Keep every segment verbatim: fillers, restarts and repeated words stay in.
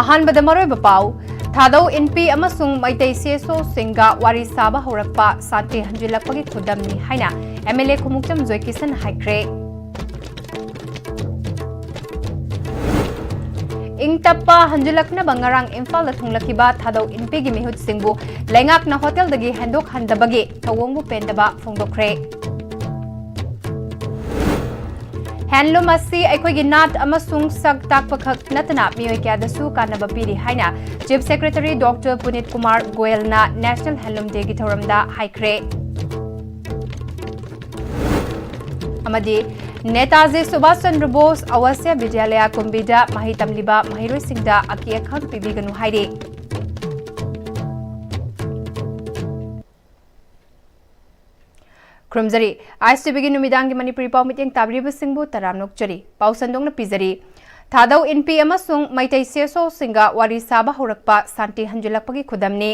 ꯑꯍꯥꯟꯕꯗ ꯃꯔꯨꯑꯣꯏꯕ ꯄꯥꯎ, ꯊꯥꯗꯧ ꯏꯟꯄꯤ ꯑꯃꯁꯨꯡ ꯃꯩꯇꯩ ꯁꯤꯑꯦꯁꯑꯣꯁꯤꯡꯒ ꯋꯥꯔꯤ ꯁꯥꯕ ꯍꯧꯔꯛꯄ ꯁꯥꯟꯇꯤ ꯍꯟꯖꯤꯜꯂꯛꯄꯒꯤ ꯈꯨꯗꯝꯅꯤ ꯍꯥꯏꯅ ꯑꯦꯝ ꯑꯦꯜ ꯑꯦ ꯈꯨꯃꯨꯛꯆꯝ ꯖꯣꯏꯀꯤꯁꯟ ꯍꯥꯏꯈ꯭ꯔꯦ꯫ ꯏꯪ ꯇꯞꯄ ꯍꯟꯖꯤꯜꯂꯛꯅꯕ ꯉꯔꯥꯡ ꯏꯝꯐꯥꯜꯗ ꯊꯨꯡꯂꯛꯈꯤꯕ ꯊꯥꯗꯧ ꯏꯟꯄꯤꯒꯤ ꯃꯤꯍꯨꯠꯁꯤꯡꯕꯨ ꯂꯩꯉꯥꯛꯅ ꯍꯣꯇꯦꯜꯗꯒꯤ ꯍꯦꯟꯗꯣꯛꯍꯟꯗꯕꯒꯤ ꯊꯧꯑꯣꯡꯕꯨ ꯄꯦꯟꯗꯕ ꯐꯣꯡꯗꯣꯛꯈ꯭ꯔꯦ꯫ ꯍꯦꯟꯂꯨꯝ ꯑꯁꯤ ꯑꯩꯈꯣꯏꯒꯤ ꯅꯥꯠ ꯑꯃꯁꯨꯡ ꯁꯛ ꯇꯥꯛꯄꯈꯛ ꯅꯠꯇꯅ ꯃꯤꯑꯣꯏ ꯀꯌꯥꯗꯁꯨ ꯀꯥꯟꯅꯕ ꯄꯤꯔꯤ ꯍꯥꯏꯅ chief secretary doctor Punit Kumar ꯒꯣꯌꯜꯅ ꯅꯦꯁꯅꯦꯜ ꯍꯦꯟꯂꯨꯝ ꯗꯦꯒꯤ ꯊꯧꯔꯝꯗ ꯍꯥꯏꯈ꯭ꯔꯦ꯫ ꯑꯃꯗꯤ ꯅꯦꯇꯥꯖꯤ ꯁꯨꯚꯥꯁ ꯆꯟꯗ꯭ꯔ ꯕꯣꯁ ꯑꯋꯥꯁ꯭ꯌ ꯕꯤꯗ꯭ꯌꯥꯂꯌ ꯀꯨꯝꯕꯤꯗ ꯃꯍꯩ ꯇꯝꯂꯤꯕ ꯃꯍꯩꯔꯣꯏꯁꯤꯡꯗ ꯑꯀꯤ ꯑꯈꯪ ꯄꯤꯕꯤꯒꯅꯨ ꯍꯥꯏꯔꯤ꯫ ꯈꯨꯔꯨꯝꯖꯔꯤ꯫ ꯑꯥꯏ ꯑꯦꯁ ꯇꯤ ꯚꯤꯒꯤ ꯅꯨꯃꯤꯗꯥꯡꯒꯤ ꯃꯅꯤꯄꯨꯔꯤ ꯄꯥꯎ ꯃꯤꯠꯌꯦꯡ ꯇꯥꯕꯤꯔꯤꯕꯁꯤꯡꯕꯨ ꯇꯔꯥꯝꯅ ꯑꯣꯛꯆꯔꯤ꯫ ꯄꯥꯎ ꯁꯟꯗꯣꯛꯅ ꯄꯤꯖꯔꯤ꯫ ꯊꯥꯗꯧ ꯏꯟꯄꯤ ꯑꯃꯁꯨꯡ ꯃꯩꯇꯩ ꯁꯤꯑꯦꯁꯑꯣꯁꯤꯡꯒ ꯋꯥꯔꯤ ꯁꯥꯕ ꯍꯧꯔꯛꯄ ꯁꯥꯟꯇꯤ ꯍꯟꯖꯤꯜꯂꯛꯄꯒꯤ ꯈꯨꯗꯝꯅꯤ꯫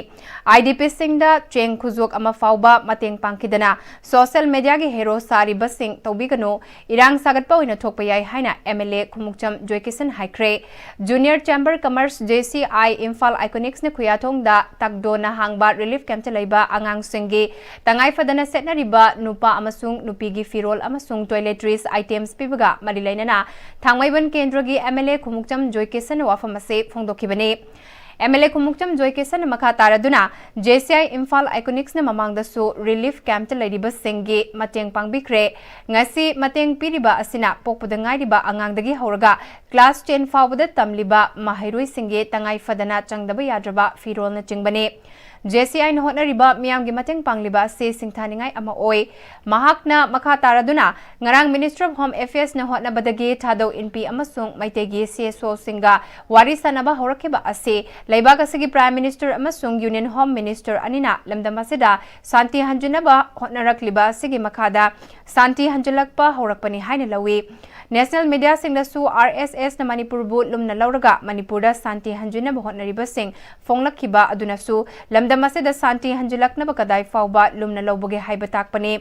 ꯑꯥꯏ ꯗꯤ ꯄꯤꯁꯤꯡꯗ ꯆꯦꯡ ꯈꯨꯖꯣꯛ ꯑꯃ ꯐꯥꯎꯕ ꯃꯇꯦꯡ ꯄꯥꯡꯈꯤꯗꯅ ꯁꯣꯁꯤꯌꯦꯜ ꯃꯦꯗꯤꯌꯥꯒꯤ ꯍꯦꯔꯣ ꯁꯥꯔꯤꯕꯁꯤꯡ ꯇꯧꯕꯤꯒꯅꯨ꯫ ꯏꯔꯥꯡ ꯁꯥꯒꯠꯄ ꯑꯣꯏꯅ ꯊꯣꯛꯄ ꯌꯥꯏ ꯍꯥꯏꯅ ꯑꯦꯝ ꯑꯦꯜ ꯑꯦ ꯈꯨꯃꯨꯛꯆꯝ ꯖꯣꯏꯀꯤꯁꯟ ꯍꯥꯏꯈ꯭ꯔꯦ꯫ Junior chamber commerce J C I Imphal ꯑꯥꯏꯀꯣꯅꯤꯛꯁꯅ ꯈꯨꯌꯥꯊꯣꯡꯗ ꯇꯛꯗꯣꯅ ꯍꯥꯡꯕ ꯔꯤꯂꯤꯐ ꯀꯦꯝꯞꯇ ꯂꯩꯕ ꯑꯉꯥꯡꯁꯤꯡꯒꯤ ꯇꯉꯥꯏ ꯐꯗꯅ ꯁꯦꯠꯅꯔꯤꯕ ꯅꯨꯄꯥ ꯑꯃꯁꯨꯡ ꯅꯨꯄꯤꯒꯤ ꯐꯤꯔꯣꯜ ꯑꯃꯁꯨꯡ ꯇꯣꯏꯂꯦꯇ꯭ꯔꯤꯁ ꯑꯥꯏꯇꯦꯝꯁ ꯄꯤꯕꯒ ꯃꯔꯤ ꯂꯩꯅꯅ ꯊꯥꯡꯃꯩꯕꯟ ꯀꯦꯟꯗ꯭ꯔꯒꯤ ꯑꯦꯝ ꯑꯦꯜ ꯑꯦ ꯈꯨꯃꯨꯛꯆꯝ ꯖꯣꯏꯀꯤꯁꯟꯅ ꯋꯥꯐꯝ ꯑꯁꯤ ꯐꯣꯡꯗꯣꯛꯈꯤꯕꯅꯤ꯫ ꯑꯦꯝ ꯑꯦꯜ ꯑꯦ ꯈꯨꯃꯨꯛꯆꯝ ꯖꯣꯏꯀꯤꯁꯟꯅ ꯃꯈꯥ ꯇꯥꯔꯗꯨꯅ ꯖꯦ ꯁꯤ ꯑꯥꯏ ꯏꯝꯐꯥꯜ ꯑꯥꯏꯀꯣꯅꯤꯛꯁꯅ ꯃꯃꯥꯡꯗꯁꯨ ꯔꯤꯂꯤꯐ ꯀꯦꯝꯞꯇ ꯂꯩꯔꯤꯕꯁꯤꯡꯒꯤ ꯃꯇꯦꯡ ꯄꯥꯡꯕꯤꯈ꯭ꯔꯦ꯫ ꯉꯁꯤ ꯃꯇꯦꯡ ꯄꯤꯔꯤꯕ ꯑꯁꯤꯅ ꯄꯣꯛꯄꯗ ꯉꯥꯏꯔꯤꯕ ꯑꯉꯥꯡꯗꯒꯤ ꯍꯧꯔꯒ ꯀ꯭ꯂꯥꯁ ꯇꯦꯟ ꯐꯥꯎꯕꯗ ꯇꯝꯂꯤꯕ ꯃꯍꯩꯔꯣꯏꯁꯤꯡꯒꯤ ꯇꯉꯥꯏ ꯐꯗꯅ ꯆꯪꯗꯕ ꯌꯥꯗ꯭ꯔꯕ ꯐꯤꯔꯣꯜꯅꯆꯤꯡꯕꯅꯤ꯫ ꯖꯦ ꯁꯤ ꯑꯥꯏꯅ ꯍꯣꯠꯅꯔꯤꯕ ꯃꯤꯌꯥꯝꯒꯤ ꯃꯇꯦꯡ ꯄꯥꯡꯂꯤꯕ ꯑꯁꯤ ꯁꯤꯡꯊꯥꯅꯤꯡꯉꯥꯏ ꯑꯃ ꯑꯣꯏ꯫ ꯃꯍꯥꯛꯅ ꯃꯈꯥ ꯇꯥꯔꯗꯨꯅ ꯉꯔꯥꯡ ꯃꯤꯅꯤꯁꯇ꯭ꯔꯤ ꯑꯣꯐ ꯍꯣꯝ ꯑꯦꯐꯤꯌꯔꯁꯅ ꯍꯣꯠꯅꯕꯗꯒꯤ ꯊꯥꯗꯧ ꯏꯟꯄꯤ ꯑꯃꯁꯨꯡ ꯃꯩꯇꯩꯒꯤ ꯁꯤ ꯑꯦꯁ ꯑꯣꯁꯤꯡꯒ ꯋꯥꯔꯤ ꯁꯥꯅꯕ ꯍꯧꯔꯛꯈꯤꯕ ꯑꯁꯤ ꯂꯩꯕꯥꯛ ꯑꯁꯤꯒꯤ ꯄ꯭ꯔꯥꯏꯝ ꯃꯤꯅꯤꯁꯇꯔ ꯑꯃꯁꯨꯡ ꯌꯨꯅꯤꯌꯟ ꯍꯣꯝ ꯃꯤꯅꯤꯁꯇꯔ ꯑꯅꯤꯅ ꯂꯝꯗꯝ ꯑꯁꯤꯗ ꯁꯥꯟꯇꯤ ꯍꯟꯖꯤꯟꯅꯕ ꯍꯣꯠꯅꯔꯛꯂꯤꯕ ꯑꯁꯤꯒꯤ ꯃꯈꯥꯗ ꯁꯥꯟꯇꯤ ꯍꯟꯖꯤꯜꯂꯛꯄ ꯍꯧꯔꯛꯄꯅꯤ ꯍꯥꯏꯅ ꯂꯧꯏ꯫ ꯅꯦꯁꯅꯦꯜ ꯃꯤꯗꯤꯌꯥꯁꯤꯡꯅꯁꯨ ꯑꯥꯔ ꯑꯦꯁ ꯑꯦꯁꯅ ꯃꯅꯤꯄꯨꯔꯕꯨ ꯂꯨꯝꯅ ꯂꯧꯔꯒ ꯃꯅꯤꯄꯨꯔꯗ ꯁꯥꯟꯇꯤ ꯍꯟꯖꯤꯟꯅꯕ ꯍꯣꯠꯅꯔꯤꯕꯁꯤꯡ ꯐꯣꯡꯂꯛꯈꯤꯕ ꯑꯗꯨꯅꯁꯨ ꯂꯝꯗꯝ ꯃꯁꯤꯗ ꯁꯥꯟꯇꯤ ꯍꯟꯖꯤꯜꯂꯛꯅꯕ ꯀꯗꯥꯏ ꯐꯥꯎꯕ ꯂꯨꯝꯅ ꯂꯧꯕꯒꯦ ꯍꯥꯏꯕ ꯇꯥꯛꯄꯅꯤ꯫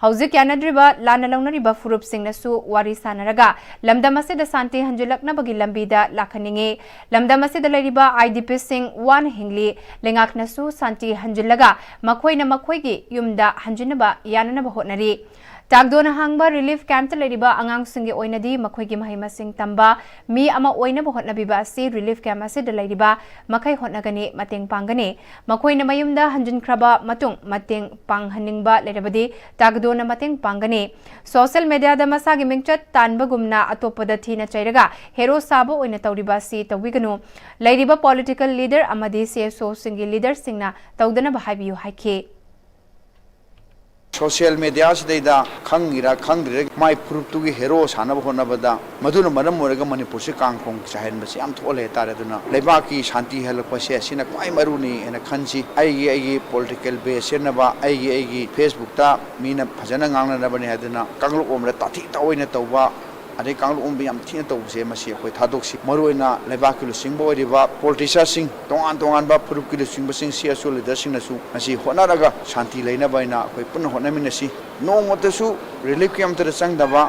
ꯍꯧꯖꯤꯛ ꯌꯥꯅꯗ꯭ꯔꯤꯕ ꯂꯥꯟꯅ ꯂꯧꯅꯔꯤꯕ ꯐꯨꯔꯨꯞꯁꯤꯡꯅꯁꯨ ꯋꯥꯔꯤ ꯁꯥꯟꯅꯔꯒ ꯂꯝꯗꯝ ꯑꯁꯤꯗ ꯁꯥꯟꯇꯤ ꯍꯟꯖꯤꯜꯂꯛꯅꯕꯒꯤ ꯂꯝꯕꯤꯗ ꯂꯥꯛꯍꯟꯅꯤꯡꯏ꯫ ꯂꯝꯗꯝ ꯑꯁꯤꯗ ꯂꯩꯔꯤꯕ IDPꯁꯤꯡ ꯋꯥꯅ ꯍꯤꯡꯂꯤ꯫ ꯂꯩꯉꯥꯛꯅꯁꯨ ꯁꯥꯟꯇꯤ ꯍꯟꯖꯤꯜꯂꯒ ꯃꯈꯣꯏꯅ ꯃꯈꯣꯏꯒꯤ ꯌꯨꯝꯗ ꯍꯟꯖꯤꯟꯅꯕ ꯌꯥꯅꯅꯕ ꯍꯣꯠꯅꯔꯤ꯫ ꯇꯥꯛꯗꯣꯅ ꯍꯥꯡꯕ ꯔꯤꯂꯤꯐ ꯀꯦꯝꯞꯇ ꯂꯩꯔꯤꯕ ꯑꯉꯥꯡꯁꯤꯡꯒꯤ ꯑꯣꯏꯅꯗꯤ ꯃꯈꯣꯏꯒꯤ ꯃꯍꯩ ꯃꯁꯤꯡ ꯇꯝꯕ, ꯃꯤ ꯑꯃ ꯑꯣꯏꯅꯕ ꯍꯣꯠꯅꯕꯤꯕ ꯑꯁꯤ ꯔꯤꯂꯤꯐ ꯀꯦꯝꯞ ꯑꯁꯤꯗ ꯂꯩꯔꯤꯕ ꯃꯈꯩ ꯍꯣꯠꯅꯒꯅꯤ, ꯃꯇꯦꯡ ꯄꯥꯡꯒꯅꯤ꯫ ꯃꯈꯣꯏꯅ ꯃꯌꯨꯝꯗ ꯍꯟꯖꯤꯟꯈ꯭ꯔꯕ ꯃꯇꯨꯡ ꯃꯇꯦꯡ ꯄꯥꯡꯍꯟꯅꯤꯡꯕ ꯂꯩꯔꯕꯗꯤ ꯇꯥꯛꯗꯣꯅ ꯃꯇꯦꯡ ꯄꯥꯡꯒꯅꯤ꯫ ꯁꯣꯁꯤꯌꯦꯜ ꯃꯤꯗꯤꯌꯥꯗ ꯃꯁꯥꯒꯤ ꯃꯤꯡꯆꯠ ꯇꯥꯟꯕꯒꯨꯝꯅ ꯑꯇꯣꯞꯄꯗ ꯊꯤꯅ ꯆꯩꯔꯒ ꯍꯦꯔꯣ ꯁꯥꯕ ꯑꯣꯏꯅ ꯇꯧꯔꯤꯕ ꯑꯁꯤ ꯇꯧꯕꯤꯒꯅꯨ꯫ ꯂꯩꯔꯤꯕ ꯄꯣꯂꯤꯇꯤꯀꯦꯜ ꯂꯤꯗꯔ ꯑꯃꯗꯤ CSOꯁꯤꯡꯒꯤ ꯂꯤꯗꯔꯁꯤꯡꯅ ꯇꯧꯗꯅꯕ ꯍꯥꯏꯕꯤꯌꯨ ꯍꯥꯏꯈꯤ꯫ ꯁꯣꯁꯤꯌꯦꯜ ꯃꯦꯗꯤꯌꯥꯁꯤꯗꯩꯗ ꯈꯪꯉꯤꯔꯥ ꯈꯪꯗ꯭ꯔꯤꯔꯥ ꯃꯥꯏ ꯐꯨꯔꯨꯞꯇꯨꯒꯤ ꯍꯦꯔꯣ ꯁꯥꯟꯅꯕ ꯍꯣꯠꯅꯕꯗ ꯃꯗꯨꯅ ꯃꯔꯝ ꯑꯣꯏꯔꯒ ꯃꯅꯤꯄꯨꯔꯁꯤ ꯀꯥꯡ ꯈꯣꯡ ꯆꯥꯏꯍꯟꯕꯁꯤ ꯌꯥꯝ ꯊꯣꯛꯍꯜꯂꯦ ꯍꯥꯏꯇꯥꯔꯦ꯫ ꯑꯗꯨꯅ ꯂꯩꯕꯥꯛꯀꯤ ꯁꯥꯟꯇꯤ ꯍꯜꯂꯛꯄꯁꯦ ꯑꯁꯤꯅ ꯈ꯭ꯋꯥꯏ ꯃꯔꯨꯅꯤ ꯍꯥꯏꯅ ꯈꯟꯁꯤ꯫ ꯑꯩꯒꯤ ꯑꯩꯒꯤ ꯄꯣꯂꯤꯇꯤꯀꯦꯜ ꯕꯦꯁ ꯁꯦꯝꯅꯕ ꯑꯩꯒꯤ ꯑꯩꯒꯤ ꯐꯦꯁꯕꯨꯛꯇ ꯃꯤꯅ ꯐꯖꯅ ꯉꯥꯡꯅꯅꯕꯅꯤ ꯍꯥꯏꯗꯨꯅ ꯀꯥꯡꯂꯨꯞ ꯑꯃꯗ ꯇꯥꯊꯤ ꯇꯥꯑꯣꯏꯅ ꯇꯧꯕ, ꯑꯗꯩ ꯀꯥꯡꯂꯨꯞ ꯑꯃꯗ ꯌꯥꯝ ꯊꯤꯅ ꯇꯧꯕꯁꯦ ꯃꯁꯤ ꯑꯩꯈꯣꯏ ꯊꯥꯗꯣꯛꯁꯤ꯫ ꯃꯔꯨꯑꯣꯏꯅ ꯂꯩꯕꯥꯛꯀꯤ ꯂꯨꯆꯤꯡꯕ ꯑꯣꯏꯔꯤꯕ ꯄꯣꯂꯤꯇꯤꯁꯤꯌꯥꯟꯁꯤꯡ, ꯇꯣꯉꯥꯟ ꯇꯣꯉꯥꯟꯕ ꯐꯨꯔꯨꯞꯀꯤ ꯂꯨꯆꯤꯡꯕꯁꯤꯡ, CSO ꯂꯤꯗꯔꯁꯤꯡꯅꯁꯨ ꯃꯁꯤ ꯍꯣꯠꯅꯔꯒ ꯁꯥꯟꯇꯤ ꯂꯩꯅꯕ ꯍꯥꯏꯅ ꯑꯩꯈꯣꯏ ꯄꯨꯟꯅ ꯍꯣꯠꯅꯃꯤꯟꯅꯁꯤ꯫ ꯅꯣꯡꯃꯇꯁꯨ ꯔꯤꯂꯤꯐ ꯀꯦꯝꯞꯇꯗ ꯆꯪꯗꯕ,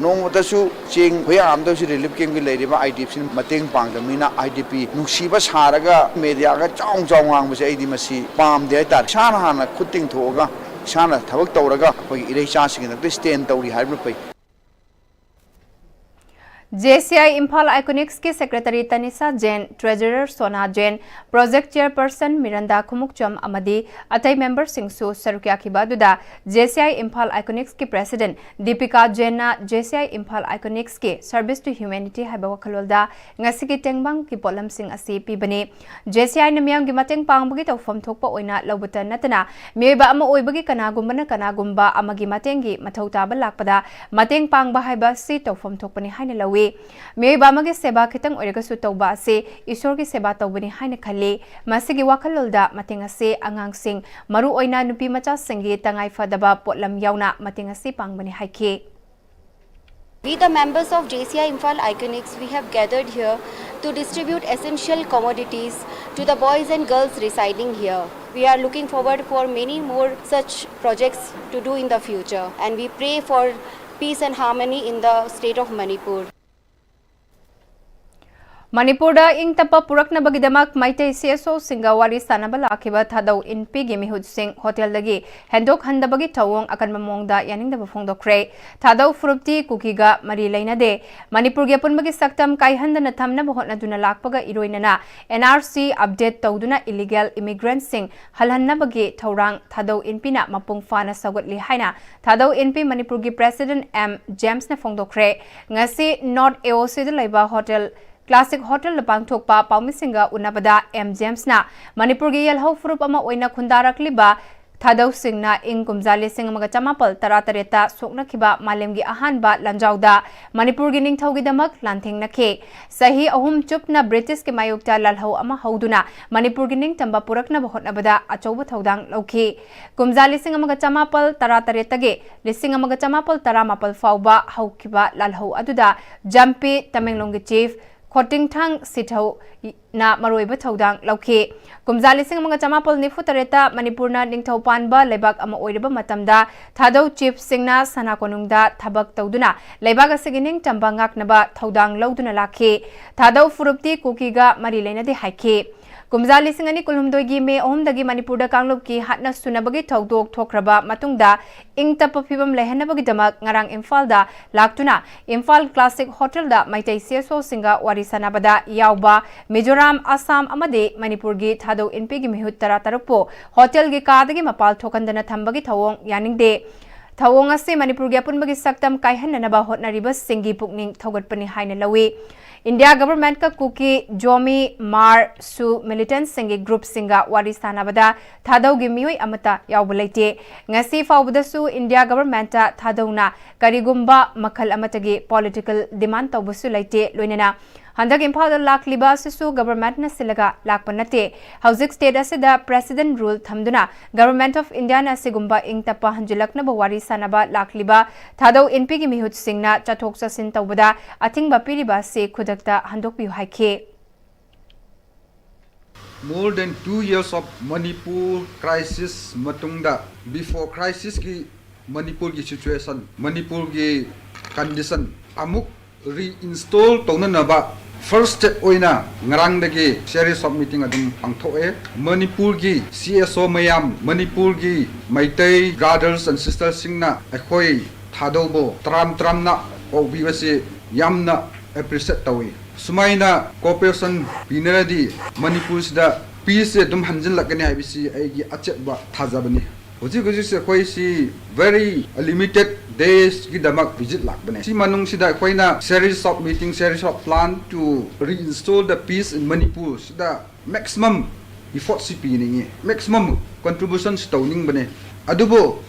ꯅꯣꯡꯃꯇꯁꯨ ꯆꯦꯡ ꯈꯨꯌꯥ ꯑꯃꯇꯁꯨ ꯔꯤꯂꯤꯐ ꯀꯦꯝꯞꯀꯤ ꯂꯩꯔꯤꯕ IDPꯁꯤꯡ ꯃꯇꯦꯡ ꯄꯥꯡꯗꯕꯅꯤꯅ IDP ꯅꯨꯡꯁꯤꯕ ꯁꯥꯔꯒ ꯃꯦꯗꯤꯌꯥꯒ ꯆꯥꯎ ꯆꯥꯎ ꯉꯥꯡꯕꯁꯦ ꯑꯩꯗꯤ ꯃꯁꯤ ꯄꯥꯝꯗꯦ ꯍꯥꯏꯇꯥꯔꯦ꯫ ꯏꯁꯥꯅ ꯍꯥꯟꯅ ꯈꯨꯠ ꯇꯤꯡꯊꯣꯛꯑꯒ ꯏꯁꯥꯅ ꯊꯕꯛ ꯇꯧꯔꯒ ꯑꯩꯈꯣꯏꯒꯤ ꯏꯔꯩꯆꯥꯁꯤꯡꯒꯤꯗꯃꯛꯇ stand ꯇꯧꯔꯤ ꯍꯥꯏꯕꯅ ꯐꯩ꯫ JCI Imphal Iconicsꯀꯤ Secretary ꯇꯅꯤꯁꯥ ꯖꯦꯟ, Treasurer ꯁꯣꯅꯥ ꯖꯦꯟ, Project Chairperson ꯃꯤꯔꯟꯗꯥ ꯈꯨꯃꯨꯛꯆꯝ ꯑꯃꯗꯤ ꯑꯇꯩ memberꯁꯤꯡꯁꯨ ꯁꯔꯨꯛ ꯌꯥꯈꯤꯕ ꯑꯗꯨꯗ JCI Imphal Iconicsꯀꯤ President Deepika ꯖꯦꯟꯅ JCI Imphal Iconicsꯀꯤ Service to Humanity ꯍꯥꯏꯕ ꯋꯥꯈꯜꯂꯣꯟꯗ ꯉꯁꯤꯒꯤ ꯇꯦꯡꯕꯥꯡꯒꯤ ꯄꯣꯠꯂꯝꯁꯤꯡ ꯑꯁꯤ ꯄꯤꯕꯅꯤ꯫ JCIꯅ ꯃꯤꯌꯥꯝꯒꯤ ꯃꯇꯦꯡ ꯄꯥꯡꯕꯒꯤ ꯇꯧꯐꯝ ꯊꯣꯛꯄ ꯑꯣꯏꯅ ꯂꯧꯕꯇ ꯅꯠꯇꯅ ꯃꯤꯑꯣꯏꯕ ꯑꯃ ꯑꯣꯏꯕꯒꯤ ꯀꯅꯥꯒꯨꯝꯕꯅ ꯀꯅꯥꯒꯨꯝꯕ ꯑꯃꯒꯤ ꯃꯇꯦꯡꯒꯤ ꯃꯊꯧ ꯇꯥꯕ ꯂꯥꯛꯄꯗ ꯃꯇꯦꯡ ꯄꯥꯡꯕ ꯍꯥꯏꯕ ꯑꯁꯤ ꯇꯧꯐꯝ ꯊꯣꯛꯄꯅꯤ ꯍꯥꯏꯅ ꯂꯧꯏ꯫ ꯃꯤꯑꯣꯏꯕ ꯑꯃꯒꯤ ꯁꯦꯕꯥ ꯈꯤꯇꯪ ꯑꯣꯏꯔꯒꯁꯨ ꯇꯧꯕ ꯑꯁꯤ ꯏꯁꯣꯔꯒꯤ ꯁꯦꯕꯥ ꯇꯧꯕꯅꯤ ꯍꯥꯏꯅ ꯈꯜꯂꯤ꯫ ꯃꯁꯤꯒꯤ ꯋꯥꯈꯜꯂꯣꯟꯗ ꯃꯇꯦꯡ ꯑꯁꯤ ꯑꯉꯥꯡꯁꯤꯡ, ꯃꯔꯨꯑꯣꯏꯅ ꯅꯨꯄꯤ ꯃꯆꯥꯁꯤꯡꯒꯤ ꯇꯉꯥꯏ ꯐꯗꯕ ꯄꯣꯠꯂꯝ ꯌꯥꯎꯅ ꯃꯇꯦꯡ ꯑꯁꯤ ꯄꯥꯡꯕꯅꯤ ꯍꯥꯏꯈꯤ꯫ We, the members of J C I Imphal Iconics, we have gathered here to distribute essential commodities to the boys and girls residing here. We are looking forward for many more such projects to do in the future, and we pray for peace and harmony in the state of Manipur. ꯃꯅꯤꯄꯨꯔꯗ ꯏꯪ ꯇꯞꯄ ꯄꯨꯔꯛꯅꯕꯒꯤꯗꯃꯛ Meitei C S ꯑꯣꯁꯤꯡꯒ ꯋꯥꯔꯤ ꯁꯥꯟꯅꯕ ꯂꯥꯛꯈꯤꯕ ꯊꯥꯗꯧ ꯏꯟꯄꯤꯒꯤ ꯃꯤꯍꯨꯠꯁꯤꯡ ꯍꯣꯇꯦꯜꯗꯒꯤ ꯍꯦꯟꯗꯣꯛꯍꯟꯗꯕꯒꯤ ꯊꯧꯑꯣꯡ ꯑꯀꯟꯕ ꯃꯑꯣꯡꯗ ꯌꯥꯅꯤꯡꯗꯕ ꯐꯣꯡꯗꯣꯛꯈ꯭ꯔꯦ꯫ ꯊꯥꯗꯧ ꯐꯨꯔꯨꯞꯇꯤ ꯀꯨꯀꯤꯒ ꯃꯔꯤ ꯂꯩꯅꯗꯦ꯫ ꯃꯅꯤꯄꯨꯔꯒꯤ ꯑꯄꯨꯟꯕꯒꯤ ꯁꯛꯇꯝ ꯀꯥꯏꯍꯟꯗꯅ ꯊꯝꯅꯕ ꯍꯣꯠꯅꯗꯨꯅ ꯂꯥꯛꯄꯒ ꯏꯔꯣꯏꯅꯅ N R C update ꯇꯧꯗꯨꯅ illegal immigrantꯁꯤꯡ ꯍꯜꯍꯟꯅꯕꯒꯤ ꯊꯧꯔꯥꯡ ꯊꯥꯗꯧ ꯏꯟꯄꯤꯅ ꯃꯄꯨꯡ ꯐꯥꯅ ꯁꯧꯒꯠꯂꯤ ꯍꯥꯏꯅ ꯊꯥꯗꯧ ꯏꯟꯄꯤ ꯃꯅꯤꯄꯨꯔꯒꯤ president M ꯖꯦꯝꯁꯅ ꯐꯣꯡꯗꯣꯛꯈ꯭ꯔꯦ꯫ ꯉꯁꯤ North A O Cꯗ ꯂꯩꯕ ꯍꯣꯇꯦꯜ Classic Hotelꯗ ꯄꯥꯡꯊꯣꯛꯄ ꯄꯥꯎꯃꯤꯁꯤꯡꯒ ꯎꯅꯕꯗ M ꯖꯦꯝꯁꯅ ꯃꯅꯤꯄꯨꯔꯒꯤ ꯌꯦꯜꯍꯧ ꯐꯨꯔꯨꯞ ꯑꯃ ꯑꯣꯏꯅ ꯈꯨꯟꯗꯥꯔꯛꯂꯤꯕ ꯊꯥꯗꯧꯁꯤꯡꯅ ꯏꯪ ꯀꯨꯝꯖꯥ ꯂꯤꯁꯤꯡ ꯑꯃꯒ ꯆꯃꯥꯄꯜ ꯇꯔꯥꯇꯔꯦꯠꯇ ꯁꯣꯛꯅꯈꯤꯕ ꯃꯥꯂꯦꯝꯒꯤ ꯑꯍꯥꯟꯕ ꯂꯥꯟꯖꯥꯎꯗ ꯃꯅꯤꯄꯨꯔꯒꯤ ꯅꯤꯡꯊꯧꯒꯤꯗꯃꯛ ꯂꯥꯟꯊꯦꯡꯅꯈꯤ꯫ ꯆꯍꯤ ꯑꯍꯨꯝ ꯆꯨꯞꯅ ꯕ꯭ꯔꯤꯇꯤꯁꯀꯤ ꯃꯥꯌꯣꯛꯇ ꯂꯥꯜꯍꯧ ꯑꯃ ꯍꯧꯗꯨꯅ ꯃꯅꯤꯄꯨꯔꯒꯤ ꯅꯤꯡꯇꯝꯕ ꯄꯨꯔꯛꯅꯕ ꯍꯣꯠꯅꯕꯗ ꯑꯆꯧꯕ ꯊꯧꯗꯥꯡ ꯂꯧꯈꯤ꯫ ꯀꯨꯝꯖꯥ ꯂꯤꯁꯤꯡ ꯑꯃꯒ ꯆꯃꯥꯄꯜ ꯇꯔꯥꯇꯔꯦꯠꯇꯒꯤ ꯂꯤꯁꯤꯡ ꯑꯃꯒ ꯆꯃꯥꯄꯜ ꯇꯔꯥꯃꯥꯄꯜ ꯐꯥꯎꯕ ꯍꯧꯈꯤꯕ ꯂꯥꯜꯍꯧ ꯑꯗꯨꯗ ꯖꯝꯄꯤ ꯇꯃꯦꯡꯂꯣꯡꯒꯤ chief ꯈꯣꯇꯤꯡꯊꯥꯡ ꯁꯤꯊꯧꯅ ꯃꯔꯨꯑꯣꯏꯕ ꯊꯧꯗꯥꯡ ꯂꯧꯈꯤ꯫ ꯀꯨꯝꯖꯥ ꯂꯤꯁꯤꯡ ꯑꯃꯒ ꯆꯃꯥꯄꯜ ꯅꯤꯐꯨ ꯇꯔꯦꯠꯇ ꯃꯅꯤꯄꯨꯔꯅ ꯅꯤꯡꯊꯧ ꯄꯥꯟꯕ ꯂꯩꯕꯥꯛ ꯑꯃ ꯑꯣꯏꯔꯕ ꯃꯇꯝꯗ ꯊꯥꯗꯧ chiefꯁꯤꯡꯅ ꯁꯅꯥ ꯀꯣꯅꯨꯡꯗ ꯊꯕꯛ ꯇꯧꯗꯨꯅ ꯂꯩꯕꯥꯛ ꯑꯁꯤꯒꯤ ꯅꯤꯡꯇꯝꯕ ꯉꯥꯛꯅꯕ ꯊꯧꯗꯥꯡ ꯂꯧꯗꯨꯅ ꯂꯥꯛꯈꯤ꯫ ꯊꯥꯗꯧ ꯐꯨꯔꯨꯞꯇꯤ ꯀꯨꯀꯤꯒ ꯃꯔꯤ ꯂꯩꯅꯗꯦ ꯍꯥꯏꯈꯤ꯫ ꯀꯨꯝꯖꯥ ꯂꯤꯁꯤꯡ ꯑꯅꯤ ꯀꯨꯟꯍꯨꯝꯗꯣꯏꯒꯤ ꯃꯦ ꯑꯍꯨꯝꯗꯒꯤ ꯃꯅꯤꯄꯨꯔꯗ ꯀꯥꯡꯂꯨꯞꯀꯤ ꯍꯥꯠꯅ ꯁꯨꯅꯕꯒꯤ ꯊꯧꯗꯣꯛ ꯊꯣꯛꯈ꯭ꯔꯕ ꯃꯇꯨꯡꯗ ꯏꯪ ꯇꯞꯄ ꯐꯤꯕꯝ ꯂꯩꯍꯟꯅꯕꯒꯤꯗꯃꯛ ꯉꯔꯥꯡ ꯏꯝꯐꯥꯜꯗ ꯂꯥꯛꯇꯨꯅ Imphal Classic Hotelꯗ Meitei C S ꯑꯣꯁꯤꯡꯒ ꯋꯥꯔꯤ ꯁꯥꯟꯅꯕꯗ ꯌꯥꯎꯕ ꯃꯤꯖꯣꯔꯥꯝ, ꯑꯁꯥꯝ ꯑꯃꯗꯤ ꯃꯅꯤꯄꯨꯔꯒꯤ ꯊꯥꯗꯧ ꯏꯟꯄꯤꯒꯤ ꯃꯤꯍꯨꯠ ꯇꯔꯥꯇꯔꯨꯛꯄꯨ ꯍꯣꯇꯦꯜꯒꯤ ꯀꯥꯗꯒꯤ ꯃꯄꯥꯜ ꯊꯣꯛꯍꯟꯗꯅ ꯊꯝꯕꯒꯤ ꯊꯧꯑꯣꯡ ꯌꯥꯅꯤꯡꯗꯦ꯫ ꯊꯧꯑꯣꯡ ꯑꯁꯤ ꯃꯅꯤꯄꯨꯔꯒꯤ ꯑꯄꯨꯟꯕꯒꯤ ꯁꯛꯇꯝ ꯀꯥꯏꯍꯟꯅꯅꯕ ꯍꯣꯠꯅꯔꯤꯕꯁꯤꯡꯒꯤ ꯄꯨꯛꯅꯤꯡ ꯊꯧꯒꯠꯄꯅꯤ ꯍꯥꯏꯅ ꯂꯧꯏ꯫ ꯏꯟꯗꯤꯌꯥ ꯒꯚꯔꯟꯃꯦꯟꯠꯀ ꯀꯨꯀꯤ, ꯖꯣꯃꯤ, ꯃꯥꯔ, ꯁꯨ ꯃꯤꯂꯤꯇꯦꯟꯠꯁꯤꯡꯒꯤ ꯒ꯭ꯔꯨꯞꯁꯤꯡꯒ ꯋꯥꯔꯤ ꯁꯥꯟꯅꯕꯗ ꯊꯥꯗꯧꯒꯤ ꯃꯤꯑꯣꯏ ꯑꯃꯠꯇ ꯌꯥꯎꯕ ꯂꯩꯇꯦ꯫ ꯉꯁꯤ ꯐꯥꯎꯕꯗꯁꯨ ꯏꯟꯗꯤꯌꯥ ꯒꯚꯔꯟꯃꯦꯟꯠꯇ ꯊꯥꯗꯧꯅ ꯀꯔꯤꯒꯨꯝꯕ ꯃꯈꯜ ꯑꯃꯠꯇꯒꯤ political demand ꯇꯧꯕꯁꯨ ꯂꯩꯇꯦ꯫ ꯂꯣꯏꯅꯅ ꯍꯟꯗꯛ ꯏꯝꯐꯥꯜꯗ ꯂꯥꯛꯂꯤꯕ ꯑꯁꯤꯁꯨ ꯒꯚꯔꯟꯃꯦꯟꯠꯅ ꯁꯤꯜꯂꯒ ꯂꯥꯛꯄ ꯅꯠꯇꯦ꯫ ꯍꯧꯖꯤꯛ ꯁ꯭ꯇꯦꯠ ꯑꯁꯤꯗ ꯄ꯭ꯔꯦꯁꯤꯗꯦꯟꯠ ꯔꯨꯜ ꯊꯝꯗꯨꯅ ꯒꯚꯔꯟꯃꯦꯟꯠ ꯑꯣꯐ ꯏꯟꯗꯤꯌꯥꯅ ꯑꯁꯤꯒꯨꯝꯕ ꯏꯪ ꯇꯞꯄ ꯍꯟꯖꯤꯜꯂꯛꯅꯕ ꯋꯥꯔꯤ ꯁꯥꯟꯅꯕ ꯂꯥꯛꯂꯤꯕ ꯊꯥꯗꯧ ꯏꯟꯄꯤꯒꯤ ꯃꯤꯍꯨꯠꯁꯤꯡꯅ ꯆꯠꯊꯣꯛ ꯆꯠꯁꯤꯟ ꯇꯧꯕꯗ ꯑꯊꯤꯡꯕ ꯄꯤꯔꯤꯕ ꯑꯁꯤ ꯈꯨꯗꯛꯇ ꯍꯟꯗꯣꯛꯄꯤꯌꯨ ꯍꯥꯏꯈꯤ꯫ More than two years of Manipur crisis ꯃꯇꯨꯡꯗ, before crisisꯀꯤ ꯃꯅꯤꯄꯨꯔꯒꯤ situation, ꯃꯅꯤꯄꯨꯔꯒꯤ condition ꯑꯃꯨꯛ reinstall ꯇꯧꯅꯅꯕ first step ꯑꯣꯏꯅ ꯉꯔꯥꯡꯗꯒꯤ series of meeting ꯑꯗꯨꯝ ꯄꯥꯡꯊꯣꯛꯑꯦ꯫ ꯃꯅꯤꯄꯨꯔꯒꯤ C S O ꯃꯌꯥꯝ, ꯃꯅꯤꯄꯨꯔꯒꯤ ꯃꯩꯇꯩ brothers and sistersꯁꯤꯡꯅ ꯑꯩꯈꯣꯏ ꯊꯥꯗꯧꯕꯨ ꯇꯔꯥꯝ ꯇꯔꯥꯝꯅ ꯀꯧꯕꯤꯕꯁꯤ ꯌꯥꯝꯅ appreciate ꯇꯧꯏ꯫ ꯁꯨꯃꯥꯏꯅ cooperation ꯄꯤꯅꯔꯗꯤ ꯃꯅꯤꯄꯨꯔꯁꯤꯗ peaceꯁꯦ ꯑꯗꯨꯝ ꯍꯟꯖꯤꯜꯂꯛꯀꯅꯤ ꯍꯥꯏꯕꯁꯤ ꯑꯩꯒꯤ ꯑꯆꯦꯠꯄ ꯊꯥꯖꯕꯅꯤ꯫ ꯍꯧꯖꯤꯛ ꯍꯧꯖꯤꯛꯁꯦ ꯑꯩꯈꯣꯏꯁꯤ very limited daysꯒꯤꯗꯃꯛ visit ꯂꯥꯛꯄꯅꯦ꯫ ꯁꯤ ꯃꯅꯨꯡꯁꯤꯗ ꯑꯩꯈꯣꯏꯅ series of meeting, series of plan to reinstall the peace in Manipur ꯁꯤꯗ maximum effortꯁꯤ ꯄꯤꯅꯤꯡꯉꯤ, maximum contributionꯁꯤ ꯇꯧꯅꯤꯡꯕꯅꯦ꯫ ꯑꯗꯨꯕꯨ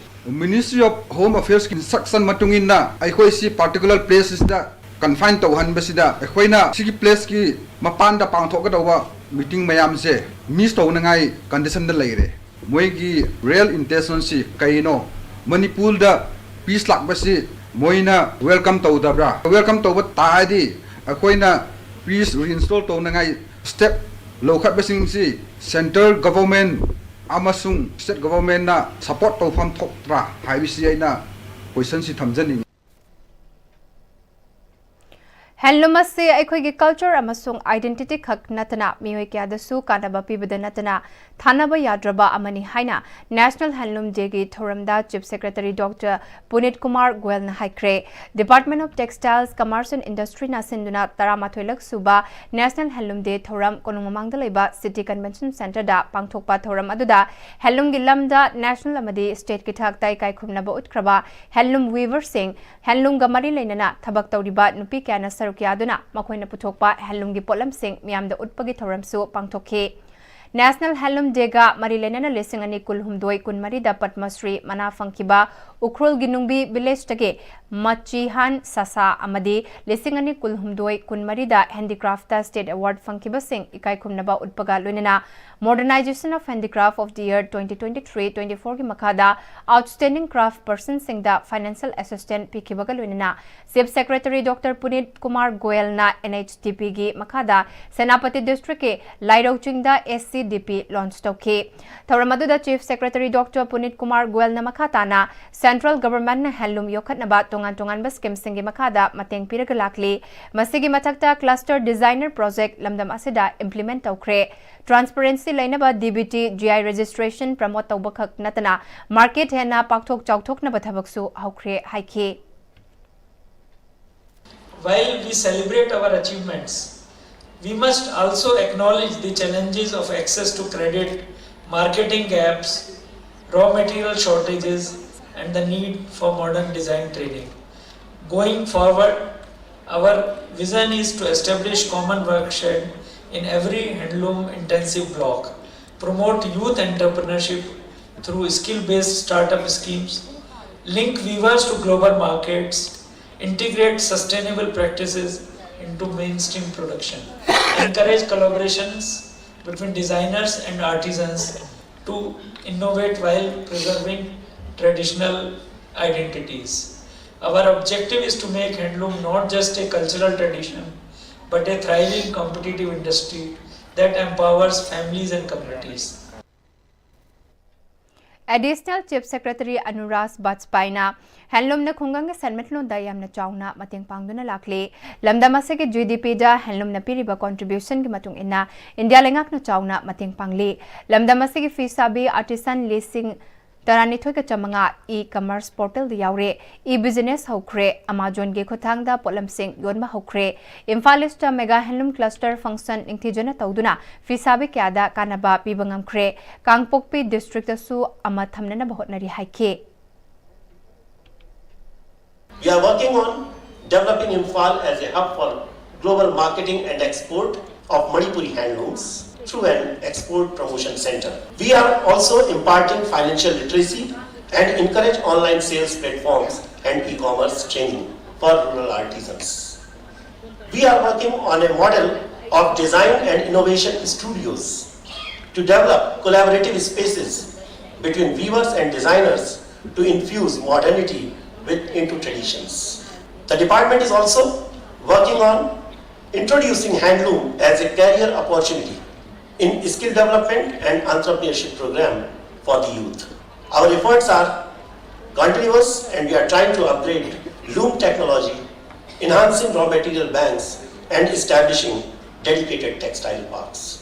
Ministry of Home Affairsꯀꯤ instruction ꯃꯇꯨꯡ ꯏꯟꯅ ꯑꯩꯈꯣꯏꯁꯤ particular placeꯁꯤꯗ confine ꯇꯧꯍꯟꯕꯁꯤꯗ ꯑꯩꯈꯣꯏꯅ ꯁꯤꯒꯤ placeꯀꯤ ꯃꯄꯥꯟꯗ ꯄꯥꯡꯊꯣꯛꯀꯗꯧꯕ meeting ꯃꯌꯥꯝꯁꯦ miss ꯇꯧꯅꯉꯥꯏ conditionꯗ ꯂꯩꯔꯦ꯫ ꯃꯣꯏꯒꯤ real intentionꯁꯤ ꯀꯩꯅꯣ? ꯃꯅꯤꯄꯨꯔꯗ peace ꯂꯥꯛꯄꯁꯤ ꯃꯣꯏꯅ welcome ꯇꯧꯗꯕ꯭ꯔꯥ? Welcome ꯇꯧꯕ ꯇꯥꯔꯗꯤ ꯑꯩꯈꯣꯏꯅ peace reinstall ꯇꯧꯅꯉꯥꯏ step ꯂꯧꯈꯠꯄꯁꯤꯡꯁꯤ central government ꯑꯃꯁꯨꯡ state governmentꯅ support ꯇꯧꯐꯝ ꯊꯣꯛꯇ꯭ꯔꯥ ꯍꯥꯏꯕꯁꯤ ꯑꯩꯅ questionꯁꯤ ꯊꯝꯖꯅꯤꯡꯉꯤ꯫ Handloom ꯑꯁꯤ ꯑꯩꯈꯣꯏꯒꯤ culture ꯑꯃꯁꯨꯡ identity ꯈꯛ ꯅꯠꯇꯅ ꯃꯤꯑꯣꯏ ꯀꯌꯥꯗꯁꯨ ꯀꯥꯟꯅꯕ ꯄꯤꯕꯗ ꯅꯠꯇꯅ ꯊꯥꯅꯕ ꯌꯥꯗ꯭ꯔꯕ ꯑꯃꯅꯤ ꯍꯥꯏꯅ National Handloom Dayꯒꯤ ꯊꯧꯔꯝꯗ Chief Secretary Doctor ꯄꯨꯅꯤꯠ ꯀꯨꯃꯥꯔ ꯒꯣꯌꯜꯅ ꯍꯥꯏꯈ꯭ꯔꯦ꯫ Department of Textiles, Commerce and Industryꯅ ꯁꯤꯟꯗꯨꯅ ꯇꯔꯥꯃꯥꯊꯣꯏ ꯂꯛ ꯁꯨꯕ National Handloom Day ꯊꯧꯔꯝ ꯀꯣꯅꯨꯡ ꯃꯃꯥꯡꯗ ꯂꯩꯕ City Convention Centreꯗ ꯄꯥꯡꯊꯣꯛꯄ ꯊꯧꯔꯝ ꯑꯗꯨꯗ handloomꯒꯤ ꯂꯝꯗ national ꯑꯃꯗꯤ stateꯀꯤ ꯊꯥꯛꯇ ꯏꯀꯥꯏ ꯈꯨꯝꯅꯕ ꯎꯠꯈ꯭ꯔꯕ handloom weaverꯁꯤꯡ, handloomꯒ ꯃꯔꯤ ꯂꯩꯅꯅ ꯊꯕꯛ ꯇꯧꯔꯤꯕ ꯅꯨꯄꯤ ꯀꯌꯥꯅ ꯁꯔꯨꯛ ꯌꯥꯗꯨꯅ ꯃꯈꯣꯏꯅ ꯄꯨꯊꯣꯛꯄ handloomꯒꯤ ꯄꯣꯠꯂꯝꯁꯤꯡ ꯃꯤꯌꯥꯝꯗ ꯎꯠꯄꯒꯤ ꯊꯧꯔꯝꯁꯨ ꯄꯥꯡꯊꯣꯛꯈꯤ꯫ National Handloom Dayꯒ ꯃꯔꯤ ꯂꯩꯅꯅ ꯂꯤꯁꯤꯡ ꯑꯅꯤ ꯀꯨꯟꯍꯨꯝꯗꯣꯏ ꯀꯨꯟꯃꯔꯤꯗ ꯄꯗꯃ ꯁ꯭ꯔꯤ ꯃꯅꯥ ꯐꯪꯈꯤꯕ ꯎꯈ꯭ꯔꯨꯜꯒꯤ ꯅꯨꯡꯕꯤ ꯚꯤꯂꯦꯖꯇꯒꯤ ꯃꯆꯤꯍꯥꯟ ꯁꯥꯁꯥ ꯑꯃꯗꯤ ꯂꯤꯁꯤꯡ ꯑꯅꯤ ꯀꯨꯟꯍꯨꯝꯗꯣꯏ ꯀꯨꯟꯃꯔꯤꯗ ꯍꯦꯟꯗꯤꯀ꯭ꯔꯥꯐꯇ ꯁ꯭ꯇꯦꯠ ꯑꯦꯋꯥꯔꯗ ꯐꯪꯈꯤꯕꯁꯤꯡ ꯏꯀꯥꯏ ꯈꯨꯝꯅꯕ ꯎꯠꯄꯒ ꯂꯣꯏꯅꯅ Modernization of Handicraft of the Year twenty twenty-three twenty-four ꯒꯤ ꯃꯈꯥꯗ Outstanding Craft Personꯁꯤꯡꯗ financial assistance ꯄꯤꯈꯤꯕꯒ ꯂꯣꯏꯅꯅ Chief Secretary Doctor Puneet Kumar Goelꯅ NHDPꯒꯤ ꯃꯈꯥꯗ ꯁꯦꯅꯥꯄꯇꯤ ꯗꯤꯁꯇ꯭ꯔꯤꯛꯀꯤ ꯂꯥꯏꯔꯧ ꯆꯤꯡꯗ SCDP launch ꯇꯧꯈꯤ꯫ ꯊꯧꯔꯝ ꯑꯗꯨꯗ Chief Secretary Doctor Puneet Kumar Goelꯅ ꯃꯈꯥ ꯇꯥꯅ Central Governmentꯅ handloom ꯌꯣꯛꯈꯠꯅꯕ ꯇꯣꯉꯥꯟ ꯇꯣꯉꯥꯟꯕ schemeꯁꯤꯡꯒꯤ ꯃꯈꯥꯗ ꯃꯇꯦꯡ ꯄꯤꯔꯒ ꯂꯥꯛꯂꯤ꯫ ꯃꯁꯤꯒꯤ ꯃꯊꯛꯇ Cluster Designer Project ꯂꯝꯗꯝ ꯑꯁꯤꯗ implement ꯇꯧꯈ꯭ꯔꯦ꯫ Transparency ꯂꯩꯅꯕ DBT, GI registration promote ꯇꯧꯕꯈꯛ ꯅꯠꯇꯅ market ꯍꯦꯟꯅ ꯄꯥꯛꯊꯣꯛ ꯆꯥꯎꯊꯣꯛꯅꯕ ꯊꯕꯛꯁꯨ ꯍꯧꯈ꯭ꯔꯦ ꯍꯥꯏꯈꯤ꯫ While we celebrate our achievements, we must also acknowledge the challenges of access to credit, marketing gaps, raw material shortages, and the need for modern design training. Going forward, our vision is to establish common workshed in every handloom intensive block, promote youth entrepreneurship through skill based startup schemes, link weavers to global markets, integrate sustainable practices into mainstream production, encourage collaborations between designers and artisans to innovate while preserving traditional identities. Our objective is to make handloom not just a cultural tradition but a thriving competitive industry that empowers families and communities. Additional Chief Secretary Anurag Bajpayeeꯅ handloomꯅ ꯈꯨꯡꯒꯪꯒꯤ ꯁꯦꯟꯃꯤꯠꯂꯣꯟꯗ ꯌꯥꯝꯅ ꯆꯥꯎꯅ ꯃꯇꯦꯡ ꯄꯥꯡꯗꯨꯅ ꯂꯥꯛꯂꯤ꯫ ꯂꯝꯗꯝ ꯑꯁꯤꯒꯤ GDPꯗ handloomꯅ ꯄꯤꯔꯤꯕ contributionꯒꯤ ꯃꯇꯨꯡ ꯏꯟꯅ ꯏꯟꯗꯤꯌꯥ ꯂꯩꯉꯥꯛꯅ ꯆꯥꯎꯅ ꯃꯇꯦꯡ ꯄꯥꯡꯂꯤ꯫ ꯂꯝꯗꯝ ꯑꯁꯤꯒꯤ ꯐꯤ ꯁꯥꯕꯤ artisan ꯂꯤꯁꯤꯡ ꯇꯔꯥꯅꯤꯊꯣꯏꯒ ꯆꯥꯃꯉꯥ e-commerce portalꯗ ꯌꯥꯎꯔꯦ꯫ E-business ꯍꯧꯈ꯭ꯔꯦ꯫ Amazonꯒꯤ ꯈꯨꯠꯊꯥꯡꯗ ꯄꯣꯠꯂꯝꯁꯤꯡ ꯌꯣꯟꯕ ꯍꯧꯈ꯭ꯔꯦ꯫ Imphal Eastꯇ mega handloom cluster function ꯅꯤꯡꯊꯤꯖꯅ ꯇꯧꯗꯨꯅ ꯐꯤ ꯁꯥꯕꯤ ꯀꯌꯥꯗ ꯀꯥꯟꯅꯕ ꯄꯤꯕ ꯉꯝꯈ꯭ꯔꯦ꯫ ꯀꯥꯡꯄꯣꯛꯄꯤ districtꯇꯁꯨ ꯑꯃ ꯊꯝꯅꯅꯕ ꯍꯣꯠꯅꯔꯤ ꯍꯥꯏꯈꯤ꯫ We are working on developing Imphal as a hub for global marketing and export of Manipuri handlooms through an export promotion center. We are also imparting financial literacy and encourage online sales platforms and e-commerce training for rural artisans. We are working on a model of design and innovation studios to develop collaborative spaces between weavers and designers to infuse modernity with into traditions. The department is also working on introducing handloom as a career opportunity in skill development and entrepreneurship program for the youth. Our efforts are continuous and we are trying to upgrade loom technology, enhancing raw material banks and establishing dedicated textile parks.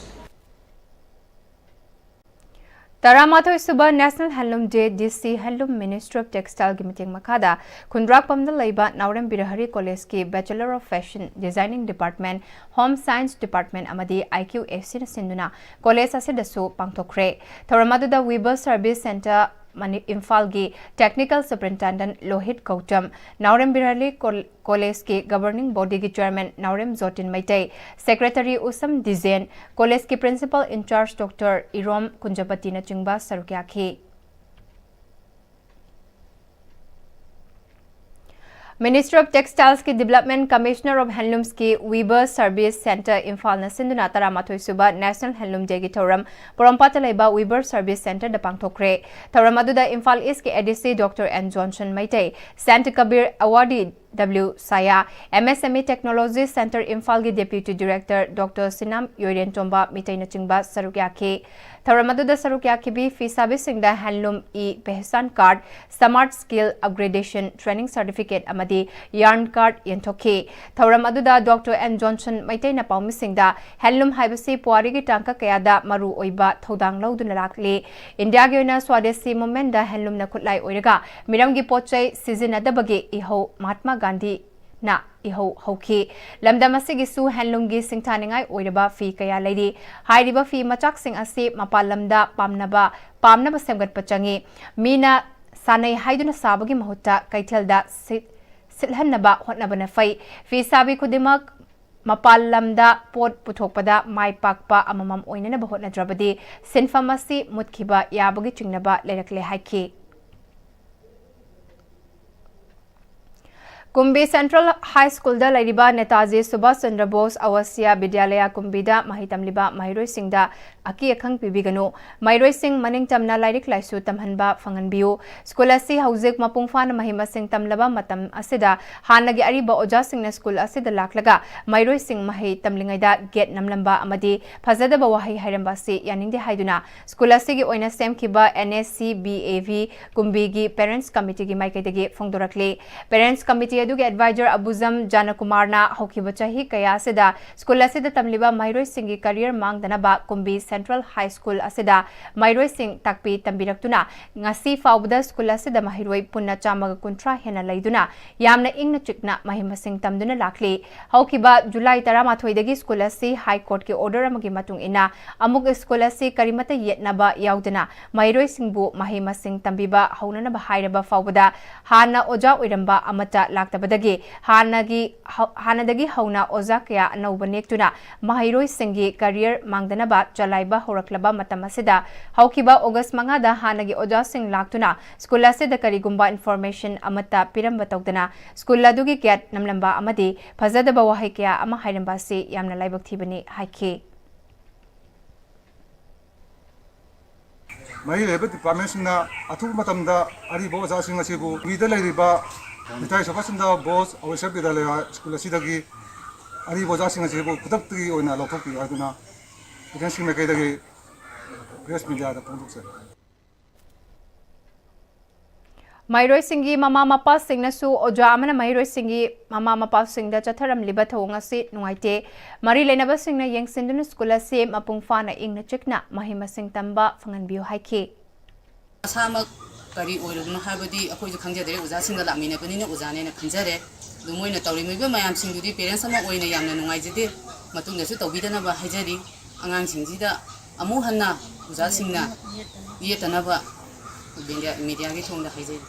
ꯇꯔꯥꯃꯥꯊꯣꯏ ꯁꯨꯕ National Handloom Day D C Handloom Ministry of Textile ꯒꯤ ꯃꯇꯦꯡ ꯃꯈꯥꯗ ꯈꯨꯟꯗ꯭ꯔꯥꯛꯄꯝꯗ ꯂꯩꯕ ꯅꯥꯎꯔꯦꯝ ꯕꯤꯔꯍꯔꯤ ꯀꯣꯂꯦꯖꯀꯤ Bachelor of Fashion Designing Department, Home Science Department ꯑꯃꯗꯤ I Q A C ꯅ ꯁꯤꯟꯗꯨꯅ ꯀꯣꯂꯦꯖ ꯑꯁꯤꯗꯁꯨ ꯄꯥꯡꯊꯣꯛꯈ꯭ꯔꯦ꯫ ꯊꯧꯔꯝ ꯑꯗꯨꯗ Weaver Service Centre ꯃꯅꯤ-, ꯏꯝꯐꯥꯜꯒꯤ Technical Superintendent ꯂꯣꯍꯤꯠ ꯒꯧꯇꯝ, ꯅꯥꯎꯔꯦꯝ ꯕꯤꯔꯍꯔꯤ ꯀꯣꯜ-, ꯀꯣꯂꯦꯖꯀꯤ Governing Body ꯒꯤ Chairman ꯅꯥꯎꯔꯦꯝ ꯖꯣꯇꯤꯟ ꯃꯩꯇꯩ, Secretary ꯎꯁꯝ ꯗꯤꯖꯦꯟ, ꯀꯣꯂꯦꯖꯀꯤ Principal in charge Doctor ꯏꯔꯣꯝ ꯀꯨꯟꯖꯄꯇꯤꯅꯆꯤꯡꯕ ꯁꯔꯨꯛ ꯌꯥꯈꯤ꯫ Ministry of Textiles ꯀꯤ Development, Commissioner of Handlooms ꯀꯤ Weaver Service Centre ꯏꯝꯐꯥꯜꯅ ꯁꯤꯟꯗꯨꯅ ꯇꯔꯥꯃꯥꯊꯣꯏ ꯁꯨꯕ National Handloom Day ꯒꯤ ꯊꯧꯔꯝ ꯄꯣꯔꯣꯝꯄꯥꯠꯇ ꯂꯩꯕ Weaver Service Centre ꯗ ꯄꯥꯡꯊꯣꯛꯈ꯭ꯔꯦ꯫ ꯊꯧꯔꯝ ꯑꯗꯨꯗ ꯏꯝꯐꯥꯜ East ꯀꯤ A D C Doctor N Johnson Meitei, Sant Kabir Awardee W ꯁꯥꯌꯥ, M S M E Technology Centre ꯏꯝꯐꯥꯜꯒꯤ Deputy Director Doctor ꯁꯤꯅꯥꯝ ꯌꯣꯏꯔꯦꯟꯇꯣꯝꯕ ꯃꯤꯇꯩꯅꯆꯤꯡꯕ ꯁꯔꯨꯛ ꯌꯥꯈꯤ꯫ ꯊꯧꯔꯝ ꯑꯗꯨꯗ ꯁꯔꯨꯛ ꯌꯥꯈꯤꯕꯤ ꯐꯤ ꯁꯥꯕꯤꯁꯤꯡꯗ Handloom E Pehesan Card, Smart Skill Upgradation Training Certificate ꯑꯃꯗꯤ Yarn Card ꯌꯦꯟꯊꯣꯛꯈꯤ꯫ ꯊꯧꯔꯝ ꯑꯗꯨꯗ Doctor N Johnson ꯃꯩꯇꯩꯅ ꯄꯥꯎꯃꯤꯁꯤꯡꯗ handloom ꯍꯥꯏꯕꯁꯤ ꯄꯨꯋꯥꯔꯤꯒꯤ ꯇꯥꯡꯀꯛ ꯀꯌꯥꯗ ꯃꯔꯨ ꯑꯣꯏꯕ ꯊꯧꯗꯥꯡ ꯂꯧꯗꯨꯅ ꯂꯥꯛꯂꯤ꯫ ꯏꯟꯗꯤꯌꯥꯒꯤ ꯑꯣꯏꯅ Swadeshi Movement ꯗ handloom ꯅ ꯈꯨꯠꯂꯥꯏ ꯑꯣꯏꯔꯒ ꯃꯤꯔꯝꯒꯤ ꯄꯣꯠ ꯆꯩ ꯁꯤꯖꯤꯟꯅꯗꯕꯒꯤ ꯏꯍꯧ ꯃꯍꯥꯇꯃꯥ ꯒꯥꯟꯙꯤꯅ ꯏꯍꯧ ꯍꯧꯈꯤ꯫ ꯂꯝꯗꯝ ꯑꯁꯤꯒꯤꯁꯨ handloom ꯒꯤ ꯁꯤꯡꯊꯥꯅꯤꯡꯉꯥꯏ ꯑꯣꯏꯔꯕ ꯐꯤ ꯀꯌꯥ ꯂꯩꯔꯤ꯫ ꯍꯥꯏꯔꯤꯕ ꯐꯤ ꯃꯆꯥꯛꯁꯤꯡ ꯑꯁꯤ ꯃꯄꯥꯟ ꯂꯝꯗ ꯄꯥꯝꯅꯕ, ꯄꯥꯝꯅꯕ ꯁꯦꯝꯒꯠꯄ ꯆꯪꯏ꯫ ꯃꯤꯅ ꯁꯥꯅꯩ ꯍꯥꯏꯗꯨꯅ ꯁꯥꯕꯒꯤ ꯃꯍꯨꯠꯇ ꯀꯩꯊꯦꯜꯗ ꯁꯤꯠ-, ꯁꯤꯠꯍꯟꯅꯕ ꯍꯣꯠꯅꯕꯅ ꯐꯩ꯫ ꯐꯤ ꯁꯥꯕꯤ ꯈꯨꯗꯤꯡꯃꯛ ꯃꯄꯥꯟ ꯂꯝꯗ ꯄꯣꯠ ꯄꯨꯊꯣꯛꯄꯗ ꯃꯥꯏ ꯄꯥꯛꯄ ꯑꯃꯃꯝ ꯑꯣꯏꯅꯅꯕ ꯍꯣꯠꯅꯗ꯭ꯔꯕꯗꯤ ꯁꯤꯟꯐꯝ ꯑꯁꯤ ꯃꯨꯠꯈꯤꯕ ꯌꯥꯕꯒꯤ ꯆꯤꯡꯅꯕ ꯂꯩꯔꯛꯂꯦ ꯍꯥꯏꯈꯤ꯫ ꯀꯨꯝꯕꯤ Central High Schoolꯗ ꯂꯩꯔꯤꯕ ꯅꯦꯇꯥꯖꯤ ꯁꯨꯚꯥꯁ ꯆꯟꯗ꯭ꯔ ꯕꯣꯁ ꯑꯋꯥꯁꯤꯌꯥ ꯕꯤꯗ꯭ꯌꯥꯂꯌꯥ ꯀꯨꯝꯕꯤꯗ ꯃꯍꯩ ꯇꯝꯂꯤꯕ ꯃꯍꯩꯔꯣꯏꯁꯤꯡꯗ ꯑꯀꯤ ꯑꯈꯪ ꯄꯤꯕꯤꯒꯅꯨ꯫ ꯃꯍꯩꯔꯣꯏꯁꯤꯡ ꯃꯅꯤꯡ ꯇꯝꯅ ꯂꯥꯏꯔꯤꯛ ꯂꯥꯏꯁꯨ ꯇꯝꯍꯟꯕ ꯐꯪꯍꯟꯕꯤꯌꯨ꯫ ꯁ꯭ꯀꯨꯜ ꯑꯁꯤ ꯍꯧꯖꯤꯛ ꯃꯄꯨꯡ ꯐꯥꯅ ꯃꯍꯩ ꯃꯁꯤꯡ ꯇꯝꯂꯕ ꯃꯇꯝ ꯑꯁꯤꯗ ꯍꯥꯟꯅꯒꯤ ꯑꯔꯤꯕ ꯑꯣꯖꯥꯁꯤꯡꯅ ꯁ꯭ꯀꯨꯜ ꯑꯁꯤꯗ ꯂꯥꯛꯂꯒ ꯃꯍꯩꯔꯣꯏꯁꯤꯡ ꯃꯍꯩ ꯇꯝꯂꯤꯉꯩꯗ ꯒꯦꯠ ꯅꯝꯂꯝꯕ ꯑꯃꯗꯤ ꯐꯖꯗꯕ ꯋꯥꯍꯩ ꯍꯥꯏꯔꯝꯕ ꯑꯁꯤ ꯌꯥꯅꯤꯡꯗꯦ ꯍꯥꯏꯗꯨꯅ ꯁ꯭ꯀꯨꯜ ꯑꯁꯤꯒꯤ ꯑꯣꯏꯅ ꯁꯦꯝꯈꯤꯕ N S C B A V ꯀꯨꯝꯕꯤꯒꯤ Parents Committeeꯒꯤ ꯃꯥꯏꯀꯩꯗꯒꯤ ꯐꯣꯡꯗꯣꯔꯛꯂꯤ꯫ Parents Committee ꯑꯗꯨꯒꯤ advisor ꯑꯕꯨꯖꯝ ꯖꯥꯅꯀꯨꯃꯥꯔꯅ ꯍꯧꯈꯤꯕ ꯆꯍꯤ ꯀꯌꯥ ꯑꯁꯤꯗ ꯁ꯭ꯀꯨꯜ ꯑꯁꯤꯗ ꯇꯝꯂꯤꯕ ꯃꯍꯩꯔꯣꯏꯁꯤꯡꯒꯤ career ꯃꯥꯡꯗꯅꯕ ꯀꯨꯝꯕꯤ Central High School ꯑꯁꯤꯗ ꯃꯍꯩꯔꯣꯏꯁꯤꯡ ꯇꯥꯛꯄꯤ ꯇꯝꯕꯤꯔꯛꯇꯨꯅ ꯉꯁꯤ ꯐꯥꯎꯕꯗ ꯁ꯭ꯀꯨꯜ ꯑꯁꯤꯗ ꯃꯍꯩꯔꯣꯏ ꯄꯨꯟꯅ ꯆꯥꯝꯃꯒ ꯀꯨꯟꯊ꯭ꯔꯥ ꯍꯦꯟꯅ ꯂꯩꯗꯨꯅ ꯌꯥꯝꯅ ꯏꯪꯅ ꯆꯤꯛꯅ ꯃꯍꯩ ꯃꯁꯤꯡ ꯇꯝꯗꯨꯅ ꯂꯥꯛꯂꯤ꯫ ꯍꯧꯈꯤꯕ ꯖꯨꯂꯥꯏ ꯇꯔꯥꯃꯥꯊꯣꯏꯗꯒꯤ ꯁ꯭ꯀꯨꯜ ꯑꯁꯤ High Courtꯀꯤ order ꯑꯃꯒꯤ ꯃꯇꯨꯡ ꯏꯟꯅ ꯑꯃꯨꯛ ꯁ꯭ꯀꯨꯜ ꯑꯁꯤ ꯀꯔꯤꯃꯠꯇ ꯌꯦꯠꯅꯕ ꯌꯥꯎꯗꯅ ꯃꯍꯩꯔꯣꯏꯁꯤꯡꯕꯨ ꯃꯍꯩ ꯃꯁꯤꯡ ꯇꯝꯕꯤꯕ ꯍꯧꯅꯅꯕ ꯍꯥꯏꯔꯕ ꯐꯥꯎꯕꯗ ꯍꯥꯟꯅ ꯑꯣꯖꯥ ꯑꯣꯏꯔꯝꯕ ꯑꯃꯠꯇ ꯂꯥꯛꯇꯕꯗꯒꯤ ꯍꯥꯟꯅꯒꯤ ꯍꯧ-, ꯍꯥꯟꯅꯗꯒꯤ ꯍꯧꯅ ꯑꯣꯖꯥ ꯀꯌꯥ ꯑꯅꯧꯕ ꯅꯦꯛꯇꯨꯅ ꯃꯍꯩꯔꯣꯏꯁꯤꯡꯒꯤ career ꯃꯥꯡꯗꯅꯕ ꯆꯂꯥꯏꯕ ꯍꯧꯔꯛꯂꯕ ꯃꯇꯝ ꯑꯁꯤꯗ ꯍꯧꯈꯤꯕ August ꯃꯉꯥꯗ ꯍꯥꯟꯅꯒꯤ ꯑꯣꯖꯥꯁꯤꯡ ꯂꯥꯛꯇꯨꯅ ꯁ꯭ꯀꯨꯜ ꯑꯁꯤꯗ ꯀꯔꯤꯒꯨꯝꯕ information ꯑꯃꯠꯇ ꯄꯤꯔꯝꯕ ꯇꯧꯗꯅ ꯁ꯭ꯀꯨꯜ ꯑꯗꯨꯒꯤ ꯒꯦꯠ ꯅꯝꯂꯝꯕ ꯑꯃꯗꯤ ꯐꯖꯗꯕ ꯋꯥꯍꯩ ꯀꯌꯥ ꯑꯃ ꯍꯥꯏꯔꯝꯕ ꯑꯁꯤ ꯌꯥꯝꯅ ꯂꯥꯏꯕꯛ ꯊꯤꯕꯅꯤ ꯍꯥꯏꯈꯤ꯫ ꯃꯔꯤ ꯂꯩꯅꯕ departmentꯁꯤꯡꯅ ꯑꯊꯨꯕ ꯃꯇꯝꯗ ꯑꯔꯤꯕ ꯑꯣꯖꯥꯁꯤꯡ ꯑꯁꯤꯕꯨ ꯀꯨꯝꯕꯤꯗ ꯂꯩꯔꯤꯕ ꯅꯦꯇꯥꯖꯤ ꯁꯨꯚꯥꯁ ꯆꯟꯗ꯭ꯔ ꯕꯣꯁ ꯑꯋꯥꯁꯤꯌꯥ ꯕꯤꯗ꯭ꯌꯥꯂꯌꯥ ꯁ꯭ꯀꯨꯜ ꯑꯁꯤꯗꯒꯤ ꯑꯔꯤꯕ ꯑꯣꯖꯥꯁꯤꯡ ꯑꯁꯤꯕꯨ ꯈꯨꯗꯛꯇꯒꯤ ꯑꯣꯏꯅ ꯂꯧꯊꯣꯛꯄꯤꯌꯨ ꯍꯥꯏꯗꯨꯅ parents ꯀꯤ ꯃꯥꯏꯀꯩꯗꯒꯤ press mediaꯗ ꯐꯣꯡꯗꯣꯛꯆꯔꯤ꯫ ꯃꯍꯩꯔꯣꯏꯁꯤꯡꯒꯤ ꯃꯃꯥ ꯃꯄꯥꯁꯤꯡꯅꯁꯨ ꯑꯣꯖꯥ ꯑꯃꯅ ꯃꯍꯩꯔꯣꯏꯁꯤꯡꯒꯤ ꯃꯃꯥ ꯃꯄꯥꯁꯤꯡꯗ ꯆꯠꯊꯔꯝꯂꯤꯕ ꯊꯧꯑꯣꯡ ꯑꯁꯤ ꯅꯨꯡꯉꯥꯏꯇꯦ꯫ ꯃꯔꯤ ꯂꯩꯅꯕꯁꯤꯡꯅ ꯌꯦꯡꯁꯤꯟꯗꯨꯅ ꯁ꯭ꯀꯨꯜ ꯑꯁꯤ ꯃꯄꯨꯡ ꯐꯥꯅ ꯏꯪꯅ ꯆꯤꯛꯅ ꯃꯍꯩ ꯃꯁꯤꯡ ꯇꯝꯕ ꯐꯪꯍꯟꯕꯤꯌꯨ ꯍꯥꯏꯈꯤ꯫ ꯃꯁꯥꯃꯛ ꯀꯔꯤ ꯑꯣꯏꯔꯨꯕꯅꯣ ꯍꯥꯏꯕꯗꯤ ꯑꯩꯈꯣꯏꯁꯨ ꯈꯪꯖꯗ꯭ꯔꯦ, ꯑꯣꯖꯥꯁꯤꯡꯒ ꯂꯥꯛꯃꯤꯟꯅꯕꯅꯤꯅ ꯑꯣꯖꯥꯅꯦꯅ ꯈꯟꯖꯔꯦ꯫ ꯑꯗꯨ ꯃꯣꯏꯅ ꯇꯧꯔꯝꯃꯤꯕ ꯃꯌꯥꯝꯁꯤꯡꯗꯨꯗꯤ parents ꯑꯃ ꯑꯣꯏꯅ ꯌꯥꯝꯅ ꯅꯨꯡꯉꯥꯏꯖꯗꯦ꯫ ꯃꯇꯨꯡꯗꯁꯨ ꯇꯧꯕꯤꯗꯅꯕ ꯍꯥꯏꯖꯔꯤ꯫ ꯑꯉꯥꯡꯁꯤꯡꯁꯤꯗ ꯑꯃꯨꯛ ꯍꯟꯅ ꯑꯣꯖꯥꯁꯤꯡꯅ ꯌꯦꯠꯇꯅꯕ media, mediaꯒꯤ ꯊꯣꯡꯗ ꯍꯥꯏꯖꯔꯤ꯫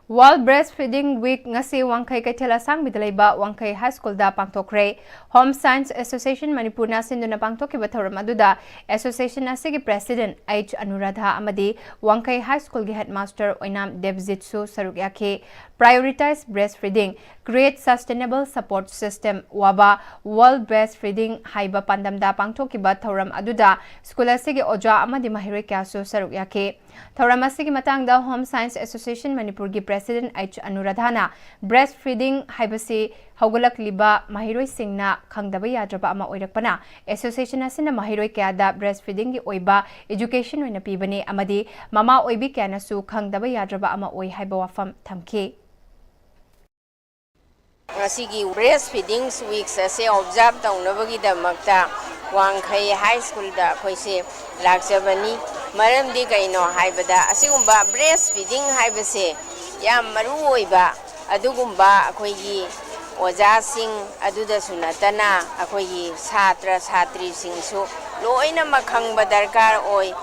World Breastfeeding Week ꯉꯁꯤ ꯋꯥꯡꯈꯩ ꯀꯩꯊꯦꯜ ꯑꯁꯥꯡꯕꯤꯗ ꯂꯩꯕ ꯋꯥꯡꯈꯩ High Schoolꯗ ꯄꯥꯡꯊꯣꯛꯈ꯭ꯔꯦ꯫ Home Science Association ꯃꯅꯤꯄꯨꯔꯅ ꯁꯤꯟꯗꯨꯅ ꯄꯥꯡꯊꯣꯛꯈꯤꯕ ꯊꯧꯔꯝ ꯑꯗꯨꯗ association ꯑꯁꯤꯒꯤ president H ꯑꯅꯨꯔꯥꯙꯥ ꯑꯃꯗꯤ ꯋꯥꯡꯈꯩ High Schoolꯒꯤ headmaster ꯑꯣꯏꯅꯥꯝ ꯗꯦꯕꯖꯤꯠꯁꯨ ꯁꯔꯨꯛ ꯌꯥꯈꯤ꯫ Prioritize breastfeeding, create sustainable support system, ꯋꯥꯕ World Breastfeeding ꯍꯥꯏꯕ ꯄꯥꯟꯗꯝꯗ ꯄꯥꯡꯊꯣꯛꯈꯤꯕ ꯊꯧꯔꯝ ꯑꯗꯨꯗ school ꯑꯁꯤꯒꯤ ꯑꯣꯖꯥ ꯑꯃꯗꯤ ꯃꯍꯩꯔꯣꯏ ꯀꯌꯥꯁꯨ ꯁꯔꯨꯛ ꯌꯥꯈꯤ꯫ ꯊꯧꯔꯝ ꯑꯁꯤꯒꯤ ꯃꯇꯥꯡꯗ Home Science Association ꯃꯅꯤꯄꯨꯔꯒꯤ president H ꯑꯅꯨꯔꯥꯙꯥꯅ breastfeeding ꯍꯥꯏꯕꯁꯤ ꯍꯧꯒꯠꯂꯛꯂꯤꯕ ꯃꯍꯩꯔꯣꯏꯁꯤꯡꯅ ꯈꯪꯗꯕ ꯌꯥꯗ꯭ꯔꯕ ꯑꯃ ꯑꯣꯏꯔꯛꯄꯅ, association ꯑꯁꯤꯅ ꯃꯍꯩꯔꯣꯏ ꯀꯌꯥꯗ breastfeedingꯒꯤ ꯑꯣꯏꯕ education ꯑꯣꯏꯅ ꯄꯤꯕꯅꯤ ꯑꯃꯗꯤ ꯃꯃꯥ ꯑꯣꯏꯕꯤ ꯀꯌꯥꯅꯁꯨ ꯈꯪꯗꯕ ꯌꯥꯗ꯭ꯔꯕ ꯑꯃ ꯑꯣꯏ ꯍꯥꯏꯕ ꯋꯥꯐꯝ ꯊꯝꯈꯤ꯫ ꯉꯁꯤꯒꯤ Breastfeeding Week ꯑꯁꯦ observe ꯇꯧꯅꯕꯒꯤꯗꯃꯛꯇ ꯋꯥꯡꯈꯩ High Schoolꯗ ꯑꯩꯈꯣꯏꯁꯦ ꯂꯥꯛꯆꯕꯅꯤ꯫ ꯃꯔꯝꯗꯤ ꯀꯩꯅꯣ ꯍꯥꯏꯕꯗ, ꯑꯁꯤꯒꯨꯝꯕ breastfeeding ꯍꯥꯏꯕꯁꯦ ꯌꯥꯝ ꯃꯔꯨ ꯑꯣꯏꯕ, ꯑꯗꯨꯒꯨꯝꯕ ꯑꯩꯈꯣꯏꯒꯤ ꯑꯣꯖꯥꯁꯤꯡ ꯑꯗꯨꯗꯁꯨ ꯅꯠꯇꯅ ꯑꯩꯈꯣꯏꯒꯤ ꯁꯥꯇ꯭ꯔ ꯁꯥꯇ꯭ꯔꯤꯁꯤꯡꯁꯨ ꯂꯣꯏꯅꯃꯛ ꯈꯪꯕ ꯗꯔꯀꯥꯔ ꯑꯣꯏ꯫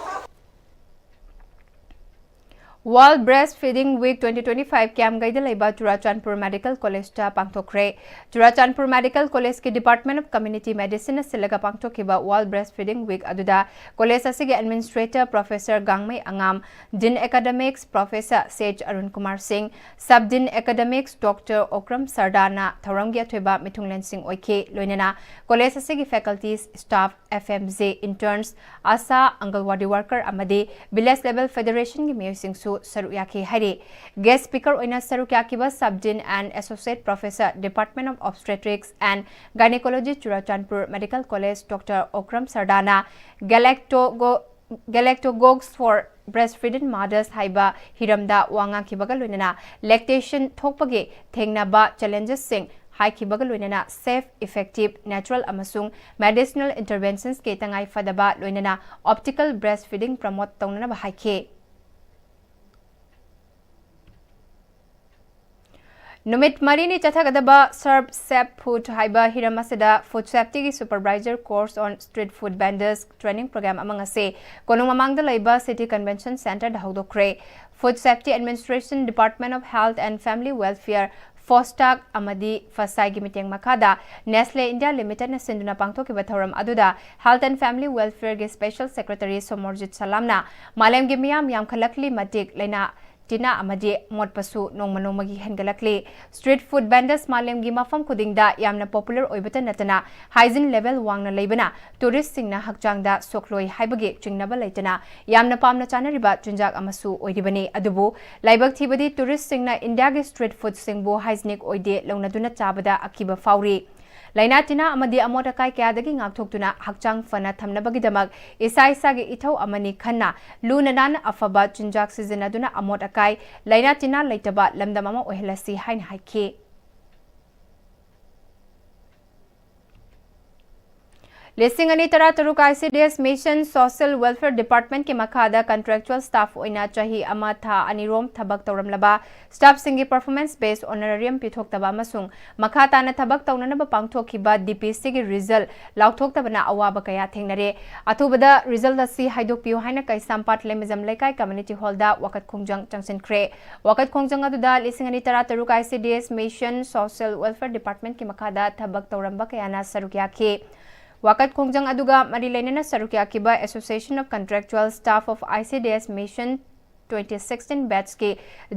World Breastfeeding Week twenty twenty-five ꯀ꯭ꯌꯥꯝꯒꯩꯗ ꯂꯩꯕ Churachandpur Medical Collegeꯇ ꯄꯥꯡꯊꯣꯛꯈ꯭ꯔꯦ꯫ Churachandpur Medical Collegeꯀꯤ Department of Community Medicineꯅ ꯁꯤꯜꯂꯒ ꯄꯥꯡꯊꯣꯛꯈꯤꯕ World Breastfeeding Week ꯑꯗꯨꯗ college ꯑꯁꯤꯒꯤ administrator Professor ꯒꯥꯡꯃꯩ ꯑꯉꯥꯝ, Dean Academics Professor ꯁꯦꯆ Arun Kumar ꯁꯤꯡ, Sub Dean Academics Doctor Okram ꯁꯔꯗꯥꯅ ꯊꯧꯔꯝꯒꯤ ꯑꯊꯣꯏꯕ ꯃꯤꯊꯨꯡꯂꯦꯟꯁꯤꯡ ꯑꯣꯏꯈꯤ꯫ ꯂꯣꯏꯅꯅ college ꯑꯁꯤꯒꯤ faculties, staff, F M J, interns, ASHA, Anganwadi worker ꯑꯃꯗꯤ Village Level Federationꯒꯤ ꯃꯤꯑꯣꯏꯁꯤꯡꯁꯨ ꯁꯔꯨꯛ ꯌꯥꯈꯤ ꯍꯥꯏꯔꯤ꯫ Guest speaker ꯑꯣꯏꯅ ꯁꯔꯨꯛ ꯌꯥꯈꯤꯕ Sub Dean and Associate Professor, Department of Obstetrics and Gynecology, Churachandpur Medical College, Doctor Okram Sardana Galactogo Galactagogues for Breastfeeding Mothers ꯍꯥꯏꯕ ꯍꯤꯔꯝꯗ ꯋꯥ ꯉꯥꯡꯈꯤꯕꯒ ꯂꯣꯏꯅꯅ lactation ꯊꯣꯛꯄꯒꯤ ꯊꯦꯡꯅꯕ challengesꯁꯤꯡ ꯍꯥꯏꯈꯤꯕꯒ ꯂꯣꯏꯅꯅ safe, effective, natural ꯑꯃꯁꯨꯡ medicinal interventionsꯀꯤ ꯇꯉꯥꯏ ꯐꯗꯕ ꯂꯣꯏꯅꯅ optimal breastfeeding promote ꯇꯧꯅꯅꯕ ꯍꯥꯏꯈꯤ꯫ ꯅꯨꯃꯤꯠ ꯃꯔꯤꯅꯤ ꯆꯠꯊꯒꯗꯕ Serve Safe Food ꯍꯥꯏꯕ ꯍꯤꯔꯝ ꯑꯁꯤꯗ Food Safety ꯒꯤ Supervisor Course on Street Food Vendors Training Program ꯑꯃ ꯉꯁꯤ ꯀꯣꯅꯨꯡ ꯃꯃꯥꯡꯗ ꯂꯩꯕ City Convention Centre the ꯍꯧꯗꯣꯛꯈ꯭ꯔꯦ꯫ Food Safety Administration, Department of Health and Family Welfare, ꯐꯣꯁꯇꯥꯛ ꯑꯃꯗꯤ ꯐꯁꯥꯏꯒꯤ ꯃꯤꯠꯌꯦꯡ ꯃꯈꯥꯗ Nestle India Limited ꯅ ꯁꯤꯟꯗꯨꯅ ꯄꯥꯡꯊꯣꯛꯈꯤꯕ ꯊꯧꯔꯝ ꯑꯗꯨꯗ Health and Family Welfare ꯒꯤ Special Secretary ꯁꯣꯃꯣꯔꯖꯤꯠ ꯁꯂꯥꯝꯅ ꯃꯥꯂꯦꯝꯒꯤ ꯃꯤꯌꯥꯝ ꯌꯥꯝꯈꯠꯂꯛꯂꯤ ꯃꯇꯤꯛ ꯂꯥꯏꯅꯥ ꯇꯤꯟꯅ ꯑꯃꯗꯤ ꯃꯣꯠꯄꯁꯨ ꯅꯣꯡꯃ ꯅꯣꯡꯃꯒꯤ ꯍꯦꯟꯒꯠꯂꯛꯂꯤ꯫ Street food vendors ꯃꯥꯂꯦꯝꯒꯤ ꯃꯐꯝ ꯈꯨꯗꯤꯡꯗ ꯌꯥꯝꯅ popular ꯑꯣꯏꯕꯇ ꯅꯠꯇꯅ hygiene level ꯋꯥꯡꯅ ꯂꯩꯕꯅ tourist ꯁꯤꯡꯅ ꯍꯛꯆꯥꯡꯗ ꯁꯣꯛꯂꯣꯏ ꯍꯥꯏꯕꯒꯤ ꯆꯤꯡꯅꯕ ꯂꯩꯇꯅ ꯌꯥꯝꯅ ꯄꯥꯝꯅ ꯆꯥꯅꯔꯤꯕ ꯆꯤꯟꯖꯥꯛ ꯑꯃꯁꯨ ꯑꯣꯏꯔꯤꯕꯅꯤ꯫ ꯑꯗꯨꯕꯨ ꯂꯥꯏꯕꯛ ꯊꯤꯕꯗꯤ tourist ꯁꯤꯡꯅ ꯏꯟꯗꯤꯌꯥꯒꯤ street food ꯁꯤꯡꯕꯨ hygienic ꯑꯣꯏꯗꯦ ꯂꯧꯅꯗꯨꯅ ꯆꯥꯕꯗ ꯑꯀꯤꯕ ꯐꯥꯎꯔꯤ꯫ ꯂꯥꯏꯅꯥ ꯇꯤꯟꯅ ꯑꯃꯗꯤ ꯑꯃꯣꯠ ꯑꯀꯥꯏ ꯀꯌꯥꯗꯒꯤ ꯉꯥꯛꯊꯣꯛꯇꯨꯅ ꯍꯛꯆꯥꯡ ꯐꯅ ꯊꯝꯅꯕꯒꯤꯗꯃꯛ ꯏꯁꯥ ꯏꯁꯥꯒꯤ ꯏꯊꯧ ꯑꯃꯅꯤ ꯈꯟꯅ ꯂꯨꯅ ꯅꯥꯟꯅ ꯑꯐꯕ ꯆꯤꯟꯖꯥꯛ ꯁꯤꯖꯤꯟꯅꯗꯨꯅ ꯑꯃꯣꯠ ꯑꯀꯥꯏ, ꯂꯥꯏꯅꯥ ꯇꯤꯟꯅ ꯂꯩꯇꯕ ꯂꯝꯗꯝ ꯑꯃ ꯑꯣꯏꯍꯜꯂꯁꯤ ꯍꯥꯏꯅ ꯍꯥꯏꯈꯤ꯫ ꯂꯤꯁꯤꯡ ꯑꯅꯤ ꯇꯔꯥꯇꯔꯨꯛ ICDS Mission Social Welfare Department ꯀꯤ ꯃꯈꯥꯗ contractual staff ꯑꯣꯏꯅ ꯆꯍꯤ ꯑꯃ ꯊꯥ ꯑꯅꯤꯔꯣꯝ ꯊꯕꯛ ꯇꯧꯔꯝꯂꯕ staff ꯁꯤꯡꯒꯤ performance based honorarium ꯄꯤꯊꯣꯛꯇꯕ ꯑꯃꯁꯨꯡ ꯃꯈꯥ ꯇꯥꯅ ꯊꯕꯛ ꯇꯧꯅꯅꯕ ꯄꯥꯡꯊꯣꯛꯈꯤꯕ DPC ꯒꯤ result ꯂꯥꯎꯊꯣꯛꯇꯕꯅ ꯑꯋꯥꯕ ꯀꯌꯥ ꯊꯦꯡꯅꯔꯦ꯫ ꯑꯊꯨꯕꯗ result ꯑꯁꯤ ꯍꯥꯏꯗꯣꯛꯄꯤꯌꯨ ꯍꯥꯏꯅ ꯀꯩꯁꯥꯝꯄꯥꯠ ꯂꯩꯃꯖꯝ ꯂꯩꯀꯥꯏ community hall ꯗ ꯋꯥꯀꯠ ꯈꯣꯡꯖꯪ ꯆꯪꯁꯤꯟꯈ꯭ꯔꯦ꯫ ꯋꯥꯀꯠ ꯈꯣꯡꯖꯪ ꯑꯗꯨꯗ ꯂꯤꯁꯤꯡ ꯑꯅꯤ ꯇꯔꯥꯇꯔꯨꯛ ICDS Mission Social Welfare Department ꯀꯤ ꯃꯈꯥꯗ ꯊꯕꯛ ꯇꯧꯔꯝꯕ ꯀꯌꯥꯅ ꯁꯔꯨꯛ ꯌꯥꯈꯤ꯫ ꯋꯥꯀꯠ ꯈꯣꯡꯖꯪ ꯑꯗꯨꯒ ꯃꯔꯤ ꯂꯩꯅꯅ ꯁꯔꯨꯛ ꯌꯥꯈꯤꯕ Association of Contractual Staff of ICDS Mission twenty sixteen batch ꯀꯤ